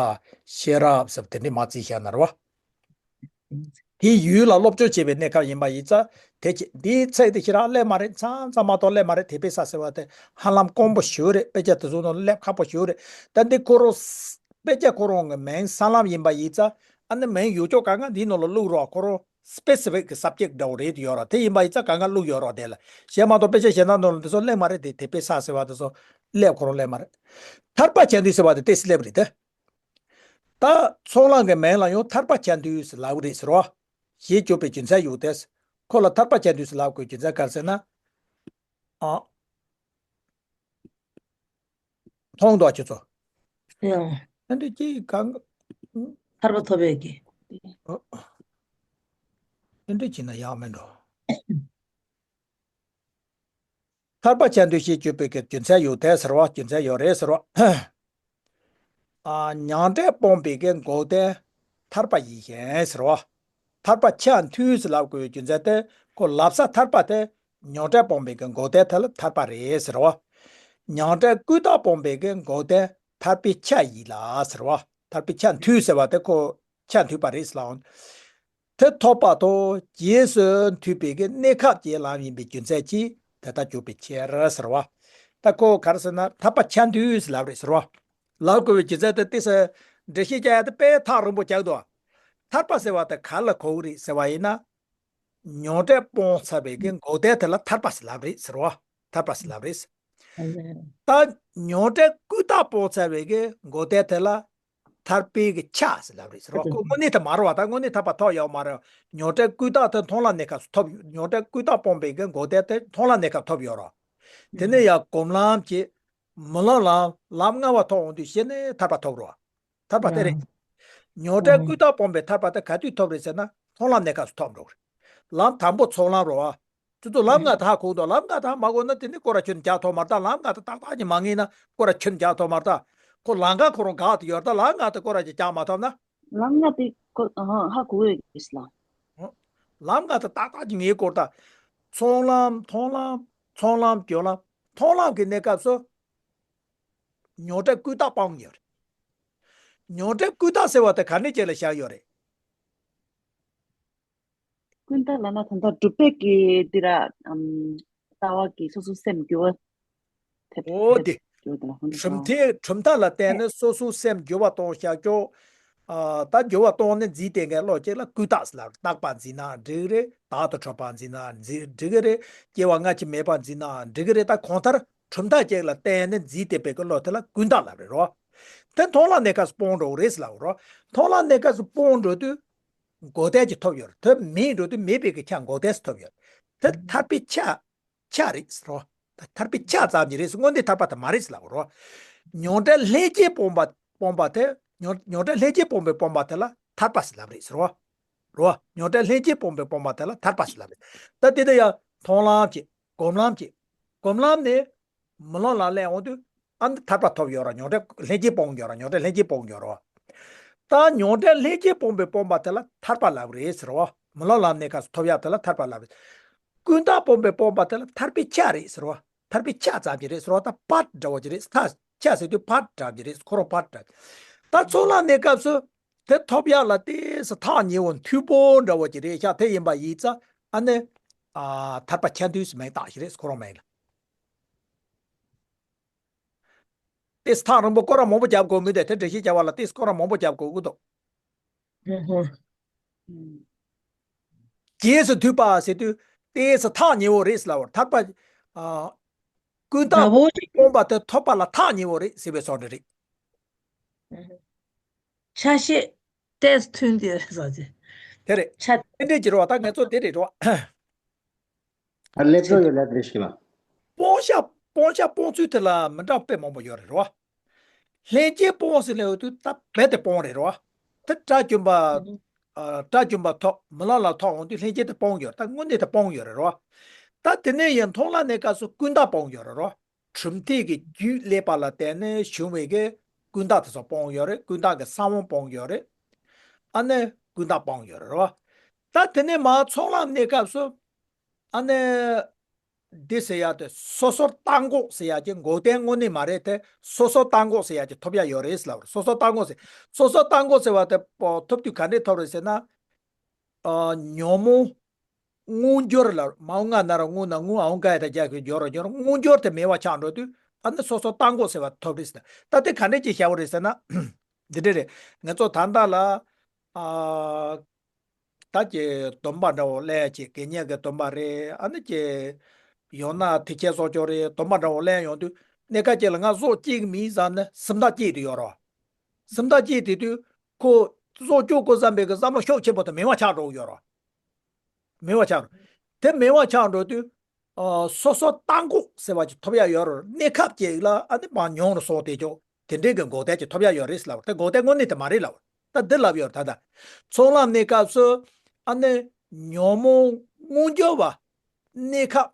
ཤེས་རབ་ཟེར་བ་དེ་འདྲའི་མ་བརྩིས་བཞག་ན་རོ། དེའི་ཡུལ་ལ་སློབ་སྦྱོང་བྱེད་པའི་གནས་སྐབས་ཡིན་པ་ཡིན་ཙང་། དེ་ཅི་འདིའི་ཚིག་དེ་ཞེ་དྲག་སླེབས་མ་རེད། མཚམས་མཚམས་མ་གཏོགས་སླེབས་མ་རེད། དེ་པེ་ས་ཟེར་བ་དེ་ཧ་ལམ་དཀོན་པོ་ཞེ་པོ་རེད། དཔེ་ཆ་དེ་ཚོ་ནང་སླེབས་ཁག་པོ་ཞེ་པོ་རེད། ད་འདི་ཁོ་རང་དཔེ་ཆ་ཁོ་རང་གི་མིང་ས་ལམ་ཡིན་པ་ཡིན་ཙང་། ཨ་ནི་མིང་ཡོད་ཅོག་གང་ག་འདིའི་ནང་ལ་བླུགས་རོགས། ཁོ་རང་སི་པེ་སི་ཕིག་གི་སབ་ཇེག་འདྲ་བོ་རེད་ཡོད་རོགས། དེ་ཡིན་པ་ཡིན་ཙང་གང་ག་བླུགས་ཡོད་རོགས། དེ་ལ་གཞན་མ་གཏོགས་དཔེ་ཆ་གཞན་དག་ནང་ལ་འདི་ཚོ་སླེབས་མ་རེད། དེ་དེ་པེ་ས་ཟེར་བ་དེ་ཚོ་སླེབས་ཁོ་རང་སླེབས་མ་རེད། ཐར་པ་ཆ་འདུས་ཟེར་བ་དེ་ཏོག་ཙམ་སླེབས་རེད་དེ། ད་ཚོང་ལམ་གྱི་མིང་ལ་ཡང་ཐར་པ་ཆ་འདུས་ཟེར་ལབ་ཀྱི་རེད་ཟེར་བ། ཞེས་བརྗོད་པའི་རྒྱུ་མཚན་ཡོད་དེ། ཁོ་ལ་ཐར་པ་ཆ་འདུས་ཟེར་ལབ་དགོས་རྒྱུ་མཚན་ག་རེ་ཟེར་ན། ཨ། མཐོང་འདུག་ཁྱོད་ཚོ། ཡང་། ཨ་འདྲ་ཅིག་གང་། ཐར་པ་ཐོབ་ཡས་ཀྱི། ཨ། ཨ་འདྲ་བྱས་ན་ཡག་མེད་འགྲོ། ཐར་པ་ཆ་འདུས་ཞེས་བརྗོད་པའི་གི་རྒྱུ་མཚན་ཡོད་དེ་ཟེར་བ། རྒྱུ་མཚན་ཡོད་རེད་ཟེར་བ། ཨ། མྱང་འདས་སྤོང་བའི་གི་འགོག་བདེན་ཐར་པ་ཡིན་ཞིང་ཟེར་བ། ཐར་པ་ཆ་འདུས་ཟེར་ལབ་དགོས་པའི་རྒྱུ་མཚན་དེ། ཁོ་ལབ་ས་ཐར་པ་དེ་མྱང་འདས་སྤོང་བའི་གི་འགོག་བདེན་དེ་ལ་ཐར་པ་རེད་ཟེར་བ། མྱང་འདས་ཀུན་བརྟགས་སྤོང་བའི་གི་འགོག་བདེན་ཐར་པའི་ཆ་ཡིན་ལ་ཟེར་བ། ཐར་པའི་ཆ་འདུས་ཟེར་བ་དེ་ཁོ་ཆ་འདུས་པ་རེད་ཟེར་ལབ། དེ་ཐོབ་པ་དང་རྗེས་སུ་མཐུན་པའི་གི་གནས་སྐབས་ཀྱི་ལམ་ཡིན་པའི་རྒྱུ་མཚན་གྱིས་དེ་ལྟར་གྱུར་པའི་ཕྱིར་ཟེར་བ། ད་ཁོ་ག་རེ་ཟེར་ན་ཐར་པ་ཆ་འདུས་ལབ་རེད་ཟེར་བ། ལབ་དགོས་པའི་རྒྱུ་མཚན་དེ་ཏོག་ཙམ་འགྲེལ་བཤད་རྒྱག་ཡ་དེ་དཔེ་ཐག་རིང་པོ་རྒྱག་འདུག་ཐར་པ་ཟེར་བ་དེ་ག་ལ་གོ་གི་རེད་ཟེར་བ་ཡིན་ན། མྱང་འདས་སྤོང་ཚར་བའི་གི་འགོག་བདེན་དེ་ལ་ཐར་པ་ཟེར་ལབ་རེད་ཟེར་བ། ཐར་པ་ཟེར་ལབ་རེད། ད་མྱང་འདས་ཀུན་བརྟགས་སྤོང་ཚར་བའི་གི་འགོག་བདེན་དེ་ལ་ཐར་པའི་གི་ཆ་ཟེར་ལབ་རེད་ཟེར་བ། ཁོ་དངོས་གནས་དེ་མ་རེད་བ། ད་དངོས་གནས་ཐར་པ་ཐོབ་ཡོད་མ་རེད། མྱང་འདས་ཀུན་བརྟགས་དེ་མཐོང་ལམ་གནས་སྐབས་སུ་ཐོབ་ཡོད། མྱང་འདས་ཀུན་བརྟགས་སྤོང་བའི་གི་འགོག་བདེན་དེ་མཐོང་ལམ་གནས་སྐབས་ཐོབ་ཡོད་རོ། དེ་ནས་ཡང་སྒོམ་ལམ་གྱི་མི་ལོ་ལམ་ལམ་ལྔ་པ་ཐོབ་འོང་དུས་གཞི་ནས་ཐར་པ་ཐོབ་རོ། ཐར་པ་དེ་རེད། མྱང་འདས་ཀུན་བརྟགས་སྤོང་བའི་ཐར་པ་དེ་ག་དུས་ཐོབ་རེད་ཟེར་ན། མཐོང་ལམ་གནས་སྐབས་སུ་ཐོབ་འགྲོ་གི་རེད། ལམ་དང་པོ་ཚོགས་ལམ་རོ། ཨ། ཁྱོད་ཚོ་ལམ་ལྔ་དེ་ཧ་གོ་འདུག་ལམ་ལྔ་དེ་ཧ་མ་གོ་ན་དེ་ནི་སྐོར་ར་ཁྱོན་རྒྱག་ཐུབ་མ་རེད་ད། ལམ་ལྔ་དེ་ཏག་ཏག་ཅིག་མ་ངེས་ན་སྐོར་ར་ཁྱོན་རྒྱག་ཐུབ་མ་རེད་ད། ཁོ་ལམ་ཁ་ཁོ་རང་འགག་ཏུ་ཡོད་ད། ལམ་ལྔ་དེ་སྐོར་ར་ཅིག་རྒྱག་མ་ཐུབ་ན། ལམ་ལྔ་དེ་ཁོ་ཧ་གོ་ཡོད་ཀྱི་ལ། ལམ་ལྔ་དེ་ཏག་ཏག་ཅིག་ངེས་སྐོར་ད། ཚོགས་ལམ་མཐོང་ལམ་ཚོགས་ལམ་སྦྱོར་ལམ། མཐོང་ལམ་གྱི་གནས་སྐབས་སུ་མྱང་འདས་ཀུན་བརྟགས་སྤོང་ཡོད་རེད། མྱང་འདས་ཀུན་བརྟགས་ཟེར་བ་དེ་ག་ནས་ཅིག་ལ་བཞག་ཡོད་རེད། ཀུན་བརྟགས་ལབ་ན་ད་ལྟ་གྲུབ་པའི་གི་འདི་ར། ཨམ། ལྟ་བ་གི་སོ་སོ་སེམས་འགྱུར་བ་ཐེབས། འོ་དེ། འགྱུར་བ་དང་ལྷུང་འགྲོ་གྲུབ་མཐའི་གྲུབ་མཐའ་ལ་བརྟེན་ནས་སོ་སོ་སེམས་འགྱུར་བ་གཏོང་བྱ་ཀྱོག་ཨ། ད་འགྱུར་བ་གཏོང་ནས་འཛིན་བསྡད་མཁན་བློ་ཅིག་ལ་ཀུན་བརྟགས་ལབ། རྟག་པ་འཛིན་ན་འགྲིག་གི་རེད། བདག་ཏུ་གྲུབ་པ་འཛིན་ན་འཛིན་འགྲིག་གི་རེད། སྐྱེ་བ་སྔ་ཕྱི་མེད་པ་འཛིན་ན་འགྲིག་གི་རེད། ད་གང་ལྟར་གྲུབ་མཐའ་ཅིག་ལ་བརྟེན་ནས་འཛིན་བསྡད་པའི་གི་བློ་དེ་ལ་ཀུན་བརྟགས་ལབ་རེད་རོ། དེ་མཐོང་ལམ་གནས་སྐབས་སུ་སྤོང་འགྲོ་གི་རེད་ལབ་རོ། མཐོང་ལམ་གནས་སྐབས་སུ་སྤོང་འགྲོ་དུས། འགོག་བདེན་གྱི་ཐོབ་ཡོད་རེད། དེ་མེད་འགྲོ་དུས་མེད་པའི་གི་ཆ་འགོག་བདེན་སུ་ཐོབ་ཡོད་རེད། དེ་ཐར་པའི་ཆ། ཆ་རེད་ཟེར་རོ། ད་ཐར་པའི་ཆ་ཙམ་གྱི་རེད་ཟེར། དངོས་གནས་ཐར་པ་དེ་མ་རེད་ཟེར་ལབ་རོ། མྱང་འདས་ལྷན་སྐྱེས་སྤོང་བ་སྤོང་བ་དེ། མྱང་མྱང་འདས་ལྷན་སྐྱེས་སྤོང་བའི་སྤོང་བ་དེ་ལ་ཐར་པ་ཟེར་ལབ་རེད་ཟེར་རོ། རོ། མྱང་འདས་ལྷན་སྐྱེས་སྤོང་བའི་སྤོང་བ་དེ་ལ་ཐར་པ་ཟེར་ལབ་རེད། ད་དེ་དེ་ཡང་མཐོང་ལམ་གྱི། སྒོམ་ལམ་གྱི། སྒོམ་ལམ་ནས། མི་ལོ་ལ་སླེབས་འོང་དུས། ཨ་ནི་ཐར་པ་ཐོབ་ཡོད་ར། མྱང་འདས་ལྷན་སྐྱེས་སྤོང་ཡོད་ར། མྱང་འདས་ལྷན་སྐྱེས་སྤོང་ཡོད་ར། ད་མྱང་འདས་ལྷན་སྐྱེས་སྤོང་བའི་སྤོང་བ་དེ་ལ་ཐར་པ་ལབ་རེད་ཟེར་བ། མི་ལོ་ལ་གནས་སྐབས་སུ་ཐོབ་ཡག་དེ་ལ་ཐར་པ་ལབ་རེད། ཀུན་བརྟགས་སྤོང་བའི་སྤོང་བ་དེ་ལ་ཐར་པའི་ཆ་རེད་ཟེར་བ། ཐར་པའི་ཆ་ཙམ་གྱི་རེད་ཟེར་བ། ད་ཕར་འདྲ་བོ་ཅིག་རེད། ཐ་ཆ་ཟེར་དུས་ཕར་འདྲ་གྱི་རེད། ཁོ་རང་ཕར་འདྲ། ད་ཚོགས་ལམ་གནས་སྐབས་སུ། དེ་ཐོབ་ཡག་ལ་ཏོག་ཙམ་ཐག་ཉེ་བོ་མཐུག་པོ་འདྲ་བོ་ཅིག་རེད་ཤག་དེ་ཡིན་པ་ཡིན་ཙང་ཨ་ནི། ཨ། ཐར་པ་ཆ་འདུས་སུ་མིང་བཏགས་ཤིག་རེད། ཁོ་རང་མིང་ལ། ཏོག་ཙམ་ཐག་རིང་པོ་སྐོར་ར་མང་པོ་རྒྱབ་དགོས་མི་འདུག་དེ་འགྲེལ་བཤད་རྒྱབ་པ་ལ་ཏོག་ཙམ་སྐོར་ར་མང་པོ་རྒྱབ་དགོས་ཀྱི་འདུག་ཧུ་ཧུ། རྗེས་སུ་མཐུན་པ་ཟེར་དུས་ཏོག་ཙམ་ཐག་ཉེ་བོ་རེད་ཟེར་ལབ་པར་ཐར་པ། ཨ། ཀུན་བརྟགས་འདྲ་བོ་ཅིག་སྤོང་བ་དེ་ཐོབ་པ་ལ་ཐག་ཉེ་བོ་རེད་ཟེར་བའི་བཟོ་འདྲ་རེད། ཆ་ཤས་ཏོག་ཙམ་མཐུན་དེ་རེད་ཟེར་གྱི། དེ་རེད། ཆ། དེ་འདྲས་ཀྱི་རེད་བ། ད་ངེད་ཚོ་དེ་རེད་རེད་བ། ཨ། སླེབས་འགྲོ་ཡོད་ལབ་རེད་ཤི་ལ། སྤོང་བྱ་སྤོང་བྱ་སྤོང་ཚུལ་དེ་ལ་མི་འདྲ་དཔེ་མང་པོ་ཡོད་རེད་རེད་བ། ལྷན་སྐྱེས་སྤོང་ཟེར་ལབ་ཡོད་དུས་ད་རྦད་དེ་སྤོང་རེད་རེད་བ། དེ་དགྲ་བཅོམ་པ། ཨ། དགྲ་བཅོམ་པ་ཐོབ་མི་ལོ་ལ་ཐོབ་འོང་དུས་ལྷན་སྐྱེས་དེ་སྤོང་ཡོད། ད་དངོས་གནས་དེ་སྤོང་ཡོད་རེད་རེད་བ། ད་དེ་ནས་ཡང་མཐོང་ལམ་གནས་སྐབས་སུ་ཀུན་བརྟགས་སྤོང་ཡོད་རེད་རེད་བ། གྲུབ་མཐའི་གི་རྒྱུད་སླེབས་པ་ལ་བརྟེན་ནས་བྱུང་བའི་གི་ཀུན་བརྟགས་དེ་ཚོ་སྤོང་ཡོད་རེད། ཀུན་བརྟགས་གི་ས་བོན་སྤོང་ཡོད་རེད། ཨ་ནི་ཀུན་བརྟགས་སྤོང་ཡོད་རེད་རེད་བ། ད་དེ་ནས་མར་ཚོགས་ལམ་གནས་སྐབས་སུ། ཨ་ནི། འདི་ཟེར་ཡག་དེ་སོ་སོར་བརྟགས་འགོག་ཟེར་ཡག་གི་འགོག་བདེན་དངོས་གནས་མ་རེད་དེ། སོ་སོར་བརྟགས་འགོག་ཟེར་ཡག་གི་ཐོབ་ཡག་ཡོད་རེད་ཟེར་ལབ་རེད། སོ་སོར་བརྟགས་འགོག་ཟེར། སོ་སོར་བརྟགས་འགོག་ཟེར་བ་དེ་ཐོབ་དུས་ག་འདྲས་ཐོབ་རེད་ཟེར་ན། ཨ་ཉོན་མོངས་མངོན་གྱུར་ལ་མའོ་ང་ན་ར་ངུ་ན་ངུ་ཨའོ་ག་ཡ་ད་རྒྱ་གི་སྦྱོར་རོ་སྦྱོར་མངོན་གྱུར་དེ་མེད་པ་ཆགས་འགྲོ་དུས་ཨ་ནི་སོ་སོ་བཏང་གོ་ཟེར་བ་ཐོབ་རེད་ཟེར། ད་དེ་ག་འདྲས་ཀྱི་བྱ་བ་རེད་ཟེར་ན། འདི་འདྲས་རེད། ང་ཚོ་ད་ལྟ་ལ་ཨ། ད་ཀྱི་སྡོམ་པ་འདྲ་བོ་ལས་ཀྱི་དགེ་བསྙེན་གྱི་སྡོམ་པ་རེད། ཨ་ནི་ཀྱི་ཡང་ན་ཐེག་ཆེན་སོགས་ཀྱང་རེད། སྡོམ་པ་འདྲ་བོ་ལེན་ཡོང་དུས་གནས་སྐབས་ཀྱི་ལ་ང་བཟོ་གཅིག་མིན་བསམ་ནས་སེམས་ཐག་བཅད་དུ་ཡོད་རོ། སེམས་ཐག་བཅད་དུས་དུས་ཁོ་བཟོ་བཅུག་དགོས་བསམ་པའི་གི་བསམ་བློ་ཤུགས་ཆེན་པོ་དེ་མེད་པ་ཆགས་འགྲོ་གི་ཡོད་རོ། མེད་པ་ཆགས་འགྲོ། དེ་མེད་པ་ཆགས་འགྲོ་དུས། ཨ་སོ་སོ་བཏང་གོ་ཟེར་བ་ཅིག་ཐོབ་ཡ་ཡོད་རེད། གནས་སྐབས་ཅིག་ལ་ཨ་ནི་མར་མྱོང་རུ་སོང་དེ་ཅོག་དེ་འདྲའི་གི་འགོག་བདེན་ཅིག་ཐོབ་ཡ་ཡོད་རེད་ལབ། དེ་འགོག་བདེན་དངོས་གནས་དེ་མ་རེད་ལབ། ད་འདི་ལབ་ཡོད་རེད། ད་ད་ཚོགས་ལམ་གནས་སྐབས་སུ་ཨ་ནི་ཉོན་མོངས་མངོན་གྱུར་བ་གནས་སྐབས་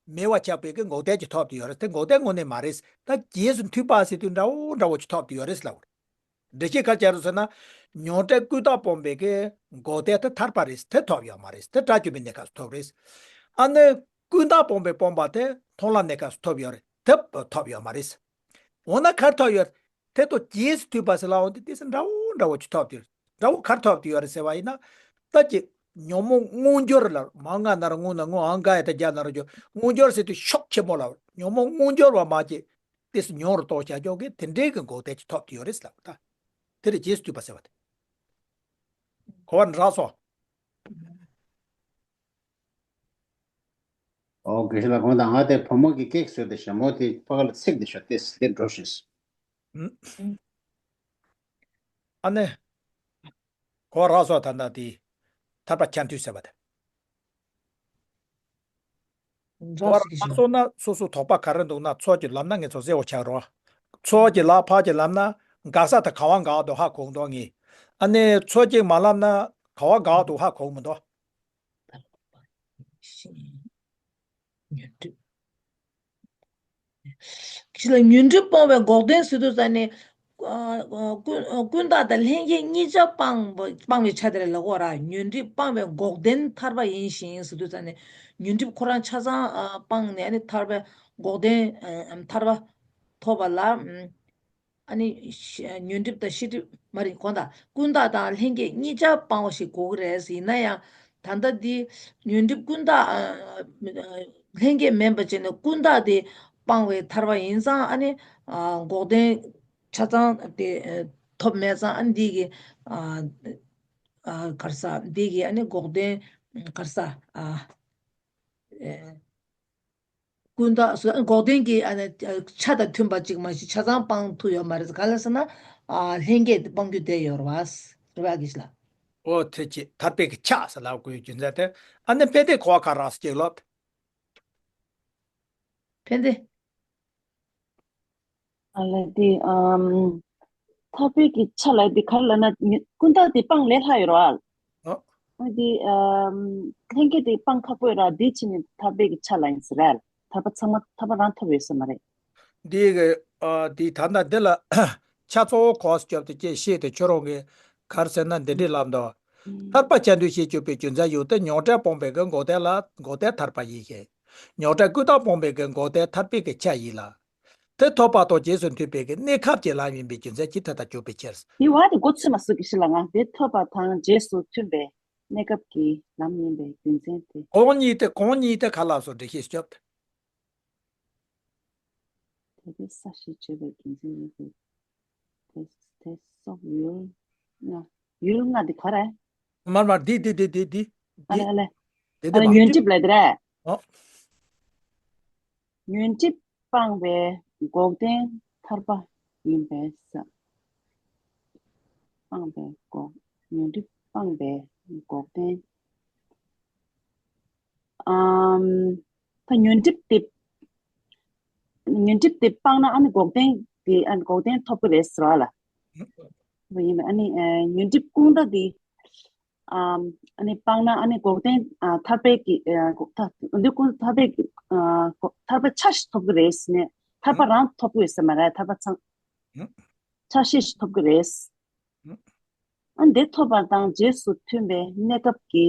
མེད་པ་ཆགས་པའི་གི་འགོག་བདེན་ཅིག་ཐོབ་ཏུ་ཡོད་རེད། དེ་འགོག་བདེན་དངོས་གནས་མ་རེད། ད་རྗེས་སུ་མཐུན་པ་ཟེར་དུས་འདྲ་བོ་འདྲ་བོ་ཅིག་ཐོབ་ཏུ་ཡོད་རེད་ལབ། འགྲེལ་བཤད་ག་རེ་བྱས་རེད་ཟེར་ན། མྱོང་འབྲེལ་ཀུན་བརྟགས་སྤངས་པའི་གི་འགོག་བདེན་དེ་ཐར་པ་རེད། དེ་ཐོབ་ཡོད་མ་རེད། དེ་དགྲ་བཅོམ་པའི་གནས་སྐབས་སུ་ཐོབ་རེད། ཨ་ནི་ཀུན་བརྟགས་སྤངས་པའི་སྤངས་པ་དེ་མཐོང་ལམ་གནས་སྐབས་སུ་ཐོབ་ཡོད་རེད། དེ་ཐོབ་ཡོད་མ་རེད། འོ་ན་ག་རེ་ཐོབ་ཡོད། དེ་དང་རྗེས་སུ་མཐུན་པ་ཟེར་ལབ་འོང་དུས་དེ་ཚོ་འདྲ་བོ་འདྲ་བོ་ཅིག་ཐོབ་དུས་འདྲ་བོ་ག་རེ་ཐོབ་དུ་ཡོད་རེད་ཟེར་བ་ཡིན་ན། ད་ཅིག་ཉོན་མོངས་མངོན་གྱུར་ལ་མ་ང་ན་ར་ངུ་ན་ངུ་ཨང་ག་ཡ་ད་རྒྱ་ན་ར་རྒྱུ་མངོན་གྱུར་ཟེར་དུས་ཤུགས་ཆེན་པོ་ལ་ཉོན་མོངས་མངོན་གྱུར་བ་མ་ཅིག་དེ་སུ་མྱོང་རུ་གཏོང་བྱ་ཆོག་གི་དེ་འདྲའི་གི་འགོག་བདེན་ཅིག་ཐོབ་ཏུ་ཡོད་རེད་ལབ། ད་དེ་རེད་རྗེས་སུ་མཐུན་པ་ཟེར་བ་དེ། གོ་བ་རག་སོང་། ཨོ་དགེ་བཤེས་ལགས། གོང་དང་ང་དེ་བུ་མོ་གི་ཀེག་བཟོས་ཏེ་ཞྭ་མོ་དེ་ཕ་ག་ལ་ཚིག་དེ་ཤོད་དེ་དེ་འགྲོ་ཤེས། ཨ་ནི། གོ་བ་རག་སོང་། ད་ལྟ་དེ་ཐར་པ་ཆ་མཐུན་ཟེར་བ་དེ། འདྲ་བ་སོ་ཞིག་ལ་སོང་ན་སོ་སོ་དོགས་པ་ག་རེ་འདུག་ན། ཚོགས་ཀྱི་ལམ་ན་ངེད་ཚོ་གསལ་བོ་ཆགས་རོགས། ཚོགས་ཀྱི་ལམ་ཕར་གྱི་ལམ་ན་དགག་ས་དང་ག་བ་འགག་འདུག་ཧ་གོ་འདུག་ངས། ཨ་ནི་ཚོགས་ཀྱི་མ་ལམ་ན་ག་བ་འགག་འདུག་ཧ་གོ་མི་འདུག་ཉོན་སྒྲིབ། ཁྱི་ལ་ཉོན་སྒྲིབ་སྤོང་བའི་འགོག་བདེན་ཟེར་དུས་ཙ་ནས། ཨ་ཨ་ཀུན་ཨ་ཀུན་བརྟགས་དང་ལྷན་སྐྱེས་གཉིས་ཆར་སྤང་བ་སྤང་བའི་ཆ་དེ་ལ་ལབ་དགོས་ར། ཉོན་སྒྲིབ་སྤང་བའི་འགོག་བདེན་ཐར་པ་ཡིན་ཞིང་ཟེར་དུས་ཙ་ནས། ཉོན་སྒྲིབ་ཁོ་རང་ཆ་ཚང་ཨ་སྤངས་ནས་ཨ་ནི་ཐར་པའི་འགོག་བདེན་ཨ་ཐར་པ་ཐོབ་པ་ལ། ཨ་ནི་ཤ་ཉོན་སྒྲིབ་དང་ཤེས་སྒྲིབ་མ་རེད། གོང་དང་ཀུན་བརྟགས་དང་ལྷན་སྐྱེས་གཉིས་ཆར་སྤང་བ་ཞིག་དགོས་ཀྱི་རེད། ཡིན་ན་ཡང་ད་ལྟ་འདི་ཉོན་སྒྲིབ་ཀུན་བརྟགས་ཨ་ལྷན་སྐྱེས་མིན་པ་བྱས་ནས་ཀུན་བརྟགས་དེ་སྤང་བའི་ཐར་པ་ཡིན་ཙང་། ཨ་ནི་ཨ་འགོག་བདེན་ཆ་ཚང་དེ་ཐོབ་མེད་ཙང་། ཨ་ནི་འདི་གི་ཨ་ཨ་ག་རེ་ཟ། འདི་གི་ཨ་ནི་འགོག་བདེན་ག་རེ་ཟ། ཨ་ཨེ། ཀུན་བརྟགས་སུ་འགོག་བདེན་གྱི་ཨ་ནི་ཆ་དང་མཐུན་པ་གཅིག་མ་གཞི་ཆ་ཚང་སྤང་ཐུབ་ཡོད་མ་རེད། ག་ལ་ཟེར་ན། ཨ་ལྷན་སྐྱེས་དེ་སྤང་རྒྱུ་བསྡད་ཡོད་རེད་བ། རེད་བ་དགེ་བཤེས་ལགས། ཨོ་དེ་ཅི་ཐར་པའི་གི་ཆ་ཟེར་ལབ་དགོས་རྒྱུ་མཚན་དེ། ཨ་ནི་ཕན་བདེ་གོ་བ་ག་རེ་ཟེར་ལབ། ཕན་བདེ། ཨ་ལ་དེ་ཨམ། ཐར་པའི་གི་ཆ་ལ་དེ་ག་རེ་ལབ་ན་ཉི་ཀུན་བརྟགས་དེ་སྤང་ལས་སླ་ཡོད་རེད་བ། ཨ། ཨ་དེ་ཨམ། ལྷན་སྐྱེས་དེ་སྤང་ཁག་པོ་ཡོད་རེད། དེ་ཕྱིན་ནས་ཐར་པའི་གི་ཆ་ལ་ཡིན་ཟེར་རེད། ཐར་པ་ཚང་མ་ཐར་པ་རང་ཐོབ་ཡོད་ས་མ་རེད། འདི་གི་ཨ་དེ་ད་ལྟ་འདི་ལ་ཆ་གཙོ་བོ་གོ་བ་སྐྱོབ་དེ་ཅེས་བཤད་དེ་ཁྱོད་རང་གི་ག་རེ་ཟེར་ན་འདི་འདྲས་ལབ་འདུག་ཨམ། ཐར་པ་ཆ་མཐུན་ཞེས་བརྗོད་པའི་རྒྱུ་མཚན་ཡོད་དེ། མྱོང་འབྲེལ་སྤངས་པའི་གི་འགོག་བདེན་ལ་འགོག་བདེན་ཐར་པ་ཡིན་ཞིང་། མྱོང་འབྲེལ་ཀུན་བརྟགས་སྤངས་པའི་གི་འགོག་བདེན་ཐར་པའི་གི་ཆ་ཡིན་ལ། དེ་ཐོབ་པ་དང་རྗེས་སུ་མཐུན་པའི་གི་གནས་སྐབས་ཀྱི་ལམ་ཡིན་པའི་རྒྱུ་མཚན་གྱིས་དེ་ལྟར་གྱུར་པའི་ཕྱིར། དེ་བ་དེ་མགོ་ཚོས་མ་སུ་གི་ཤི་ལ་ང་དེ་ཐོབ་པ་དང་རྗེས་སུ་མཐུན་པའི་གནས་སྐབས་ཀྱི་ལམ་ཡིན་པའི་རྒྱུ་མཚན་དེ། གོང་གཉིས་དེ་གོང་གཉིས་དེ་ག་ལ་སོགས་འགྲེལ་བཤད་སྐྱོབ། དེ་དེ་ས་ཞེས་བརྗོད་པའི་རྒྱུ་མཚན་ཡིན་ཏེ། དེ་དེ་སོགས་ཡུལ་ལྔ། ཡུལ་ལྔ་དེ་ག་རེ། མར་མར་འདི་འདི་འདི་འདི་འདི། ཨ་ལེ་ཨ་ལེ། དེ་ཨ་དེ་ལེ་མ་ཉོན་སྒྲིབ་ལ་དེ་རེད། ཨོ། ཉོན་སྒྲིབ་སྤངས་པའི་འགོག་བདེན་ཐར་པ་ཡིན་པས་ཟེར། སྤངས་པའི་འགོག་ཉོན་སྒྲིབ་སྤངས་པའི་འགོག་བདེན། ཨམ། ད་ཉོན་སྒྲིབ་དེ། ཉོན་སྒྲིབ་དེ་སྤངས་ན་ཨ་ནི་འགོག་བདེན་དེ་ཨ་ནི་འགོག་བདེན་ཐོབ་ཀྱི་རེད་ཟེར་བ་ལ། ཡིན་པ་ཨ་ནི་ཨ་ཉོན་སྒྲིབ་ཀུན་བརྟགས་དེ། ཨམ། ཨ་ནི་སྤངས་ན་ཨ་ནི་འགོག་བདེན་ཨ་ཐར་པའི་གི་ཨ་འགོག་ཐ་འདི་ཀུན་ཐར་པའི་གི་ཨ་འགོག་ཐར་པའི་ཆ་ཞིག་ཐོབ་ཀྱི་རེད་ཟེར་ནས་ཐར་པ་རང་ཐོབ་ཀྱི་ཡོད་ས་མ་རེད། ཐར་པ་ཚང་ཆ་ཤས་ཤིག་ཐོབ་ཀྱི་རེད། ཨ་འདི་ཐོབ་པ་དང་རྗེས་སུ་མཐུན་པའི་གནས་སྐབས་ཀྱི་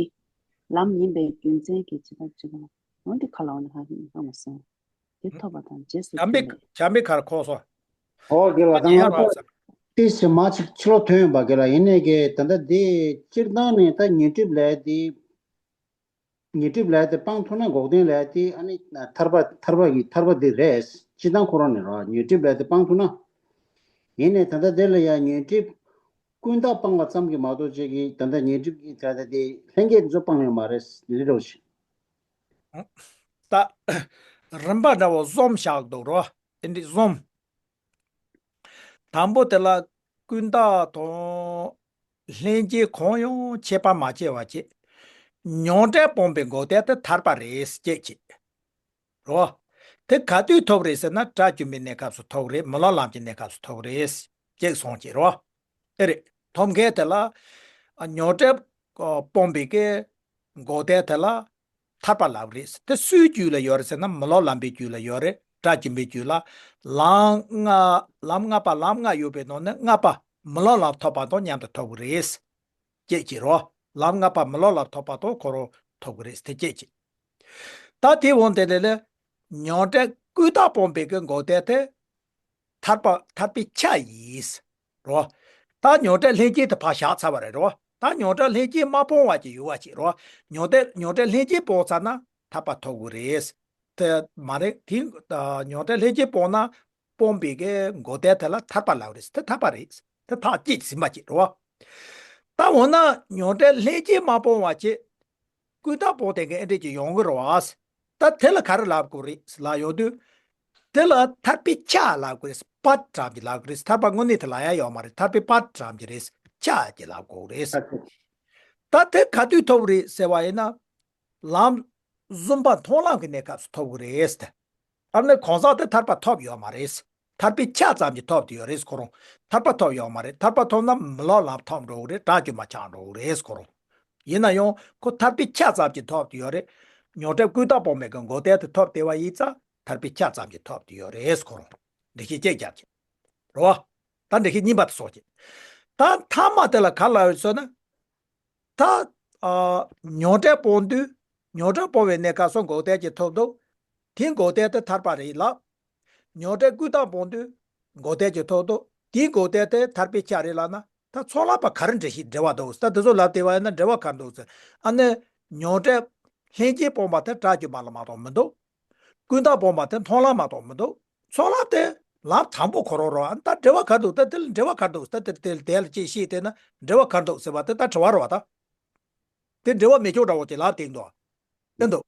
ལམ་ཡིན་པའི་རྒྱུ་མཚན་གྱིས་ཇི་ལྟར་ཇི་ལྟར་འོ་འདི་ག་ལ་འོ་ན་ཧ་ཧ་མ་སོང་། འདི་ཐོབ་པ་དང་རྗེས་སུ་བྱམས་པའི་མཐུན་པའི། བྱམས་པའི་ཁར་ཁོག་སོ། ཨོ་དགེ་བ་དང་ཡར་ང་བ་ཚོ། ཏིས་མ་ཅིག་ཕྱི་ལོགས་ཐོན་ཡོང་པ་གི་ལ་ཡིན་ནས་གི་ད་ལྟ་འདི་སྤྱིར་བཏང་ནས་ད་ཉོན་སྒྲིབ་ལས་དེ་ཉོན་སྒྲིབ་ལས་དེ་སྤང་ཐུབ་ན་འགོག་བདེན་ལས་དེ་ཨ་ནི་ཐར་པ་ཐར་པ་གི་ཐར་པ་འདི་རེད། སྤྱིར་བཏང་ཁོ་རང་ནས་རོ་ཉོན་སྒྲིབ་ལས་དེ་སྤང་ཐུབ་ན། ཡིན་ནས་ད་ལྟ་འདི་ལ་ཡང་ཉོན་སྒྲིབ་ཀུན་བརྟགས་སྤངས་པ་ཙམ་གྱིས་མ་གཏོགས་ཅིག་གིས་ད་ལྟ་ཉོན་སྒྲིབ་ཀྱི་ད་ལྟ་དེ་ལྷན་སྐྱེས་དེ་ཚོ་སྤང་ཡོད་མ་རེད་འདི་རོ་ཞིག་ད་རིམ་པ་འདྲ་བོ་གསུམ་བཞག་འདུག་རོ། ཨེ་འདི་གསུམ། དང་པོ་དེ་ལ་ཀུན་བརྟགས་དང་ལྷན་སྐྱེས་གང་ཡང་ཁྱད་པར་མ་ཕྱེ་བ་བྱས། མྱང་འདས་སྤངས་པའི་འགོག་བདེན་དེ་ཐར་པ་རེད་ཅེས་བྱས། རོ། དེ་ག་དུས་ཐོབ་རེད་ཟེར་ན་དགྲ་བཅོམ་པའི་གནས་སྐབས་སུ་ཐོབ་རེད། མི་སློབ་ལམ་གྱི་གནས་སྐབས་སུ་ཐོབ་རེད་ཅེས་གསུངས་ཀྱི་རོ། ཨེ་རེད། ཐོབ་མཁན་དེ་ལ་མྱང་འདས་སྤངས་པའི་གི་འགོག་བདེན་དེ་ལ་ཐར་པ་ལབ་རེད། དེ་སུའི་རྒྱུད་ལ་ཡོད་རེད་ཟེར་ན་མི་སློབ་ལམ་པའི་རྒྱུད་ལ་ཡོད་རེད། དགྲ་བཅོམ་པའི་རྒྱུད་ལ་ལམ་ལྔ་ལམ་ལྔ་པ་ལམ་ལྔ་ཡོད་པའི་ནང་ནས་ལྔ་པ་མི་སློབ་ལམ་ཐོབ་པ་དང་མཉམ་དུ་ཐོབ་གི་རེད། ཅེས་བྱས་རོ། ལམ་ལྔ་པ་མི་སློབ་ལམ་ཐོབ་པ་དང་ཁོ་རང་ཐོབ་གི་རེད་དེ་ཅེས་བྱས། ད་དེའི་འོང་དེ་ལས་ལས་མྱང་འདས་ཀུན་བརྟགས་སྤངས་པའི་གི་འགོག་བདེན་དེ་ཐར་པ་ཐར་པའི་ཆ་ཡིན། རོ། ད་མྱང་འདས་ལྷན་སྐྱེས་དེ་ཕར་བཞག་ཚར་བ་རེད་རོ། ད་མྱང་འདས་ལྷན་སྐྱེས་མ་སྤངས་པ་ཅིག་ཡོད་པ་ཅིག་རོ། མྱང་འདས་མྱང་འདས་ལྷན་སྐྱེས་སྤངས་ཚར་ན་ཐར་པ་ཐོབ་གི་རེད། དེ་མ་རེད་དེ། མྱང་འདས་ལྷན་སྐྱེས་སྤངས་ན་སྤངས་པའི་གི་འགོག་བདེན་དེ་ལ་ཐར་པ་ལབ་རེད། དེ་ཐར་པ་རེད། དེ་ཐག་བཅད་ཟིན་པ་ཅིག་རོ། ད་འོ་ན་མྱང་འདས་ལྷན་སྐྱེས་མ་སྤངས་པ་ཅིག་ཀུན་བརྟགས་སྤངས་དེ་གི་ཨེ་འདྲས་ཀྱི་ཡོང་གི་རེད་བ། ད་དེ་ལ་ག་རེ་ལབ་དགོས་རེད་ལབ་ཡོང་དུས། དེ་ལ་ཐར་པའི་ཆ་ལབ་དགོས་རེད། པ་གྲམ་གྱི་ལབ་དགོས་རེད། ཐར་པ་དངོས་གནས་དེ་ལབ་ཡ་ཡོད་མ་རེད། ཐར་པའི་པ་གྲམ་གྱི་རེད། ཆ་གྱི་ལབ་དགོས་རེད། ད་དེ་ག་དུས་ཐོབ་རེད་ཟེར་བ་ཡིན་ན། ལམ་བཟུམ་པ་མཐོང་ལམ་གྱི་གནས་སྐབས་སུ་ཐོབ་གི་རེད། ཨ་ནི་གང་ཟག་དེ་ཐར་པ་ཐོབ་ཡོད་མ་རེད། ཐར་པའི་ཆ་ཙམ་གྱིས་ཐོབ་དེ་ཡོད་རེད་ཁོ་རང་། ཐར་པ་ཐོབ་ཡོད་མ་རེད། ཐར་པ་ཐོབ་ན་མི་སློབ་ལམ་ཐོབ་འགྲོ་གི་རེད། དགྲ་བཅོམ་པ་ཆགས་འགྲོ་གི་རེད་ཁོ་རང་། ཡིན་ན་ཡང་ཁོ་ཐར་པའི་ཆ་ཙམ་གྱིས་ཐོབ་དེ་ཡོད་རེད། མྱང་འདས་ཀུན་བརྟགས་སྤངས་པའི་གི་འགོག་བདེན་དེ་ཐོབ་དེ་བ་ཡིན་ཙང་ཐར་པའི་ཆ་ཙམ་གྱིས་ཐོབ་དེ་ཡོད་རེད་ཁོ་རང་། འགྲེལ་བཤད་གཅིག་རྒྱབ་ཀྱི་རེད་བ། ད་འགྲེལ་བཤད་གཉིས་པ་དེ་སོགས་ཀྱི། ད་ཐ་མ་དེ་ལ་ག་ལབ་ཡོད་ཟེར་ན། ད་ཨ་མྱང་འདས་སྤངས་དུས་མྱང་འདས་སྤངས་པའི་གནས་སྐབས་སུ་འགོག་བདེན་གྱི་ཐོབ་འདུག་དེའི་འགོག་བདེན་དེ་ཐར་པ་རེད་ལབ། མྱང་འདས་ཀུན་བརྟགས་སྤངས་དུས་འགོག་བདེན་གྱི་ཐོབ་འདུག་དེའི་འགོག་བདེན་དེ་ཐར་པའི་ཆ་རེད་ལབ་ན། ད་ཚོགས་ལམ་པ་ག་རེ་འགྲེལ་བཤད་འགྲེལ་བ་འདུག་ད་དེ་ཚོ་ལབ་བསྡད་པ་ཡིན་ན་འགྲེལ་བ་ག་རེ་འདུག་ཟེར། ཨ་ནི་མྱང་འདས་ལྷན་སྐྱེས་སྤངས་པ་དེ་དགྲ་བཅོམ་པ་ལ་མ་གཏོགས་མི་འདུག་ཀུན་བརྟགས་སྤངས་པ་དེ་མཐོང་ལམ་མ་གཏོགས་མི་འདུག་ཚོགས་ལམ་དེ་ལམ་དང་པོ་ཁོ་རང་རེད་བ། ད་འགྲེལ་བ་ག་རེ་འདུག་ད་དེ་ལ་འགྲེལ་བ་ག་རེ་འདུག་ད་དེ་དེ་དེ་ལ་ཅིག་བཤད་བསྡད་ན་འགྲེལ་བ་ག་རེ་འདུག་ཟེར་བ་དེ་ད་དྲི་བ་རེད་བ་ད། དེ་འགྲེལ་བ་མེད་ཀྱོག་འདྲ་བོ་ཅིག་ལབ་བསྡད་འདུག་བ། དེ་འདུག་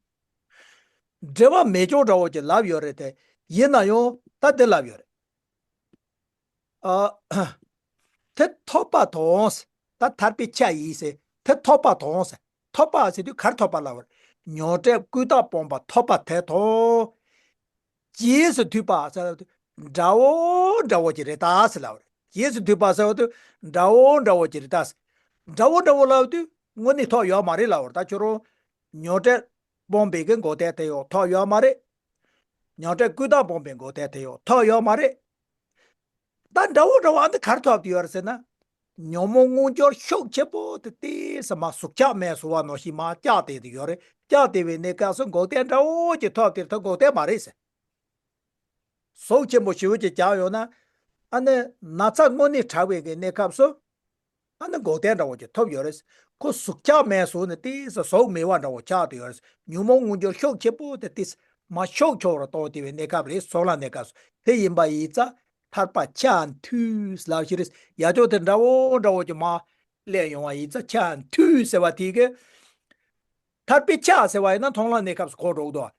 འགྲེལ་བ་མེད་ཀྱོག་འདྲ་བོ་ཅིག་ལབ་ཡོད་རེད་དེ། ཡིན་ན་ཡང་ད་དེ་ལབ་ཡོད་རེད། ཨ། དེ་ཐོབ་པ་དང་། ད་ཐར་པའི་ཆ་ཡིན་ཟེར། དེ་ཐོབ་པ་དང་ཟེར། ཐོབ་པ་ཟེར་དུས་ག་རེ་ཐོབ་པ་ལབ་པ་རེད། མྱང་འདས་ཀུན་བརྟགས་སྤངས་པ་ཐོབ་པ་དེ་དང་། རྗེས་སུ་མཐུན་པ་ཟེར་བ་དེ་འདྲ་བོ་འདྲ་བོ་ཅིག་རེད་ད་ཟེར་ལབ་པ་རེད། རྗེས་སུ་མཐུན་པ་ཟེར་བ་དེ་འདྲ་བོ་འདྲ་བོ་ཅིག་རེད་ད་ཟེར། འདྲ་བོ་འདྲ་བོ་ལབ་དུས་དངོས་གནས་ཐོབ་ཡོད་མ་རེད་ལབ་པ་རེད། ད་ཁྱོད་རང་མྱང་འདས་སྤངས་པའི་གི་འགོག་བདེན་དེ་ཡང་ཐོབ་ཡོད་མ་རེད། མྱང་འདས་ཀུན་བརྟགས་སྤངས་པའི་འགོག་བདེན་དེ་ཡང་ཐོབ་ཡོད་མ་རེད། ད་འདྲ་བོ་འདྲ་བོ་ཨ་འདི་ག་རེ་ཐོབ་བསྡད་ཡོད་རེད་ཟེར་ན། ཉོན་མོངས་དངོས་འབྱོར་ཤུགས་ཆེན་པོ་དེ་ཏོག་ཙམ་མར་ཟུག་ཆག་མེད་བཟོ་བ་ནང་བཞིན་མར་བཀྱགས་བསྡད་དེ་ཡོད་རེད། བཀྱགས་བསྡད་པའི་གནས་སྐབས་སུ་འགོག་བདེན་འདྲ་བོ་ཅིག་ཐོབ་དེ་ད་འགོག་བདེན་མ་རེད་ཟེར། ཟུག་ཆེན་པོ་ཞེ་པོ་ཅིག་བཀྱགས་ཡོང་ན། ཨ་ནི་ན་ཚ་དངོས་གནས་དྲག་པའི་གི་གནས་སྐབས་སུ། ཨ་ནི་འགོག་བདེན་འདྲ་བོ་ཅིག་ཐོབ་ཡོད་རེད། ཁོ་ཟུག་ཆག་མེད་བཟོ་ནས་ཏོག་ཙམ་ཟུག་མེད་པ་འདྲ་བོ་ཆགས་བསྡད་ཡོད་རེད། ཉོན་མོངས་དངོས་འབྱོར་ཤུགས་ཆེན་པོ་དེ་ཏོག་ཙམ་མར་ཤུགས་ཆེ་བར་གཏོང་བསྡད་པའི་གནས་སྐབས་རེད། ཚོགས་ལམ་གནས་སྐབས་སུ་དེ་ཡིན་པ་ཡིན་ཙང་ཐར་པ་ཆ་མཐུན་ལབ་ཤེས་རེད། ཡ་ཅོག་དེ་འདྲ་བོ་འདྲ་བོ་ཅིག་མར་སླེབས་ཡོང་བ་ཡིན་ཙང་ཆ་མཐུན་ཟེར་བ་དེ་གི། ཐར་པའི་ཆ་ཟེར་བ་ཡིན་ན་མཐོང་ལམ་གནས་སྐབས་སུ་གོ་འགྲོ་གི་འདུག་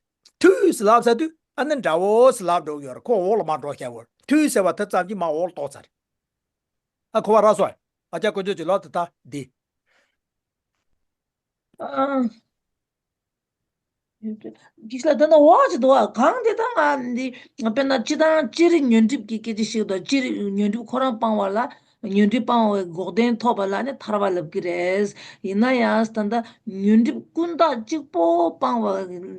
མཐུན་ལབ་ཟེར་དུས་ཨ་ནི་འདྲ་བོ་ཟེར་ལབ་འགྲོ་གི་ཡོད་རེད། ཁོ་འོག་ལ་མར་འགྲོ་བཞག་གི་ཡོད་རེད། མཐུན་ཟེར་བ་དེ་ཙམ་གྱིས་མར་འོག་ལ་གཏོང་ཚར་རེད། ཨ་གོ་བ་རག་སོང་། ཨ་ཅག་དཀོན་མཆོག་གི་ལོག་ཏུ་ད་འདི། ཨ། ཅི་ལ་ད་ནི་འོག་ཅིག་འདུག་བ། གང་དེ་ད་ང་འདི་དཔེར་ན་སྤྱིར་བཏང་སྤྱིར་ཉོན་སྒྲིབ་ཀྱི་སྐད་ཆ་ཞིག་དང་། སྤྱིར་ཉོན་སྒྲིབ་ཁོ་རང་སྤང་བ་ལ། ཉོན་སྒྲིབ་སྤང་བའི་འགོག་བདེན་ཐོབ་པ་ལ་ནི་ཐར་པ་ལབ་ཀྱི་རེད། ཡིན་ན་ཡང་ད་ལྟ་ཉོན་སྒྲིབ་ཀུན་བརྟགས་གཅིག་པོ་སྤང་བ་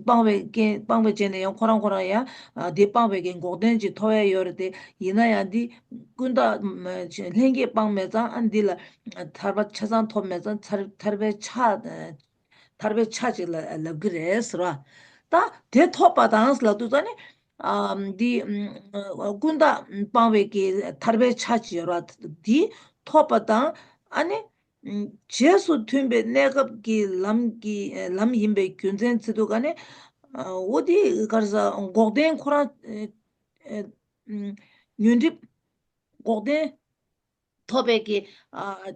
སྤང་བའི་རྐྱེན་སྤངས་པའི་རྐྱེན་ནས་ཡང་ཁོ་རང་ཁོ་རང་ཡང་དེ་སྤངས་པའི་རྐྱེན་འགོག་བདེན་ཅིག་ཐོབ་ཡ་ཡོད་རེད་དེ། ཡིན་ན་ཡང་འདི་ཀུན་བརྟགས་ལྷན་སྐྱེས་སྤངས་མེད་ཙང་། ཨ་འདི་ལ་ཐར་པ་ཆ་ཚང་ཐོབ་མེད་ཙང་ཐར་ཐར་པའི་ཆ། ཐར་པའི་ཆ་ཅིག་ལ་ལབ་ཀྱི་རེད་ཟེར་བ། ད་དེ་ཐོབ་པ་དང་ལབ་དུས་ཙང་ནི། ཨ་འདི་ཨ་ཀུན་བརྟགས་སྤང་བའི་གི་ཐར་པའི་ཆ་ཅིག་ཡོད་ར། འདི་ཐོབ་པ་དང་ཨ་ནི་ཨ་རྗེས་སུ་མཐུན་པའི་གནས་སྐབས་ཀྱི་ལམ་གྱི་ལམ་ཡིན་པའི་རྒྱུ་མཚན་ཚིག་འདུག་ག་ནི། ཨ་འོ་འདི་ག་རེ་ཟ་འགོག་བདེན་ཁོ་རང་ཨ་ཨ་ཨ་ཉོན་སྒྲིབ་འགོག་བདེན་ཐོབ་པའི་གི་ཨ་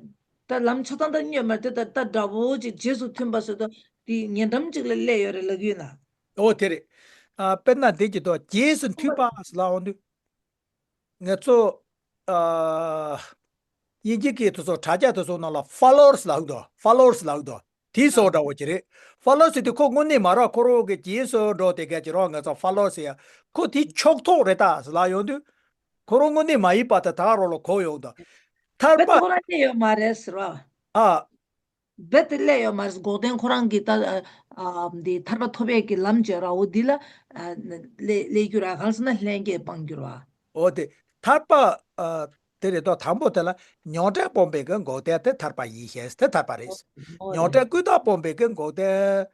ད་ལམ་ཆ་ཚང་ད་སྨྱོན་མ་དེ་ད་ད་འདྲ་བོ་ཅིག་རྗེས་སུ་མཐུན་པ་ཟེར་དུས་དེ་ཉེ་འགྲམ་ཅིག་ལ་སླེབས་ཡོད་རེད་ལབ་ཀྱི་ཡོད་ན། ཨོ་དེ་རེད། ཨ་དཔེར་ན་འདི་གྱི་ཐོག་རྗེས་སུ་མཐུན་པ་ཟེར་ལབ་འོང་དུས། ང་ཚོ་ཨ་དབྱིན་ཇི་སྐད་དུ་ཚོ་དྲ་རྒྱ་དུ་ཚོ་ནང་ལ་ཕོ་ལོ་ཝར་སི་ལབ་འདུག་ཕོ་ལོ་ཝར་སི་ལབ་འདུག་དེ་སོགས་འདྲ་བོ་ཅིག་རེད། ཕོ་ལོ་ཝར་སི་དེ་ཁོ་དངོས་གནས་མ་རེད། ཁོ་རང་གི་རྗེས་སུ་འགྲོ་དེ་ག་ཅིག་རེད། ང་ཚོ་ཕོ་ལོ་ཝར་སི་ཡ་ཁོ་དེ་ཕྱོགས་གཏོགས་རེད་ད་ཟེར་ལབ་ཡོང་དུས། ཁོ་རང་དངོས་གནས་མ་ཡིན་པ་དེ་ད་རོ་ལ་གོ་ཡོང་དང་། ཐར་རྦད་དེ་པ་ཁོ་རང་སླེབས་ཡོད་མ་རེད་ཟེར་བ། ཨ། རྦད་དེ་སླེབས་ཡོད་མ་རེད། འགོག་བདེན་ཁོ་རང་གི་ད་ཨ་འདི་ཐར་པ་ཐོབ་ཡས་ཀྱི་ལམ་བརྗོད་ར་འོ་འདི་ལ་ཨ་སླེབས་སླེབས་རྒྱུ་ར། གང་ཟེར་ན་ལྷན་སྐྱེས་སྤང་རྒྱུ་ར། འོ་དེ་ཐར་པ་ཨ་དེ་རེད་དོ། དང་པོ་དེ་ལ་མྱོང་འབྲས་སྤོང་བའི་གི་འགོག་བདེན་དེ་ཐར་པ་ཡིན་ཞེས་དེ་ཐར་པ་རེད། འོ་མྱོང་འབྲས་རེད། ཀུན་བརྟགས་སྤོང་བའི་གི་འགོག་བདེན་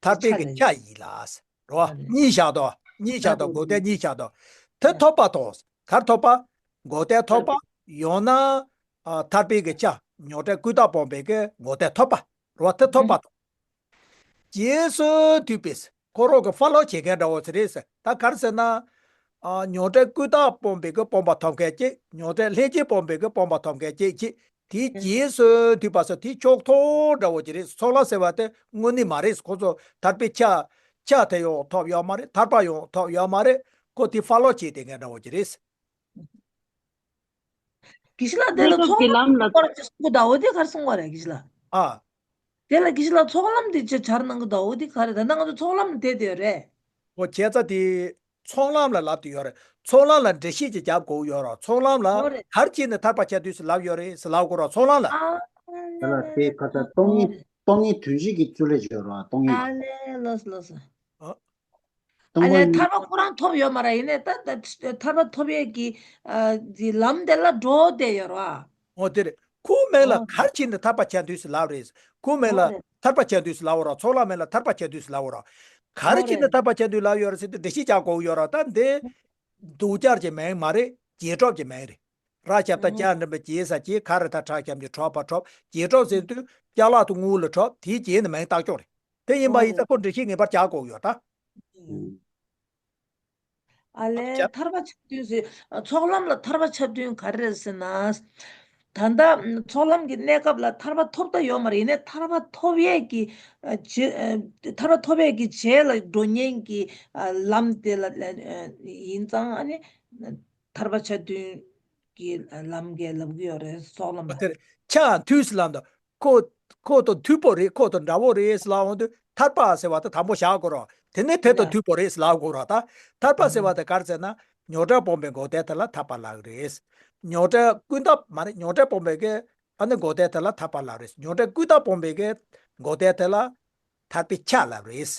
ཐར་པའི་གི་ཆ་ཡིན་ལ། རོ། གཉིས་བཞག་དོ། གཉིས་བཞག་དོ། འགོག་བདེན་གཉིས་བཞག་དོ། དེ་ཐོབ་པ་དང་། གར་ཐོབ་པ། འགོག་བདེན་ཐོབ་པ། ཡང་ན་ཨ་ཐར་པའི་གི་ཆ། མྱོང་འབྲས་ཀུན་བརྟགས་སྤོང་བའི་གི་འགོག་བདེན་ཐོབ་པ། རོ། དེ་ཐོབ་པ་དང་། རྗེས་སུ་མཐུན་པའི་ཁོ་རང་གི་ཕོ་ལོ་བྱེད་མཁན་འདྲ་བོ་ཅིག་རེད་ཟེར། ད་གར་ཟེར་ན། ཨ་མྱོང་འབྲས་ཀུན་བརྟགས་སྤོང་བའི་གི་སྤོང་བ་ཐོབ་མཁན་གཅིག་མྱོང་འབྲས་ལྷན་སྐྱེས་སྤོང་བའི་གི་སྤོང་བ་ཐོབ་མཁན་གཅིག་གཅིག་དེའི་རྗེས་སུ་མཐུན་པ་ཟེར་དེའི་ཕྱོགས་གཏོགས་འདྲ་བོ་ཅིག་རེད། ཚོགས་ལམ་ཟེར་བ་དེ་དངོས་གནས་མ་རེད། ཁོ་ཚོ་ཐར་པའི་ཆ་ཆ་དེ་ཡང་ཐོབ་ཡོད་མ་རེད། ཐར་པ་ཡང་ཐོབ་ཡོད་མ་རེད། ཁོ་དེ་ཕོ་ལོ་བྱེད་དེ་མཁན་འདྲ་བོ་ཅིག་རེད། དགེ་བཤེས་ལགས་དེ་ལ་གནས་ཚོགས་སྐབས་ཀྱི་ལམ་ལ་སྐོར་ཅིག་གསུང་གི་འདུག་འོ་དེ་ག་རེ་གསུང་བ་རེད་དགེ་བཤེས་ལགས། ཨ། དེ་ལ་དགེ་བཤེས་ལགས་ཚོགས་ལམ་དེ་ཅིག་སྦྱར་གནང་གི་འདུག་འོ་དེ་ག་རེ། ད་ལྟ་ང་ཚོ་ཚོགས་ལམ་དེ་དེ་རེད། འོ་བྱས་ཙང་དེ་ཚོགས་ལམ་ལ་ལབ་དེ་ཡོད་རེད། ཚོགས་ལམ་ལ་འགྲེལ་བཤད་ཅིག་རྒྱབ་དགོས་ཡོད་རེད། ཚོགས་ལམ་ལ་འོ་རེད། ག་རེ་བྱས་ནས་ཐར་པ་ཆ་འདུས་སུ་ལབ་ཡོད་རེད་ཟེར་ལབ་དགོས་རེད། ཚོགས་ལམ་ལ། ཨ། དེ་ལ་དེ་ཁ་ཚ་སྟོང་ཉིད་སྟོང་ཉིད་དོན་བཞི་གི་བཅུ་ལས་བརྗོད་རོགས། སྟོང་ཉིད། ཨ་ལས་ལོས་ལོས། ཨ། སྟོང་ཨ་ལས་པ་ཉིད། ཐར་པ་ཁོ་རང་ཐོབ་ཡོད་མ་རེད། ཡིན་ནའི་ད་ད་ཐར་པ་ཐོབ་ཡས་ཀྱི་ཨ་གི་ལམ་དེ་ལ་འགྲོ་བསྡད་ཡོད་རེད་བ། འོ་དེ་རེད། ཁོ་མིང་ལ་འོ་ག་རེ་བྱས་ནས་ཐར་པ་ཆ་འདུས་སུ་ལབ་རེད། ཁོ་མིང་འོ་ལ་རེད། ཐར་པ་ཆ་འདུས་སུ་ལབ་འོ་ར། ཚོགས་ལམ་མིང་ལ་ཐར་པ་ཆ་འདུས་སུ་ལབ་འོ་ར། ག་རེ་འོ་བྱས་ནས་རེད། ཐར་པ་ཆ་འདུས་ལབ་ཡོད་རེད་ཟེར་དུས་འགྲེལ་བཤད་རྒྱག་དགོས་ཡོད་ར། ད་འདི་སྡུག་ཅག་གི་མིང་མ་རེད། རྗེས་གྲོགས་ཀྱི་མིང་རེད། ར་ཞབས་ཀྱུ་རྒྱ་འོ་འགྲེང་བུ་རྗེས་ས་རྗེས། ག་ར་ད་ཁྲ་ཞབས་ཀྱུ་གྲོགས་པ་གྲོགས། རྗེས་གྲོགས་ཟེར་དུས་ཅ་ལག་ཏུ་དངུལ་ལ་གྲོགས། དེའི་རྗེས་ནས་མིང་བཏགས་ཆོག་རེད། དེ་ཡིན་པ་ཨོ་ཡིན་ཙང་རེད། ཁོ་འགྲེལ་བཤད་ངེས་པར་རྒྱག་དགོས་ཡོད་ད། ཨ་ལས་ཐར་པ་ཆ་འདུས་ཟེར། ཚོགས་ལམ་ལ་ཐར་པ་ཆ་འདུས་ག་རེ་རེད་ཟེར་ན། ད་ལྟ་ཚོགས་ལམ་གྱི་གནས་སྐབས་ལ་ཐར་པ་ཐོབ་ད་ཡོད་མ་རེད། ཡིན་ནའི་ཐར་པ་ཐོབ་ཡས་ཀྱི་ཨ་རྗེས་ཨ་ཐར་པ་ཐོབ་ཡས་ཀྱི་རྗེས་ལ་འགྲོ་ཉེན་གྱི་ཨ་ལམ་དེ་ལ་ཨ་ཡིན་ཙང་ཨ་ནི་ཐར་པ་ཆ་འདུས་ཀྱི་ལམ་གྱི་ལབ་ཀྱི་ཡོད་རེད། ཚོགས་ལམ་ལ། དེར་ཆ་འདུས་ལམ་དང་། ཁོ་ཁོ་དང་མཐུན་པོ་རེད། ཁོ་དང་འདྲ་བོ་རེད་ཟེར་ལབ་འོང་དུས་ཐར་པ་ཟེར་བ་དེ་དང་པོ་བཞག་དགོས་རོགས། དེ་ནས་དེ་དང་ལ། མཐུན་པོ་རེད་ཟེར་ལབ་དགོས་རོགས་ད། ཐར་པ་ཟེར་བ་ཨ་དེ་ག་རེ་ཟེར་ན། མྱོང་འབྲས་སྤོང་བའི་འགོག་བདེན་དེ་ལ་ཐར་པ་ལབ་རེད། མྱོང་འབྲས་ཀུན་བརྟགས་མ་རེད། མྱོང་འབྲས་སྤོང་བའི་གི་ཨ་ནི་འགོག་བདེན་དེ་ལ་ཐར་པ་ལབ་རེད། མྱོང་འབྲས་ཀུན་བརྟགས་སྤོང་བའི་གི་འགོག་བདེན་དེ་ལ་ཐར་པའི་ཆ་ལབ་རེད།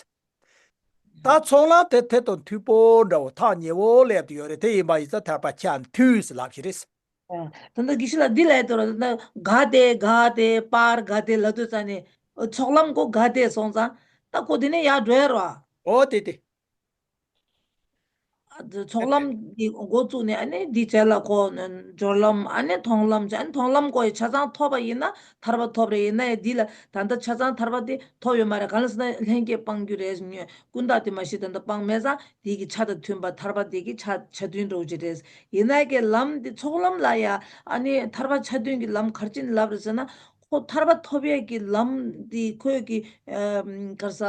ད་ཚོགས་ལམ་དེ་དེ་དང་མཐུན་པོ་འདྲ་བོ་ཐག་ཉེ་བོ་སླེབས་ཏེ་ཡོད་རེད། དེ་ཡིན་པ་ཡིན་ཙང་ཐར་པ་ཆ་མཐུན་ཟེར་ལབ་ཞིག་རེད། ཨ། ད་ལྟ་དགེ་བཤེས་ལགས་འདི་ལབ་ཡས་དེ་ར། ད་ལྟ་ག་དེ་ག་དེ་པར་ག་དེ་ལབ་དུས་ཙང་ནས་ཚོགས་ལམ་གོ་ག་དེ་སོང་ཙང་ད་ཁོ་དེ་ནས་ཡར་འགྲོ་ཡ་རོ། ཨོ་དེ་དེ། ཨ་ཚོགས་ལམ་འདི་འགོ་བཙུགས་ནས་ཨ་ནི་འདི་རྗེས་ལ་ཁོ་སྦྱོར་ལམ། ཨ་ནི་མཐོང་ལམ་བྱས། ཨ་ནི་མཐོང་ལམ་ཁོ་ཡི་ཆ་ཚང་ཐོབ་པ་ཡིན་ན་ཐར་པ་ཐོབ་རེད། ཡིན་ན་ཡང་འདི་ལ་ད་ལྟ་ཆ་ཚང་ཐར་པ་དེ་ཐོབ་ཡོད་མ་རེད། གང་ལ་ཟེར་ན་ལྷན་སྐྱེས་སྤང་རྒྱུ་རེད། ཀུན་བརྟགས་དེ་མ་གཞི་ད་ལྟ་སྤངས་མེད་ཙང་དེ་གི་ཆ་དང་མཐུན་པ་ཐར་པ་དེ་གི་ཆ་ཆ་མཐུན་འགྲོ་གི་རེད། ཡིན་ན་གི་ལམ་འདི་ཚོགས་ལམ་ལ་ཡ་ཨ་ནི་ཐར་པ་ཆ་མཐུན་གྱི་ལམ་ག་རེ་བྱས་ནས་ལབ་རེད་ཟེར་ན། ཁོ་ཐར་པ་ཐོབ་ཡས་ཀྱི་ལམ་འདི་ཁོས་ཀྱི་ཨ་ག་རེ་ཟ་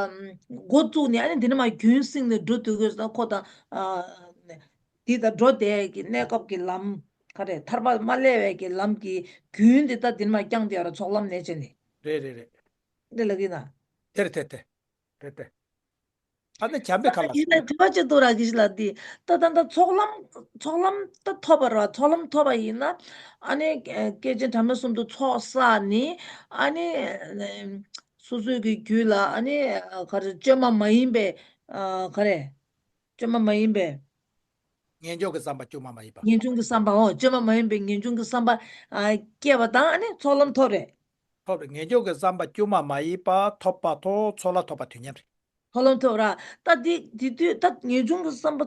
འགོ་བཙུགས་ནས་ཨ་ནི་འདི་ནས་མར་རྒྱུན་བསྲིངས་ནས་འགྲོ་དུས་ཀྱི་ཁོ་དང་ཨ་འདི་དང་འགྲོ་བསྡད་ཀྱི་གནས་སྐབས་ཀྱི་ལམ་ག་རེ། ཐར་པ་མ་སླེབས་པའི་གི་ལམ་གྱི་རྒྱུན་འདི་ད་འདི་ནས་མར་བསྐྱངས་བསྡད་ཡོད་རེད། ཚོགས་ལམ་ནས་བྱས་ནས། རེད་རེད་རེད། འདི་ལབ་ཀྱི་ན། དེར་དེར་དེར། རེད་དེ། ཨ་ནི་བྱམས་པའི་ཁ་ལ། ཡིན་ན་དྲི་བ་གཅིག་འདུག་ར་དགེ་བཤེས་ལགས། འདི་ད་ད་ད་ཚོགས་ལམ་ཚོགས་ལམ་ད་ཐོབ་པ་ར། ཚོགས་ལམ་ཐོབ་པ་ཡིན་ན་ཨ་ནི་སྐྱེས་ཆེན་གྲངས་མེད་གསུམ་དུ་ཚོགས་བསགས་ནི་ཨ་ནི་སོ་སོའི་གི་རྒྱུད་ལ་ཨ་ནི་ག་རེ་བཅོས་མ་མ་ཡིན་པའི་ག་རེ་བཅོས་མ་མ་ཡིན་པའི་ངེས་འབྱུང་གི་བསམ་པ་བཅོས་མ་མ་ཡིན་པ། ངེས་འབྱུང་གི་བསམ་པ། འོ་བཅོས་མ་མ་ཡིན་པའི་ངེས་འབྱུང་གི་བསམ་པ་སྐྱེས་པ་དང་ཨ་ནི་ཚོགས་ལམ་ཐོབ་རེད། ཐོབ་རེད། ངེས་འབྱུང་གི་བསམ་པ་བཅོས་མ་མ་ཡིན་པ་ཐོབ་པ་དང་ཚོགས་ལམ་ཐོབ་པ་དུས་མཉམ་རེད། ཚོགས་ལམ་ཐོབ་ར། ད་འདི་འདི་དུས་ད་ངེས་འབྱུང་གི་བསམ་པ་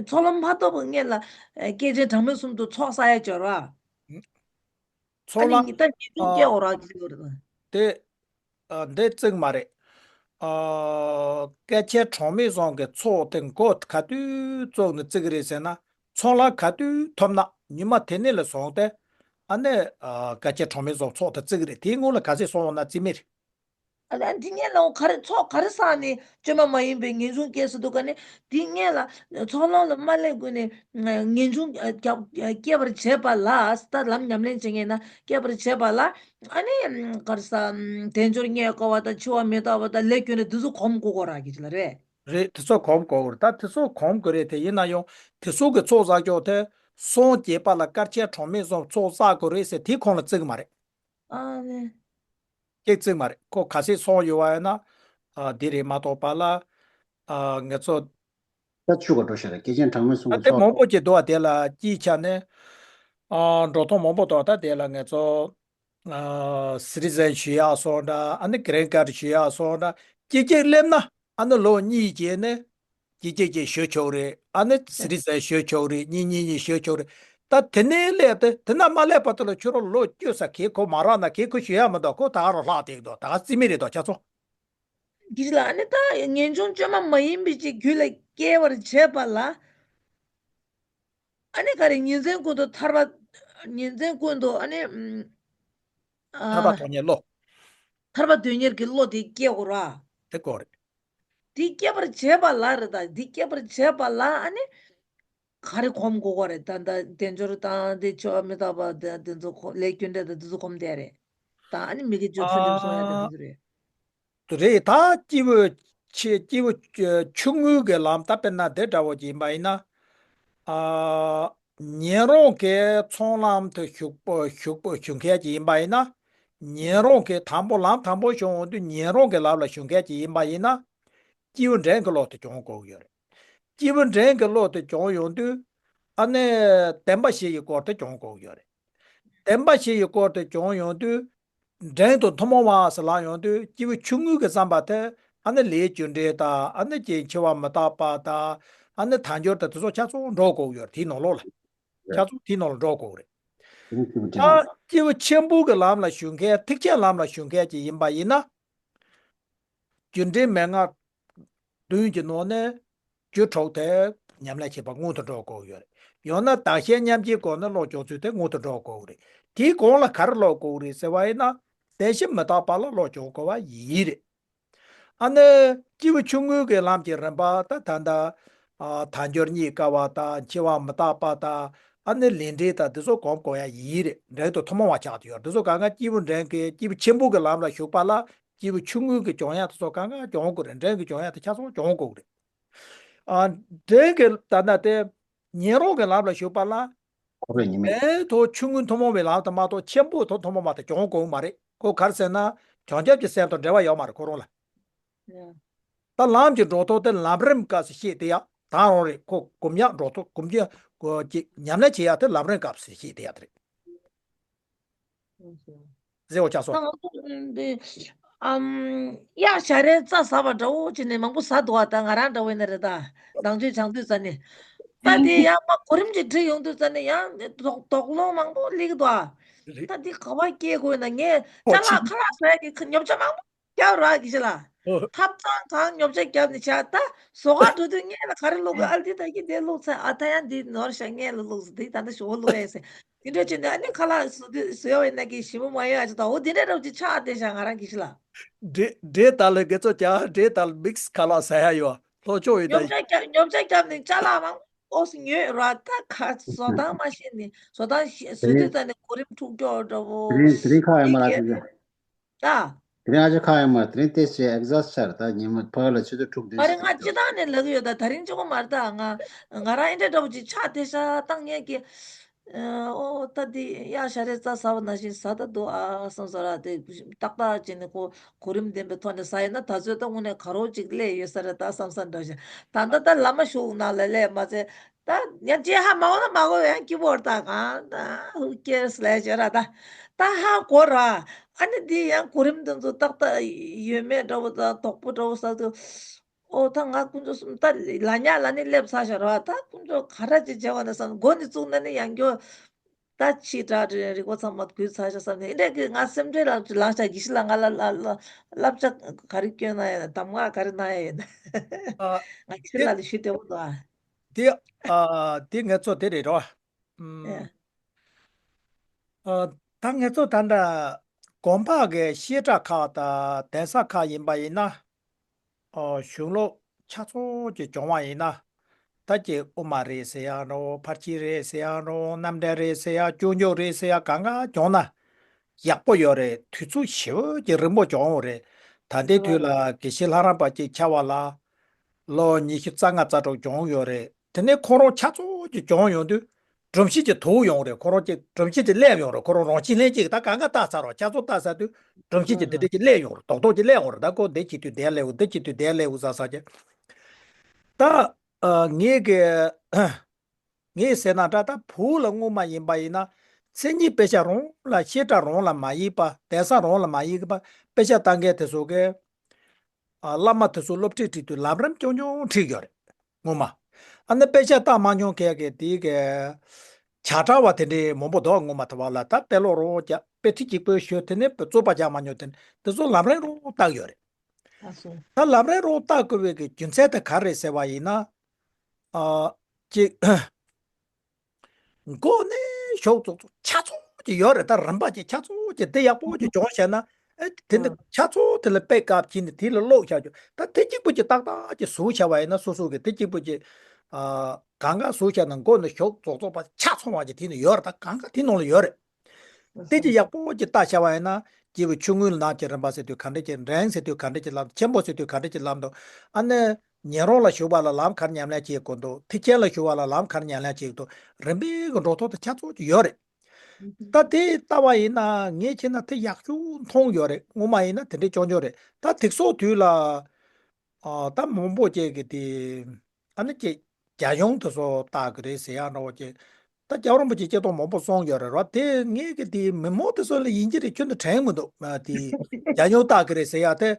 ཚོགས་ལམ་མ་ཐོབ་པའི་སྔོན་ལ་སྐྱེས་ཆེན་གྲངས་མེད་གསུམ་དུ་ཚོགས་བསགས་ཡ་སྦྱོར་བ། ཚོགས་ལམ། ཨ་ནི་ད་ངེས་འབྱུང་སྐྱེ་འོ་ར་གི་ལོ་རེད། དེ། ཨ། འདི་བརྩིགས་མ་རེད། ཨ། སྐད་ཆའི་གྲངས་མེད་གསུམ་གྱི་ཚོགས་དེ་མགོ་ག་དུས་བཙུགས་ནས་བརྩིགས་རེད་ཟེར་ན། ཚོགས་ལམ་ག་དུས་ཐོབ་ན་ཉི་མ་དེ་ནས་ལ་བཟུང་སྟེ། ཨ་ནི། ཨ། སྐད་ཆའི་གྲངས་མེད་གསུམ་ཚོགས་དེ་བརྩིགས་རེད། དེའི་སྔོན་ལ་ག་ཚད་སོང་ན་བརྩིས་མེད་རེད། ཨ། ཨ། འདི་ངས་ལ་ག་རེ་ཚོགས་ག་རེ་བསགས་ནས་བཅོས་མ་མ་ཡིན་པའི་ངེས་འབྱུང་སྐྱེས་སུ་འདུག་ག་ནི། འདི་ངས་ལ་ཚོགས་ལམ་ལ་མ་སླེབས་གོང་ནས་ངེས་འབྱུང་སྐྱེ་སྐྱེ་བར་བྱེད་པ་ལ། ད་ལམ་ཉམས་ལེན་བྱེད་མཁན་ན་སྐྱེ་བར་བྱེད་པ་ལ། ཨ་ནི་ག་རེ་ཟ། དལ་འབྱོར་རྙེད་དཀའ་བ་དང་འཆི་བ་མི་རྟག་པ་དང་ལས་རྒྱུ་འབྲས་འདི་ཚོ་གོམས་དགོས་ཀྱི་ར་གི་ཅི་ལ་རེད། རེད། དེ་ཚོ་གོམས་དགོས་ཀྱི་རེད། ད་དེ་ཚོ་གོམས་དགོས་རེད། དེ་ཡིན་ན་ཡང་དེ་ཚོ་གི་ཚོགས་བསགས་ཀྱོག་དེ་སངས་རྒྱས་པ་ལ་སྐར་ཆ་གྲངས་མེད་གསུམ་ཚོགས་བསགས་དགོས་རེད་ཟེར་དེ་ཁོང་ལ་བརྩི་གི་མ་རེད། ཨ་ནི། སྐད་བརྩི་མ་རེད། ཁོ་ག་ཚད་སོང་ཡོད་བ་ཡིན་ན། ཨ། འདི་རེད་མ་གཏོགས་པ་ལ། ཨ། ངེད་ཚོ། ད་ཆུ་ག་འགྲོ་ཤ་རེད། སྐད་ཆ་གྲངས་མེད་གསུམ་ཨ། གྱི་དེ་ཚོགས་མང་པོ་ཅིག་འདུག་བ། དེ་ལ་སྤྱིའི་ཆ་ནས། ཨ། འགྲོ་སྟངས་མང་པོ་འདུག་ད་དེ་ལ་ངེད་ཚོ། ཨ། སི་ཊི་ཛན་ཞུ་ཡག་སོང་འདྲ། ཨ་ནི་གི་རིན་ཀར་ཌི་ཞུ་ཡག་སོང་འདྲ། གཅིག་གཅིག་སླེབས་ན་ཨ་ནི་ལོ་གཉིས་རྗེས་ནས། གཅིག་གཅིག་གཅིག་ཞུ་ཆོག་རེད། ཨ་ནི་སི་ཊི་ཛན་ཞུ་ཆོག་རེད། གཉིས་གཉིས་གཉིས་ཞུ་ཆོག་རེད། ད་དེ་ནས་སླེབས་ཏེ་དེ་ན་མ་སླེབས་བར་དུ་ལ་ཁྱོད་རང་ལོ་བཅུ་ཙམ་གས་ཁོ་མ་རག་ན་གས་ཁོ་ཞུ་ཡག་མི་འདུག་ཁོ་ད་རང་ལྷག་བསྡད་འདུག་ད་རྩིས་མེད་རེད་འདུག་ཆ་ཚང་། གིས་ལ་ཨ་ནི་ད་ངེས་འབྱུང་བཅོས་མ་མ་ཡིན་པའི་ཅིག་རྒྱུད་ལ་སྐྱེ་བར་བྱེད་པ་ལ། ཨ་ནི་ག་རེ་ཉིན་མཚན་ཀུན་ཏུ་ཐར་པ། ཉིན་མཚན་ཀུན་ཏུ་ཨ་ནི། ཨམ། ཨ། ཐར་པ་དོན་གཉེར་བློ། ཐར་པ་དོན་གཉེར་གྱི་བློ་དེ་སྐྱེ་དགོས་ར། དེ་དགོས་རེད། འདི་སྐྱེ་བར་བྱེད་པ་ལ་རེད། ད་འདི་སྐྱེ་བར་བྱེད་པ་ལ་ཨ་ནི། ག་རེ་གོམས་དགོས་ཀྱི་རེད། ད་ད་དལ་འབྱོར་དང་དེ་འཆི་བ་མི་རྟག་པ་དེ་དེ་ཚོ་ཁོ་ལས་རྒྱུ་འབྲས་དང་དེ་ཚོ་གོམས་བསྡད་རེད། ད་ཨ་ནི་མི་དགེ་བཅུ་ཚུལ་ཁྲིམས་སྲུང་ཡ་དེ་ཨ། དེ་ཚོ་རེད། རེད། ད་སྐྱེས་བུ་ཆེ་སྐྱེས་བུ་ཆུང་ངུའི་གི་ལམ། ད་དཔེར་ན་དེ་འདྲ་བོ་ཅིག་ཡིན་པ་ཡིན་ན། ཨ། ཉན་རང་གི་ཚོགས་ལམ་དུ་ཞུགས་པ་ཞུགས་པ་ཞུགས་མཁན་ཅིག་ཡིན་པ་ཡིན་ན། ཉན་རང་གི་དང་པོ་ལམ་དང་པོ་བྱུང་ཡོང་དུས་ཉན་རང་གི་ལམ་ལ་ཞུགས་མཁན་ཅིག་ཡིན་པ་ཡིན་ན། སྐྱེས་བུ་འབྲིང་གི་བློ་དེ་སྦྱོང་དགོས་ཀྱི་ཡོད་རེད། སྐྱེས་བུ་འབྲིང་གི་བློ་དེ་སྦྱོང་ཡོང་དུས། ཨ་ནི་བདེན་པ་བཞི་ཡི་སྐོར་དེ་སྦྱོང་དགོས་ཀྱི་ཡོད་རེད། བདེན་པ་བཞི་ཡི་སྐོར་དེ་སྦྱོང་ཡོང་དུས། འབྲིང་དང་ཐུན་མོང་བ་ཟེར་ལབ་ཡོང་དུས་སྐྱེས་བུ་ཆུང་ངུ་གི་བསམ་པ་དེ་ཨ་ནི་ལས་རྒྱུ་འབྲས་དང་ཨ་ནི་ཅིག་འཆི་བ་མི་རྟག་པ་དང་ཨ་ནི་དལ་འབྱོར་དང་དེ་ཚོ་ཆ་ཚང་འགྲོ་དགོས་ཀྱི་ཡོད་རེད། དེའི་ནང་ལོགས་ལ། ཆ་ཚང་དེའི་ནང་ལ་འགྲོ་དགོས་ཀྱི་རེད། ད་སྐྱེས་བུ་ཆེན་པོ་གི་ལམ་ལ་ཞུགས་མཁན་ཐེག་ཆེན་ལམ་ལ་ཞུགས་མཁན་ཅིག་ཡིན་པ་ཡིན་ན། རྒྱུ་འབྲས་མན་ངག་བདུན་གྱི་ནང་ནས་རྒྱུ་དྲུག་དེ་ཉམས་ལེན་བྱེད་པ་སྔོན་དུ་འགྲོ་དགོས་ཡོད་རེད། ཡང་ན་བདག་གཞན་མཉམ་བརྗེའི་སྒོ་ནས་བློ་སྦྱོང་ཚུལ་དེ་སྔོན་དུ་འགྲོ་དགོས་རེད། དེའི་གོང་ལ་ག་རེ་སློབ་དགོས་རེད་ཟེར་བ་ཡིན་ན། བདེན་བཞི་མི་རྟག་པ་ལ་བློ་སྦྱོང་དགོས་པ་ཡིན་རེད། ཨ་ནི་སྐྱེས་བུ་ཆུང་ངུའི་གི་ལམ་གྱི་རིམ་པ་ད་ད་ལྟ། ཨ། དལ་འབྱོར་རྙེད་དཀའ་བ་དང་འཆི་བ་མི་རྟག་པ་དང་ཨ་ནི་ལས་འབྲས་དང་འདི་ཚོ་གོམས་དགོས་ཡ་ཡིན་རེད། འབྲིང་དང་ཐུན་མོང་བ་ཆགས་བསྡད་ཡོད་རེད། འདི་ཚོ་གང་ག་སྐྱེས་བུ་འབྲིང་གི་སྐྱེས་བུ་ཆེན་པོ་གི་ལམ་ལ་ཞུགས་པ་ལ། སྐྱེས་བུ་ཆུང་ངུ་གི་སྦྱོང་ཡ་དེ་ཚོ་གང་ག་སྦྱོང་དགོས་རེད། འབྲིང་གི་སྦྱོང་ཡ་དེ་ཆ་ཚང་སྦྱོང་དགོས་རེད། ཨ། འབྲིང་གི་ད་ལྟ་དེ་ཉན་རང་གི་ལམ་ལ་ཞུགས་པ་ལ། ཁོ་རང་ཉི་མས། འབྲིང་དང་ཆུང་ངུ་ཐུན་མོང་བའི་ལམ་དུ་མ་གཏོགས་ཆེན་པོ་དང་ཐུན་མོང་མ་དེ་སྦྱོང་དགོས་མ་རེད། ཁོ་ག་རེ་ཟེར་ན་བྱང་ཆུབ་ཀྱི་སེམས་དང་འབྲེལ་བ་ཡོད་མ་རེད་ཁོ་རང་ལ། ཡ། ད་ལམ་གྱི་འགྲོ་སྟངས་དེ་ལམ་རིམ་སྐབས་སུ་ཤེས་བསྡད་ཡ་ད་རང་རེད། ཁོ་སྒོམ་ཡག་འགྲོ་སྟངས་སྒོམ་རྒྱུ་ཀྱི་ཉམས་ལེན་བྱེད་ཡ་དེ་ལམ་རིམ་སྐབས་སུ་ཤེས་བསྡད་ཡ་དེ་རེད། ཟེར་བ་ཆགས་སོང་། ད་ང་ཚོ་འདི་ཨམ་གཡག་ཞ་རས་རྩྭ་ཟ་བ་འདྲ་བོ་བྱས་ནས་མང་པོ་ཟ་འདུག་ཨ། ད་ང་རང་འདྲ་བོ་ཡིན་ན་རེད། ད་ནང་ཆོས་བྱང་དུས་ཟ་ནས་ད་འདི་ཡང་མ་གོ་རིམ་གྱིས་འགྲིག་ཡོང་དུས་ཟ་ནས་ཡང་དོགས་དོགས་སློང་མང་པོ་སླེབས་ཀྱི་འདུག་ཨ། རེད། ད་འདི་ག་པར་སྐྱེལ་དགོས་ན་ངས་ཨོ་ཅ་ལག་ཅི་ཁ་ལག་ཟ་ཡ་གི་ཉོ་ཆ་མང་པོ་རྒྱབ་ར་གི་ཅི་ལ། ཨོ། ཐབ་ཚང་གང་ཉོ་ཆ་རྒྱབ་ནས་ཆ་ད་ཟོག་ག་འགྲོ་དུས་ངས་ལ་ག་རེ་བླུག་གི་ཨ་ལ་འདི་ད་གི་འདི་བླུག་ཚ་ཨ་ད་ཡང་འདི་ནོར་ཤ་ངས་ལ་བླུག་ཟེར་འདི་ད་ད་ཞོ་བླུག་ཨེ་ཟེར། དེ་འདྲ་བྱས་ནས་ཨ་ནི་ཁ་ལག་བཟོ་དུས་བཟོ་ཡ་བས་ན་གི་ཞིམ་པོ་མ་ཡོང་ཨ་ཅི་ད་འོ་དེ་འདྲ་འདྲ་བོ་ཅིག་ཆགས་བསྡད་ཤག་ང་རང་གི་ཅི་ལ། འདྲེ་འདྲེ་ད་ལ་དགེ་ཚོ་ཀྱང་འདྲེ་ད་ལ་མིག་སི་ཁ་ལག་ཟ་ཡ་ཡོད་ལྷོ་ཕྱོགས་ཡོད་ད། ཉོ་ཆ་རྒྱབ་ཉོ་ཆ་རྒྱབ་ནས་ཅ་ལག་མང་པོ་ཉོས་ར་ད་ཁ་བཟོ་སྟངས་མ་ཤེས་ནས་བཟོ་སྟངས་ཤེས་བཟོ་དུས་ད་ནས་གོ་རིམ་འཁྲུག་ཀྱོག་འདྲ་བོ། དེ་རིང་དེ་རིང་ཁ་ཡོད་མ་ར་ཅི་ད། དེ་རིང་ཨ་ཅག་ཁ་ཡོད་མ་རེད། དེ་རིང་ཏོག་ཙམ་ཨེག་ཛོ་སི་ཊི་ཆགས་རེད། ད་ཉི་མ་ཕ་གི་ལ་ཆུ་ཚོད་དྲུག་མ་རེད། ང་སྤྱི་བཏང་ནས་ལབ་ཀྱི་ཡོད། ད་ད་རིང་གཅིག་པོ་མ་རེད། ད་ང་ང་རང་ཨེ་འདྲ་འདྲ་བོ་ཅིག་ཆགས་བསྡད་ཤག་ད་ངས་ཀྱི། ཨོ་ད་འདི་གཡག་ཞ་རས་རྩྭ་ཟ་བ་ནང་བཞིན་ཟ་ད་འདུག་ཨ་བསམ་སོང་ར། དེ་ཏག་ཏག་བྱས་ནས་ཁོ་གོ་རིམ་ལྡན་པའི་ཐོག་ནས་ཟ་ཡོད་ན་ད་ཚོད་ད་དངོས་གནས་ག་རོ་ཅིག་སླེབས་ཡོད་ས་རེད་ད་བསམ་ས་འདྲ་ཞིག་ད་ལྟ་ད་ལམ་མ་ཞུགས་ནང་ལ་སླེབས་མ་ཚད། ད་ཡང་རྗེས་ཧ་མ་འོང་ན་མ་གོ་ཡང་སྐྱིད་པོ་རེད། ད་གང་ད་ཧུ་ཀེར་སི་ལབ་བྱས་ར། ད་ད་ཧ་གོ་ར། ཨ་ནི་འདི་ཡང་གོ་རིམ་འདི་ཚོ་ཏག་ཏག་ཡོད་མེད་འདྲ་བོ་དང་དོག་པོ་འདྲ་བོ་ཟ་དུས་ ཨོ་ད་ང་དཀོན་མཆོག་གསུམ་ད་ལ་ཉག་ལ་ནི་སླེབས་ཚར་ཤག་ར། ད་དཀོན་མཆོག་ག་ར་ཅིག་བྱས་པ་ན་བསམ། འགོ་ནས་བཙུགས་ན་ནི་ཡང་སྐྱོ། ད་ཕྱིས་དྲག་དྲག་རིག་པ་ཚང་མ་རྒུད་ཚར་ཤག་བསམ་ནས། ཨེ་འདྲ་གི་ང་སེམས་ཁྲལ་ལངས་ཤག། དགེ་བཤེས་ལགས་ང་ལ་ལ་ལ་བསླབ་བྱ་ག་རེ་སྐྱོན་ན་ཡང་གདམས་ངག་ག་རེ་གནང་ཡ་ཡོད་ན། ཨ། ང་དགེ་བཤེས་དེ་ལགས་ལ་ཞུ་བདེ་པོ་འདུག་ཨ། དེ་ཨ་དེ་ངས་ཚོ་དེ་རེད་རོ། ཨ། ཨ། ད་ངས་ཚོ་ད་ལྟ་དགོན་པ་གི་བཤད་གྲྭ་ཁག་དང་གདན་ས་ཁག་ཡིན་པ་ཡིན་ན། ཨ། གཞུང་ལུགས་ཆ་ཚང་གི་སྦྱོང་བ་ཡིན་ན། ད་ཀྱི་དབུ་མ་རེད་ཟེར་ཡག་འགྲོ། ཕར་ཕྱིན་རེད་ཟེར་ཡག་འགྲོ། རྣམ་འགྲེལ་རེད་ཟེར་ཡག་སྐྱོན་བརྗོད་རེད་ཟེར་ཡག་གང་ག་སྦྱོང་ན་ཡག་པོ་ཡོད་རེད། དུས་ཚོད་ཞེ་པོ་ཅིག་རིང་པོ་སྦྱོང་ཡོད་རེད། ད་ལྟའི་དུས་ལ་དགེ་བཤེས་ལྷ་རམས་པ་ཅིག་ཆགས་པ་ལ་ལོ་ཉི་ཤུ་རྩ་ལྔ་རྩ་དྲུག་སྦྱོང་ཡོད་རེད། དེ་ནས་ཁོ་རང་ཆ་ཚང་གི་སྦྱོང་ཡོང་དུས་སྒྲོམ་གཞི་ཅིག་དུག་ཡོང་རེད། ཁོ་རང་ཅིག་སྒྲོམ་གཞི་ཅིག་སླེབས་ཡོང་རེད། ཁོ་རང་རང་བཞིན་ལྷན་སྐྱེས་ཀྱི་ད་གང་ག་བལྟས་ཚར་རོ། ཆ་ཚང་བལྟས་ཚར་དུས་སྒྲོམ་གཞི་ཅིག་འདི་འདྲ་ཅིག་སླེབས་ཡོང་རེད། རྡོག་རྡོག་ཅིག་སླེབས་ཡོང་རེད། ད་ཁོ་འདི་བྱེད་དུས་འདི་སླེབས་འོ། འདི་བྱེད་དུས་འདི་སླེབས་འོ་ཟེར་ས་ཀྱི། ད་ཨ་ངས་གི་ངས་ཟེར་ན་འདྲ། ད་བོད་ལ་སྔོན་མ་ཡིན་པ་ཡིན་ན་མཚན་ཉིད་དཔེ་ཆ་རང་ལ་བཤད་གྲྭ་རང་ལ་མ་ཡིན་པ། གདན་ས་རང་ལ་མ་ཡིན་པ། དཔེ་ཆ་ལྟ་མཁན་དེ་ཚོ་གི་ཨ། བླ་མ་དེ་ཚོ་སློབ་ཁྲིད་ཁྲིད་དུས་ལམ་རིམ་རྐྱང་རྐྱང་ཁྲིད་ཡོད་རེད། ངོ་མ། ཨ་ནི་དཔེ་ཆ་ལྟ་མ་མྱོང་མཁན་གྱི་དེ་གི་བྱ་བྲལ་བ་དེ་འདྲའི་མང་པོ་འདུག་ངོ་མ། ཐུབ་པ་ལ་ད་དཔེ་ཀློག་རོགས་བྱ། དཔེ་ཁྲིད་གཅིག་པོ་ཞུ། དེ་ནས་རྩོད་པ་རྒྱག་མ་མྱོང་། དེ་དེ་ཚོ་ལམ་རིམ་རང་བལྟ་གི་ཡོད་རེད། ཨ་སོ། ད་ལམ་རིམ་རང་བལྟ་དགོས་པའི་གི་རྒྱུ་མཚན་དེ་ག་རེ་རེད་ཟེར་བ་ཡིན་ན། ཨ། གཅིག་འགོ་ནས་གཞུག་ཚོགས་ཚོགས་ཆ་ཚང་གཅིག་ཡོད་རེད། ད་རིམ་པ་གཅིག་ཆ་ཚང་གཅིག་དེ་ཡག་པོ་གཅིག་སྦྱོང་བྱས་ན། ཨེ་དེ་འདི་ཨ་ཆ་ཚང་དེ་ལ་དཔེ་སྐབས་ཀྱི་ནི་དེ་ལ་ཀློག་བྱ་རྒྱུ། ད་དེ་གཅིག་པོ་གཅིག་ཏག་ཏག་གཅིག་བཟོ་བྱ་བ་ཡིན་ན། སོ་སོ་གི་དེ་གཅིག་པོ་གཅིག་ཨ་གང་ག་བཟོ་བྱས་ན། འགོ་ནས་གཞུག་ཚོགས་ཚོགས་པ་ཆ་ཚང་བ་གཅིག་དེ་ནི་ཡོད་རེད། ད་གང་ག་དེ་ནང་ལ་ཡོད་རེད། དེ་གཅིག་ཡག་པོ་གཅིག་ལྟ་བྱ་བ་ཡིན་ན། སྐྱེས་བུ་ཆུང་ངུའི་ནང་གི་རིམ་པ་ཟེར་དུས་ག་འདྲ་གཅིག་འགྲེང་ཟེར་དུས་ག་འདྲ་གཅིག་ལབ་འདུག་ཆེན་པོ་ཟེར་དུས་ག་འདྲ་གཅིག་ལབ་འདུག་ཨ་ནི་ཉན་རང་ལ་ཞུགས་པ་ལ་ལམ་ག་རེ་ཉམས་ལེན་བྱེད་དགོས་འདུག་ཐེག་ཆེན་ལ་ཞུགས་པ་ལ་ལམ་ག་རེ་ཉམས་ལེན་བྱེད་དགོས་འདུག་རིམ་པས་གི་འགྲོ་ཐོག་དེ་ཆ་ཚང་གཅིག་ཡོད་རེད། ད་དེ་ལྟ་བ་ཡིན་ན་ངས་བྱས་ན་དེ་ཡག་ཤོས་མཐོང་ཡོད་རེད། སྔོན་མ་ཡིན་ན་དེ་འདྲའི་སྐྱོན་བརྗོད་རེད། ད་དེ་ཚོ་དུས་ལ་ཨ་ད་མང་པོ་ཅིག་གིས་དེ་ཨ་ནི་ཅིག་རྒྱ་གཞུང་དེ་ཚོ་ལྟ་གི་རེད་ཟེར་ཡག་འདྲ་བོ་ཅིག་ད་རྒྱལ་བ་རིན་པོ་ཆེ་སྐྱེ་སྟོབས་མང་པོ་གསུངས་ཡོད་རེད་ར། དེ་ངས་གི་དེ་མི་མང་དེ་ཚོ་ལ་ཡིན་གྱི་རེད། ཁྱོན་དུ་དྲན་མི་འདུག་ཨ་དེ་རྒྱ་གཞུང་ལྟ་གི་རེད་ཟེར་ཡག་དེ།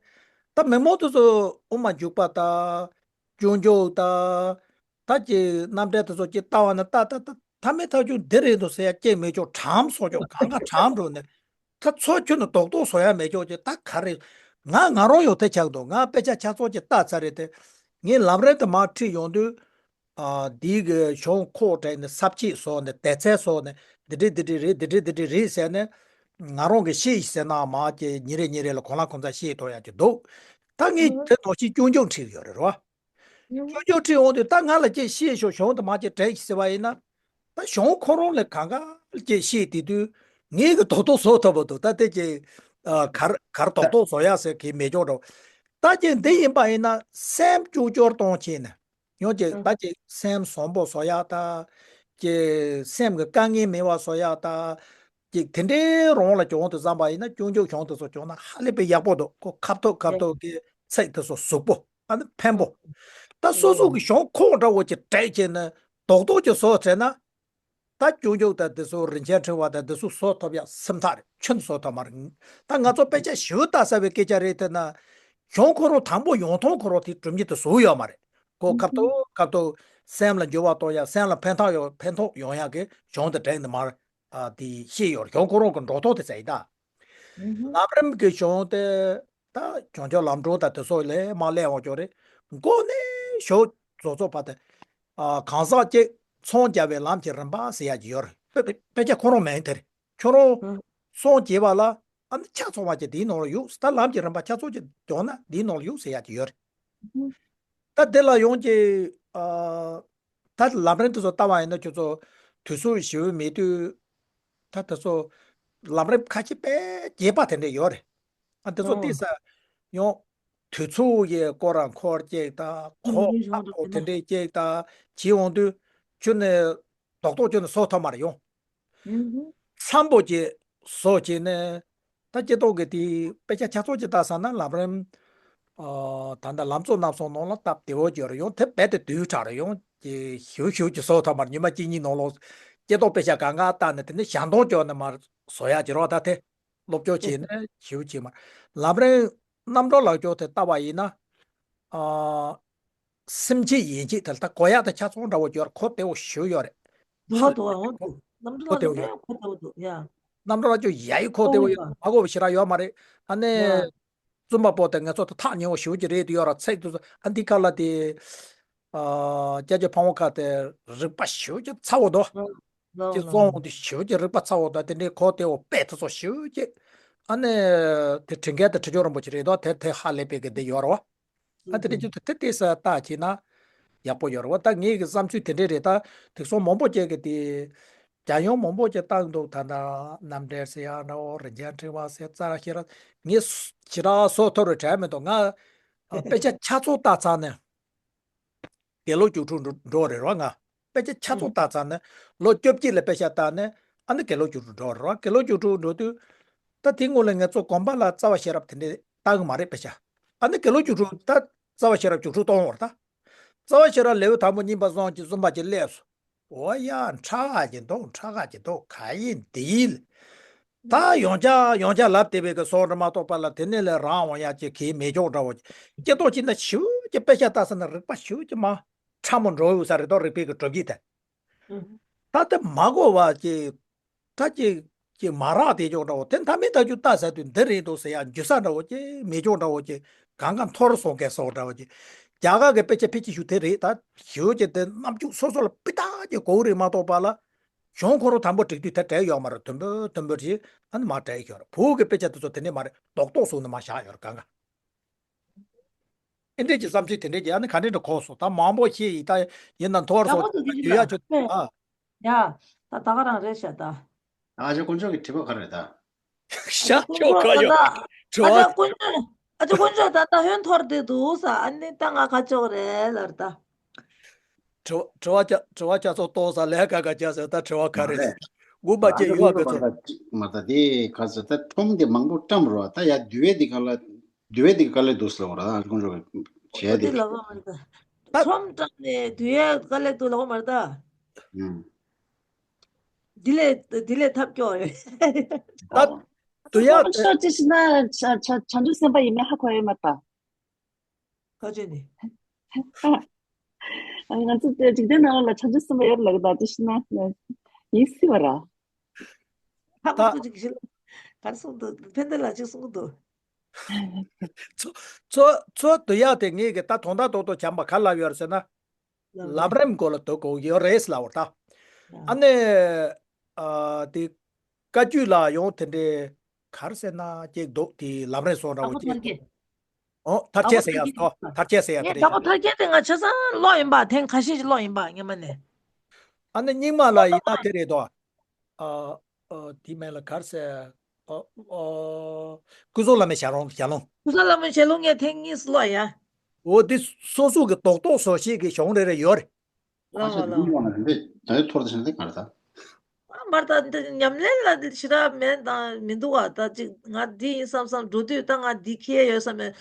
ད་མི་མང་དེ་ཚོ་དབུ་མ་འཇུག་པ་དང་། སྐྱོན་བརྗོད་དང་། ད་ཀྱི་རྣམ་འགྲེལ་དེ་ཚོ་ཀྱི་ལྟ་བ་ན། ད་ད་ད་མཐའ་མའི་ཐག་གཅོད་འདི་རེད་འདུག་ཟེར་ཡག་ཅིག་མེད་ཀྱང་གྲམ་སོང་ཀྱང་གང་ག་གྲམ་འགྲོ་ནས། ད་ཚོ་ཁྱོན་ནས་རྡོག་རྡོག་བཟོ་ཡག་མེད་ཀྱང་ཅིག་ད་ག་རེ། ང་ང་རང་ཡང་དེ་ཆགས་འདུག་ང་དཔེ་ཆ་ཆ་ཚང་ཅིག་ལྟ་ཚར་རེད་དེ། ངས་ལམ་རིམ་དེ་མར་ཁྲིད་ཡོང་དུས། ཨ་འདི་གི་གཞུང་ཁོག་དྲངས་ནས་ས་བཅད་བཟོས་ནས་སྡེ་ཚན་བཟོས་ནས། འདི་འདྲས་འདི་འདྲས་རེད། འདི་འདྲས་འདི་འདྲས་རེད་ཟེར་ནས། ང་རང་གིས་ཤེས་ཟེར་ན་མ་ཅིག་ཉིན་རེ་ཉིན་རེ་ལ་གང་ལ་གང་འཚམ་ཤེས་ཐུབ་ཡག་ཅིག་འདུག་ད་ངས་དེ་ནང་བཞིན་སྐྱོན་བརྗོད་ཁྲིད་ཡོད་རེད་རོ། སྐྱོན་བརྗོད་ཁྲིད་འོང་དུས་ད་ང་ལ་ཅིག་ཤེས་ཤོག་གཞུང་དེ་མ་ཅིག་དྲན་ཞིག་ཟེར་བ་ཡིན་ན། ད་གཞུང་ཁོ་རང་ལ་གང་ག་ཅིག་ཤེས་དེ་དུས་ངས་གི་རྡོག་རྡོག་བཟོ་ཐུབ་པ་འདུག་ད་དེ་ཅིག་ཨ་གར་གར་རྡོག་རྡོག་བཟོ་ཡག་ཟེར་གི་མེད་ཀྱང་འགྲོ། ད་ཅིག་འདི་ཡིན་པ་ཡིན་ན་སེམས་སྐྱོ་སྐྱོར་གཏོང་བྱས་ནས། ཡང་ཅིག་ད་ཅིག་སེམས་བཟང་པོ་བཟོ་ཡག་ད། ཅིག་སེམས་ཀྱི་དཀའ་ངལ་མེད་པ་བཟོ་ཡག་ད། ཅིག་དེ་འདྲའི་རང་ལ་སྦྱོང་དུ་བརྩམས་པ་ཡིན་ན། སྐྱོན་བརྗོད་གཞུང་དེ་ཚོ་སྦྱོང་ན་ཧ་ལས་པའི་ཡག་པོ་འདུག་ཁོ་ཁ་ཐུག་ཁ་ཐུག་གི་ཚིག་དེ་ཚོ་གཟུགས་པོ། ཨ་ནི་ཕན་པོ། ད་སོ་སོ་གི་གཞུང་ཁོག་འདྲ་བོ་ཅིག་དྲངས་བྱས་ནས་རྡོག་རྡོག་ཅིག་བཟོ་བྱས་ན། ད་སྐྱོན་བརྗོད་དང་དེ་ཚོ་རིན་ཆེན་ཕྲེང་བ་དང་དེ་ཚོ་བཟོ་ཐུབ་ཡག་སེམས་ཐག་རེད། ཁྱོན་བཟོ་ཐུབ་མ་རེད། ད་ང་ཚོ་དཔེ་ཆ་ཞིབ་ལྟ་ས་བའི་སྐད་ཆ་རེད། དེ་ན་གཞུང་ཁོ་རང་དང་པོ་ཡོང་ཐོང་ཁོ་རང་དེ་སྒྲུབ་ཉིད་དུ་བཟོ་ཡོད་མ་རེད། ཁོ་ཁ་ཐུག་ཁ་ཐུག་སེམས་ལ་འགྱུར་བ་གཏོང་ཡག་སེམས་ལ་ཕན་ཐོགས་ཡོང་ཕན་ཐོགས་ཡོང་ཡག་གི་གཞུང་དེ་དྲངས་ནས་མར་ཨ་དེ་བཤད་ཡོད་རེད། གཞུང་ཁོ་རང་གི་འགྲོ་ཐོག་དེ་ཟེར་ཡིན་ད། ལམ་རིམ་གྱི་གཞུང་དེ་ད་བྱང་ཆུབ་ལམ་སྒྲོན་དང་དེ་ཚོ་ལས་མར་སླེབས་འོང་ཀྱོག་རེད། མགོ་ནས་གཞུག་རྫོགས་རྫོགས་བར་དུ་ཨ་གང་ཟག་གཅིག་ཚོང་རྒྱག་པའི་ལམ་གྱི་རིམ་པ་ཟེར་ཡག་ཅིག་ཡོད་རེད། དཔེ་དཔེ་ཆ་ཁོ་རང་མིང་དེ་རེད། ཁྱོད་རང་ཨང་། སངས་རྒྱས་པ་ལ་ཨ་ནི་ཆ་ཚང་བ་ཅིག་དེའི་ནང་ལ་ཡོད། ད་ལམ་གྱི་རིམ་པ་ཆ་ཚང་ཅིག་སྦྱོང་ན་དེའི་ནང་ལ་ཡོད་ཟེར་ཡག་ཅིག་ཡོད་རེད། ཨང་། ད་དེ་ལ་ཡོང་གི་ཨ། ད་ལམ་རིམ་དེ་ཚོ་ལྟ་བ་ཡིན་ན་ཁྱོད་ཚོ་དུས་ཚོད་ཞེ་པོ་མེད་དུས། ད་དེ་ཚོ་ལམ་རིམ་ཁ་ཤས་དཔེ་རྒྱས་པ་དེ་འདྲ་ཡོད་རེད། ཨ་དེ་ཚོ་ཨང་། བལྟས་ས་ཡོང་། དུས་ཚོད་ཀྱི་སྐོར་ལ་འཁོར་གཅིག་དང་། ཁོག་ཨ་ཁོག་དེ་འདྲས་གཅིག་དང་བྱེད་འོང་དུས་ཁྱོད་ནི་རྡོག་རྡོག་ཁྱོད་ནི་བཟོ་ཐུབ་མ་རེད་ཡོང་། ཨང་། འཚམ་པོ་ཅིག་བཟོ་བྱས་ནས། ད་སྐྱེ་ཐོག་གི་དེ་དཔེ་ཆ་ཆ་ཚང་ཅིག་ལྟ་ས་ན་ལམ་རིམ། ཨ་ད་ལྟ་ལམ་གཙོ་རྣམ་གསུམ་ནང་ལ་སྟབས་བདེ་བོ་ཅིག་ཡོད་རེད་ཡོང་། དེ་རྦད་དེ་དུས་དྲག་རེད་ཡོང་། ཅིག་ཞིབ་ཞིབ་ཅིག་བཟོ་ཐུབ་མ་རེད། ཉི་མ་གཅིག་གཉིས་ནང་ལོགས་སྐྱེ་ཐོག་དཔེ་ཆ་གང་ག་ལྟ་ནས་དེ་ནས་ཞལ་འདོན་བཅོས་ནས་མར་བཟོ་ཡག་ཅིག་རོགས། ད་དེ་སློབ་སྦྱོང་བྱས་ནས་ཞིབ་བྱས་མ། ལམ་རིམ་རྣམ་གྲོལ་ལག་སྐྱོར་དེ་ལྟ་བ་ཡིན་ན། ཨ། སེམས་བསྐྱེད་ཡིད་བསྐྱེད་དེ་ལ་ད་གོ་ཡག་དང་ཆ་ཚང་འདྲ་བོ་ཡོད་རེད། གོ་བདེ་བོ་ཞེ་པོ་ཡོད་རེད། འདུག་འདུག་འོང་འདུག་རྣམ་གྲོལ་ལ་འདུག་ཡ། གོ་བདེ་བོ་འདུག་ཡ། རྣམ་གྲོལ་ལ་ཅུང་ཡ་ཡི་གོ་བདེ་བོ་ཡོད་མ་གོ་བ་ཞེ་དྲག་ཡོད་མ་རེད། ཨ་ནི། ཡ། རྩོམ་པ་པོ་དེ་ང་ཚོ་ད་ཐག་ཉེ་བོ་ཞེ་པོ་ཅིག་རེད་དུ་ཡོད་ར། ཚིག་དེ་ཚོ་ཨ་འདི་ག་ལ་དེ། ཨ། སྐྱབས་རྗེ་ཕ་བོང་ཁ་དེ་རིག་པ་ཞེ་པོ་ཅིག་ཚ་བོ་འདུག་ལོ་ཅིག་ལོ་རྩོམ་འོང་དུས་ཞེ་པོ་ཅིག་རིག་པ་ཚ་བོ་དང་དེ་འདྲའི་གོ་བདེ་བོ་དཔེ་དེ་ཚོ་ཞེ་པོ་ཅིག་ཨ་ནི། དེ་བྲིས་མཁན་དེ་ཁྲི་ཆོས་རིན་པོ་ཆེ་རེད་དོ། དེ་དེ་ཧ་ལས་པའི་གི་འདི་ཡོད་ར་བ། ཨ་དེ་འདྲའི་ཅིག་དེ་དེ་ས་ལྟ་བྱས་ན་ཡག་པོ་ཡོད་ར་བ། ད་ངེད་ཀྱི་བསམ་ཚུལ་དེ་འདྲའི་རེད། ད་དེ་སོང་མང་པོ་ཅིག་གི་དེ་རྒྱ་ཡོང་མང་པོ་ཅིག་བཏང་འདུག་ད་ལྟ་རྣམ་འགྲེལ་ཟེར་ཡག་འདྲ་བོ། རིན་ཆེན་ཕྲེང་བ་ཟེར་རྩ་ར་ཤེས་ར། ངས་ཞེ་དྲག་སོ་ཐོར་བའི་དྲན་མི་འདུག་ང་དཔེ་ཆ་ཆ་ཚང་བལྟས་ཚར་ནས། དགེ་ལུགས་སྒྱུ་འཕྲུལ་འགྲོ་འགྲོ་རེད་རོ། ང་དཔེ་ཆ་ཆ་ཚང་བལྟས་ཚར་ནས། ལོ་བཅོ་བརྒྱད་ལ་དཔེ་ཆ་བལྟས་ནས་ཨ་ནི་དགེ་ལུགས་སྒྱུ་འཕྲུལ་འགྲོ་རེད་རོ། དགེ་ལུགས་སྒྱུ་འཕྲུལ་འགྲོ་དུས། ད་དེ་སྔོན་ལ་ང་ཚོ་དགོན་པ་ལ་རྩ་བ་ཤེས་རབ་དེ་འདྲས་བལྟ་གི་མ་རེད་དཔེ་ཆ། ཨ་ནི་དགེ་ལུགས་སྒྱུ་འཕྲུལ་ད་རྩ་བ་ཤེས་རབ་སྒྱུ་འཕྲུལ་གཏོང་བར་ད། རྩ་བ་ཤེས་རབ་ལེའུ་དང་པོ་གཉིས་པ་གསུམ་གྱི་གསུམ་པ་གྱི་སླེབས་སོ། འོ་ཡ། ཁྲ་ག་གི་འདུག་ཁྲ་ག་གི་འདུག་ག་ཡིན་འདི་ཡིན། ད་ཡོང་ཆ་ཡོང་ཆ་ལབ་བསྡད་པའི་གི་སོང་རེད་མ་གཏོགས་པ་ལ་དེ་ནས་ལས་རང་འོང་ཡ་ཅིག་གི་མེ་སྒྱོགས་འདྲ་བོ་ཅིག་སྐྱེ་ཏོག་ཅིག་ན་ཞུ་ཅིག་དཔེ་ཆ་ལྟ་ས་ན་རིག་པ་ཞུ་ཅིག་མ་ཕྲ་མོ་འགྲོ་ཡོད་ས་རེད་དོ། རིག་པའི་གི་གྲུབ་ཀྱི་དེ། ད་དེ་མ་གོ་བ་ཅིག་ད་ཅིག་ཅིག་མ་རག་དེ་ཅོག་འདྲ་བོ་དེ་མཐའ་མའི་ཐག་གཅོད་ལྟ་ས་དུས་འདི་རེད་འདུག་ཟེར་ཡ་འཇུ་ས་འདྲ་བོ་ཅིག་མེ་སྒྱོགས་འདྲ་བོ་ཅིག་གང་ག་འཐོར་སོང་གས་སོགས་འདྲ་བོ་ཅིག་རྒྱ་གར་གི་དཔེ་ཆ་ཕལ་ཆེར་ཞུ་དེ་རེད། ད་ཞུ་ཅིག་དེ་རྣམ་འགྱུར་སོ་སོ་ལ་སྤུས་དག་ཅིག་གོ་རེད་མ་གཏོགས་པ་ལ། གཞུང་ཁོ་རང་དང་པོ་བསྒྲིགས་དུས་དེ་བྲལ་ཡོད་མ་རེད། དུམ་བུ་དུམ་བུ་རེད། ཨ་ནི་མ་བྲལ་ཡོད་རེད། བོད་ཀྱི་དཔེ་ཆ་དེ་ཚོ་དེ་འདྲས་མ་རེད། རྡོག་རྡོག་བཟོས་ནས་མ་བཞག་ཡོད་རེད་གང་ག་ཨེ་འདྲས་ཀྱི་བསམ་ཚུལ་དེ་འདྲས་ཀྱི་ཨ་ནི་ག་འདྲས་འདྲ་གོ་སོང་། ད་མང་པོ་ཤེས་ཡིན། ད་ཡིན་ན་འཐོར་སོང་། ཡག་པོ་འདུག་ཡོད་ཡ་ཆུ་ཨ། ཡ། ད་ད་ག་རང་རེད་ཤག་ད། ཨ་ཅག་དཀོན་མཆོག་གི་དྲི་བ་ག་རེ་རེད་ད། ཤག་ཁྱོད་ག་ཡོད། ཨ་ཅག་དཀོན་མཆོག་ཨ་ཅག་དཀོན་མཆོག་ད་ལྟ་ཧོན་འཐོར་བསྡད་འདུག་ས། ཨ་ནི་ད་ང་ཁ་ཕྱོགས་རེད་ལར་ད། དྲི་བ་དྲི་བ་ཅག་དྲི་བ་ཅག་ཚོ་གཏོང་ས་ལས་ཀ་ག་ཅག་ཟེར། ད་དྲི་བ་ག་རེ་རེད། དགོངས་པ་བཅས་ཡོད་པའི་ཚོ། མ་ད་དེ་ག་ཟེར། ད་ཁྲོམ་དེ་མང་པོ་བཀྲམ་རོགས། ད་ཡ་འདུལ་བའི་དེ་ག་ལ་འདུལ་བའི་དེ་ག་ལ་འདུག་ཟེར་བ་ར། ཨ་ཅག་དཀོན་མཆོག་གི་བྱས་དེ། དེ་ལ་བ་མ་རེད་ད། ད་ཁྲོམ་བཀྲམ་ནས་འདུལ་ཡ་ག་ལ་འདུག་ལ་བ་མ་རེད་ད། ཨུམ། དེ་ལས་དེ་ལས་ཐབས་སྐྱོ་རེད། ད་དུ་ཡ་ཁོ་ཤོག་ཅི་ཞིག་ན་བྱ་བྱ་བྱང་ཆུབ་སེམས་དཔའ་ཡིན་མིན་ཧ་གོ་ཡོད་མ་ད། ཁ་ཆོས་ནི། ང་ཚོ་དེ་འཇིག་རྟེན་ནང་ལ་བྱང་ཆུབ་སེམས་དཔའ་ཡོད་ལབ་ད་ཅི་ཞིག་ན་ཡིན་སྲིད་པ་ར། ཧ་གོ་ད་ཚོ་ཅིག་ཞིག་ག་རེ་གསུངས་འདུག་ཕན་བདེ་ལ་ཅིག་གསུངས་འདུག་ཚོ་ཚོ་ཚོ་དུ་ཡ་དེ་ངེད་ཀྱི་ད་དོན་དག་ཏོག་ཏོ་བྱམས་པ་ག་ལབ་ཡོད་རེད་ཟེར་ན། ལམ་རིམ་སྐོར་ལ་དོ་གོ་ཡོད་རེད་ལབ་པ་ད། ཨ་ནི། ཨ་དེ། བཀའ་བརྒྱུད་ལ་ཡང་དེ་འདྲའི་ག་རེ་ཟེར་ན་ཅིག་འདུག་དེ་ལམ་རིམ་སོགས་འདྲ་བོ་ཅིག་ཨོ་མཐར་ཕྱིན་ཟེར་ཡ་སོ། མཐར་ཕྱིན་ཟེར་ཡ་དེ་རེད། དྲ་བ་མཐར་ཕྱིན་དེ་ང་ཆ་ཚང་ཀློག་ཡིན་པ། ཐེངས་ཁ་ཤས་ཤིག་ཀློག་ཡིན་པ་སྔོན་མ་ནས། ཨ་ནི་རྙིང་མ་ལ་ཡིན་ན་དེ་རེད་དོ། ཨ། ཨ། དེ་མིན་ལ་ག་རེ་ཟེར། ཨ། ཨ། ཀུན་བཟང་བླ་མའི་ཞལ་ལུང་ཞལ་ལུང་། ཀུན་བཟང་བླ་མའི་ཞལ་ལུང་ངས་ཐེངས་གཉིས་སུ་ཀློག་ཡ། འོ་དེ་སོ་སོ་གི་རྡོག་རྡོག་བཟོ་ཤེས་ཀྱི་གཞུང་རེ་རེ་ཡོད་རེད། ལགས་ཨ་ཅག་ལགས། འདི་མོ་ན་འདི་ད་ཡོད་ཐོར་ད་ཞིང་འདི་གར་ད། ཨ་མར་ད་འདི་ཉམས་ལེན་ལ་ཞེ་དྲག་མེད་དང་མི་འདུག་བ། ད་ཅིག་ང་འདི་ཡིན་བསམ་བསམ་འགྲོ་དུས་ད་ང་འདི་ཁེལ་ཡོད་བསམ་མེད།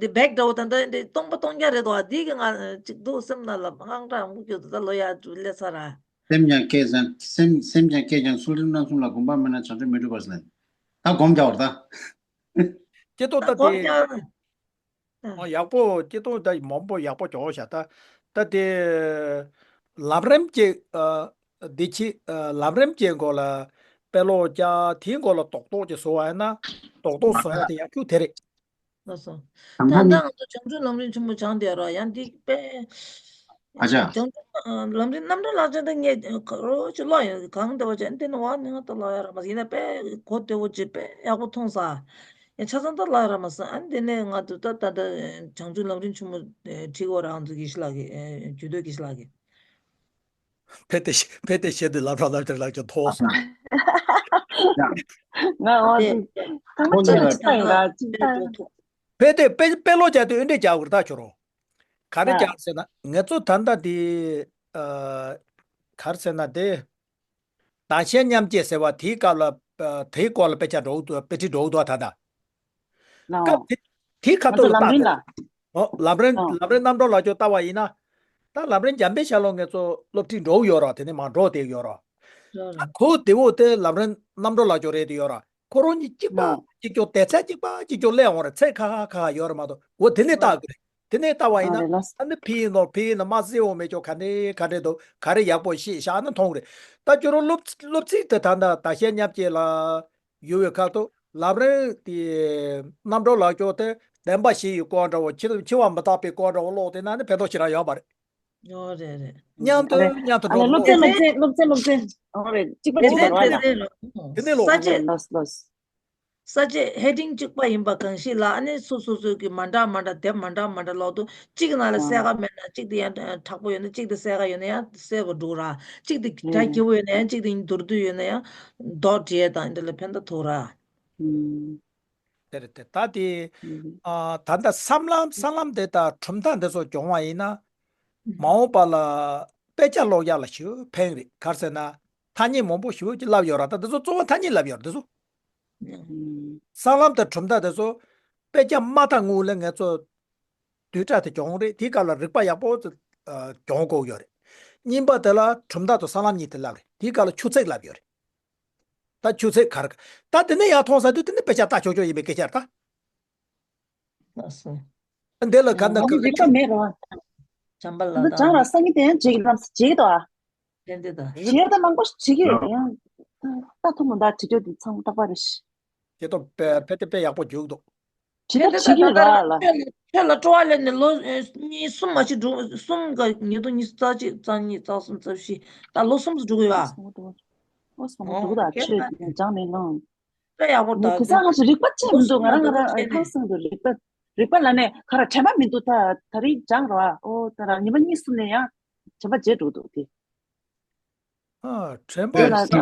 འདི་བེག་འདྲ་བོ་ད་ད་འདི་སྟོང་པ་སྟོང་རྐྱང་རེད་དོ། འདི་གི་ང་ཅིག་འདུག་སེམས་ནང་ལ་ཨང་གྲངས་འུ་སྐྱོ་དུ་ད་ལོ་ཡ་སླེབས་ཚར་ར། སེམས་ཀྱང་བསྐྱེད་ཀྱང་སེམས་སེམས་ཀྱང་བསྐྱེད་ཀྱང་ཚུལ་ཁྲིམས་རྣམ་གསུམ་ལ་གོམས་པ་མེད་ན་བྱང་ཆུབ་མི་འགྲུབ་པར་ཟེར། ད་སྒོམ་རྒྱག་བར་ད། ཀྱེ་ཏོ་ད་ད་སྒོམ་དེ། རྒྱག་ཨ། ཡག་པོ་སྐྱིད་སྡུག་ད་མང་པོ་ཡག་པོ་བྱུང་ཤག་ད་ད་དེ་ལམ་རིམ་གྱི་ཨ། འདི་ཕྱི་ཨ། ལམ་རིམ་གྱི་སྐོར་ལ་དཔེ་ཀློག་བྱ་དེའི་སྐོར་ལ་རྡོག་རྡོག་ཅིག་བཟོ་བ་ཡིན་ན་རྡོག་རྡོག་བཟོ་ཡ་དེ་ཡག་ཤོས་དེ་རེད། ལགས་སོ། ད་ད་ལྟ་ནི་ང་ཚོ་བྱང་ཆུབ་ལམ་རིམ་ཆེན་མོ་སྦྱངས་བསྡད་ཡོད་ར། ཡང་འདི་དཔེ་ཨ་ཅག་བྱང་ཆུབ་ལམ་རིམ་རྣམ་གྲོལ་ལག་ཆ་ད་ངས་རོ་ཅིག་ཀློག་ཡོད། གང་བདེ་བ་ཅན་དེ་ནི་བ་ནི་ང་ད་ཀློག་ཡ་ར་མ་ཟད། ཡིན་ན་དཔེ་གོ་བདེ་བོ་ཅིག་དཔེ་ཡག་པོ་མཐོང་ས། ཡང་ཆ་ཚང་ད་ལ་ར་མ་སོང་། ཨ་ནི་དེ་ནས་ང་དུ་ད་ད་ད་བྱང་ཆུབ་ལམ་རིམ་ཆུང་མོ་ཁྲིད་གོ་རང་ཚོ་དགེ་བཤེས་ལགས་ཀྱིས་ཇུས་འདོད་དགེ་བཤེས་ལགས་ཀྱིས། ཕེ་ཏེ་ཕེ་ཏེ་ཤེས་དུས་ལམ་རང་ལམ་དེར་ལག་ཆ་མཐོང་སོང་། ང་འོ་དེ་ཁོང་ཚོ་ལ་ཅི་ཡིན་ལ་ཅི་ད། ཕེ་ཏེ་དཔེ་དཔེ་ཀློག་བྱ་དུས་འོན་ཏེ་རྒྱག་དགོས་རེད་ད་ཁྱོད་རང་། ག་རེ་རྒྱག་ཟེར་ན་ང་ཚོ་ད་ལྟ་དེ་ཨ། ག་རེ་ཟེར་ན་དེ། དང་ཤེས་མཉམ་སྐྱེས་ཟེར་བ་དེའི་སྐབས་ལ་ཨ། དེའི་སྐོར་ལ་དཔེ་ཆ་འགྲོ་འདུག་དཔེ་ཁྲིད་འགྲོ་འདུག་ད་ལྟ། ལའོ། སྐབས་དེ་དེའི་ཁ་ང་ཐུག་ཚོ་ལ་ལམ་རིམ་ལྟ། ལ། ཨོ་ལམ་རིམ་ལའོ། ལམ་རིམ་རྣམ་གྲོལ་ལག་ཆ་ལྟ་བ་ཡིན་ན། ད་ལམ་རིམ་འཇམ་དཔལ་ཤར་ལུང་ངེད་ཚོ་སློབ་ཁྲིད་འགྲོ་ཡོད་ར། དེ་ནས་མར་འགྲོ་བསྡད་ཡོད་ར། ལའོ་ད་ལའོ། གོ་བདེ་བོ་དེ་ལམ་རིམ་རྣམ་གྲོལ་ལག་ཆ་རེད་དེ་ཡོད་ར། ཁོ་རང་གཉིས་གཅིག་པ་ལའོ། གཅིག་ཀྱང་སྡེ་ཚན་གཅིག་པ་གཅིག་ཀྱང་སླེབས་འོང་ར། ཚད་ཁ་ཁ་ཁ་ཁ་ཡོད་ར་མ་གཏོགས་འོ་དེ་ནས་ལྟ་ལའོ། དགོས་རེད། དེ་ནས་ལྟ་བ་ཡིན་ན། ཨ་རེད་ལགས། ཨ་ནི་ཕི་ཡིན་ནོ་ཕི་ཡིན་ན་མ་གསལ་བོ་མེད་ཅོག་ག་འདྲ་ག་འདྲ་འདུག་ག་རེ་ཡག་པོ་ཤེས་བཞག་ན་མཐོང་རེད། ད་ཁྱོད་རང་སློབ་སློབ་ཚིགས་དེ་ད་ལྟ་ད་ཤེས་ཉམས་ཅན་ལ་ཡོད་པའི་ཁ་ཐུག་ལམ་རིམ་དེ་རྣམ་གྲོལ་ལག་ཤོག་དེ་བདེན་པ་བཞི་ཡི་སྐོར་འདྲ་བོ་འཆི་འཆི་བ་མི་རྟག་པའི་སྐོར་འདྲ་བོ་ཀློག་དེ་ན་ནི་ཕན་ཐོགས་ཞེ་དྲག་ཡོད་པ་རེད། ཡོད་རེད་རེད། མཉམ་དུ་མཉམ་དུ་ཨ་ལ་ཀློག་སློབ་ཚན་སློབ་ཚན་སློབ་ཚན། ཨོ་རེད། གཅིག་པ་གཅིག་པ་རེད་བ། དེ་ནས་ཀློག་ས་བཅད། ལོས་ལོས། ས་བཅད་heading གཅིག་པ་ཡིན་པ་གང་ཞིག་ལ་ཨ་ནི་སོ་སོ་སོ་གི་མ་འདྲ་མ་འདྲ་དེབ་མ་འདྲ་མ་འདྲ་ལོག་དུ་གཅིག་གི་ནང་ལ་གསལ་ཁ་མེད་ན་གཅིག་དེ་ཡང་དྲག་པོ་ཡོད་ན་གཅིག་དེ་གསལ་ཁ་ཡོད་ན་ཡང་གསལ་པོ་འགྲོ་ར། གཅིག་དེ་སྒྲ་སྐྱིད་པོ་ཡོད་ན་ཡང་གཅིག་དེ་མདོར་བསྡུས་ཡོད་ན་ཡང་མདོག་བསྒྲིལ་དང་འདི་ལ་ཕན་ཐོགས་ར། དེ་རེད་དེ་ད་དེ་ཨ་ད་ལྟ་སྲང་ལམ་སྲང་ལམ་དེ་དང་གྲུབ་མཐའ་འདི་ཚོ་སྦྱོང་བ་ཡིན་ན་མ་འོངས་པ་ལ་དཔེ་ཆ་ཀློག་ཡག་ལ་ཞེ་པོ་ཕན་རེད། ག་རེ་ཟེར་ན་ཐ་སྙད་མང་པོ་ཞེ་པོ་ཅིག་ལབ་ཡོད་ར། ད་འདི་ཚོ་གཙོ་བོ་ཐ་སྙད་ལབ་ཡོད་ར། འདི་ཚོ་སྲང་ལམ་དང་གྲུབ་མཐའ་དེ་ཚོ་དཔེ་ཆ་མ་མཐའ་སྔོན་ལ་ང་ཚོ་བསྡུས་གྲྭ་དེ་སྦྱོང་རེད། དེའི་སྐབས་ལ་རིག་པ་ཡག་པོ་སྦྱོང་དགོས་ཡོད་རེད། གཉིས་པ་དེ་ལ་གྲུབ་མཐའ་དང་སྲང་ལམ་གཉིས་དེ་ལབ་རེད། དེའི་སྐབས་ལ་ཆུ་ཚད་ལབ་ཡོད་རེད། ད་ཆུ་ཚད་ག་རེ་ད་དེ་ནས་ཡར་མཐོང་ས་དུས་དེ་ནས་དཔེ་ཆ་ལྟ་ཆོག་ཆོག་ཡིན་པའི་སྐད་ཆ་རེད་ད། ལགས་སོ། འདི་ལ་ག་འདི་ཨ་ནི་རིག་པ་མེད་རོ། བྱམས་པ་ལ་འདི་སྦྱང་ར་སང་ཉིན་དེ་ཡང་བྱེད་ཀྱི་ལམ་བྱེད་ཀྱི་དོ། དེ་འདི་ད། བྱེད་ད་མང་པོ་བྱེད་ཀྱི་ཡོད་ཡང་ལྟ་ཐུབ་མི་འདུག་བྱེད་རྒྱུ་དེ་ཚང་མ་རྟག་པ་རེད། དེ་ཏོ་དཔེ་དཔེ་དེ་དཔེ་ཡག་པོ་འཇུག་འདུག་བྱེད་ད་བྱེད་ཀྱི་ར་ལ། ཁྱོད་ལ་སྤྲོ་བ་ལེན་ནས་ལོ་གཉིས་གསུམ་མ་གཅིག་འགྲོ་གསུམ་ག་ཉིས་སྟོང་ཉི་ཤུ་རྩ་གཅིག་རྩ་གཉིས་རྩ་གསུམ་རྩ་བཞི་ད་ལོ་གསུམ་དུ་འགྲོ་གི་ཡོད། ཨོ་སོང་འདུག་ད་ཆོས་སྦྱང་ནས་ལོང་། དཔེ་ཡག་པོ་ད། དེ་ཚང་ང་ཚོ་རིག་པ་ཅན་མི་འདུག་ང་རང་ང་རང་ཁ་སང་དུ་རིག་པ་རིག་པ་ལ་ནས་ཁ་ར་དྲན་པ་མི་འདུག་ད་ད་རིག་སྦྱང་ར་ཨོ་ད་ར་ཉི་མ་གཉིས་གསུམ་ནས་ཡང་དྲན་པ་བརྗེད་འགྲོ་འདུག་དེ། ཨ་དྲན་དེ་ལ་པ་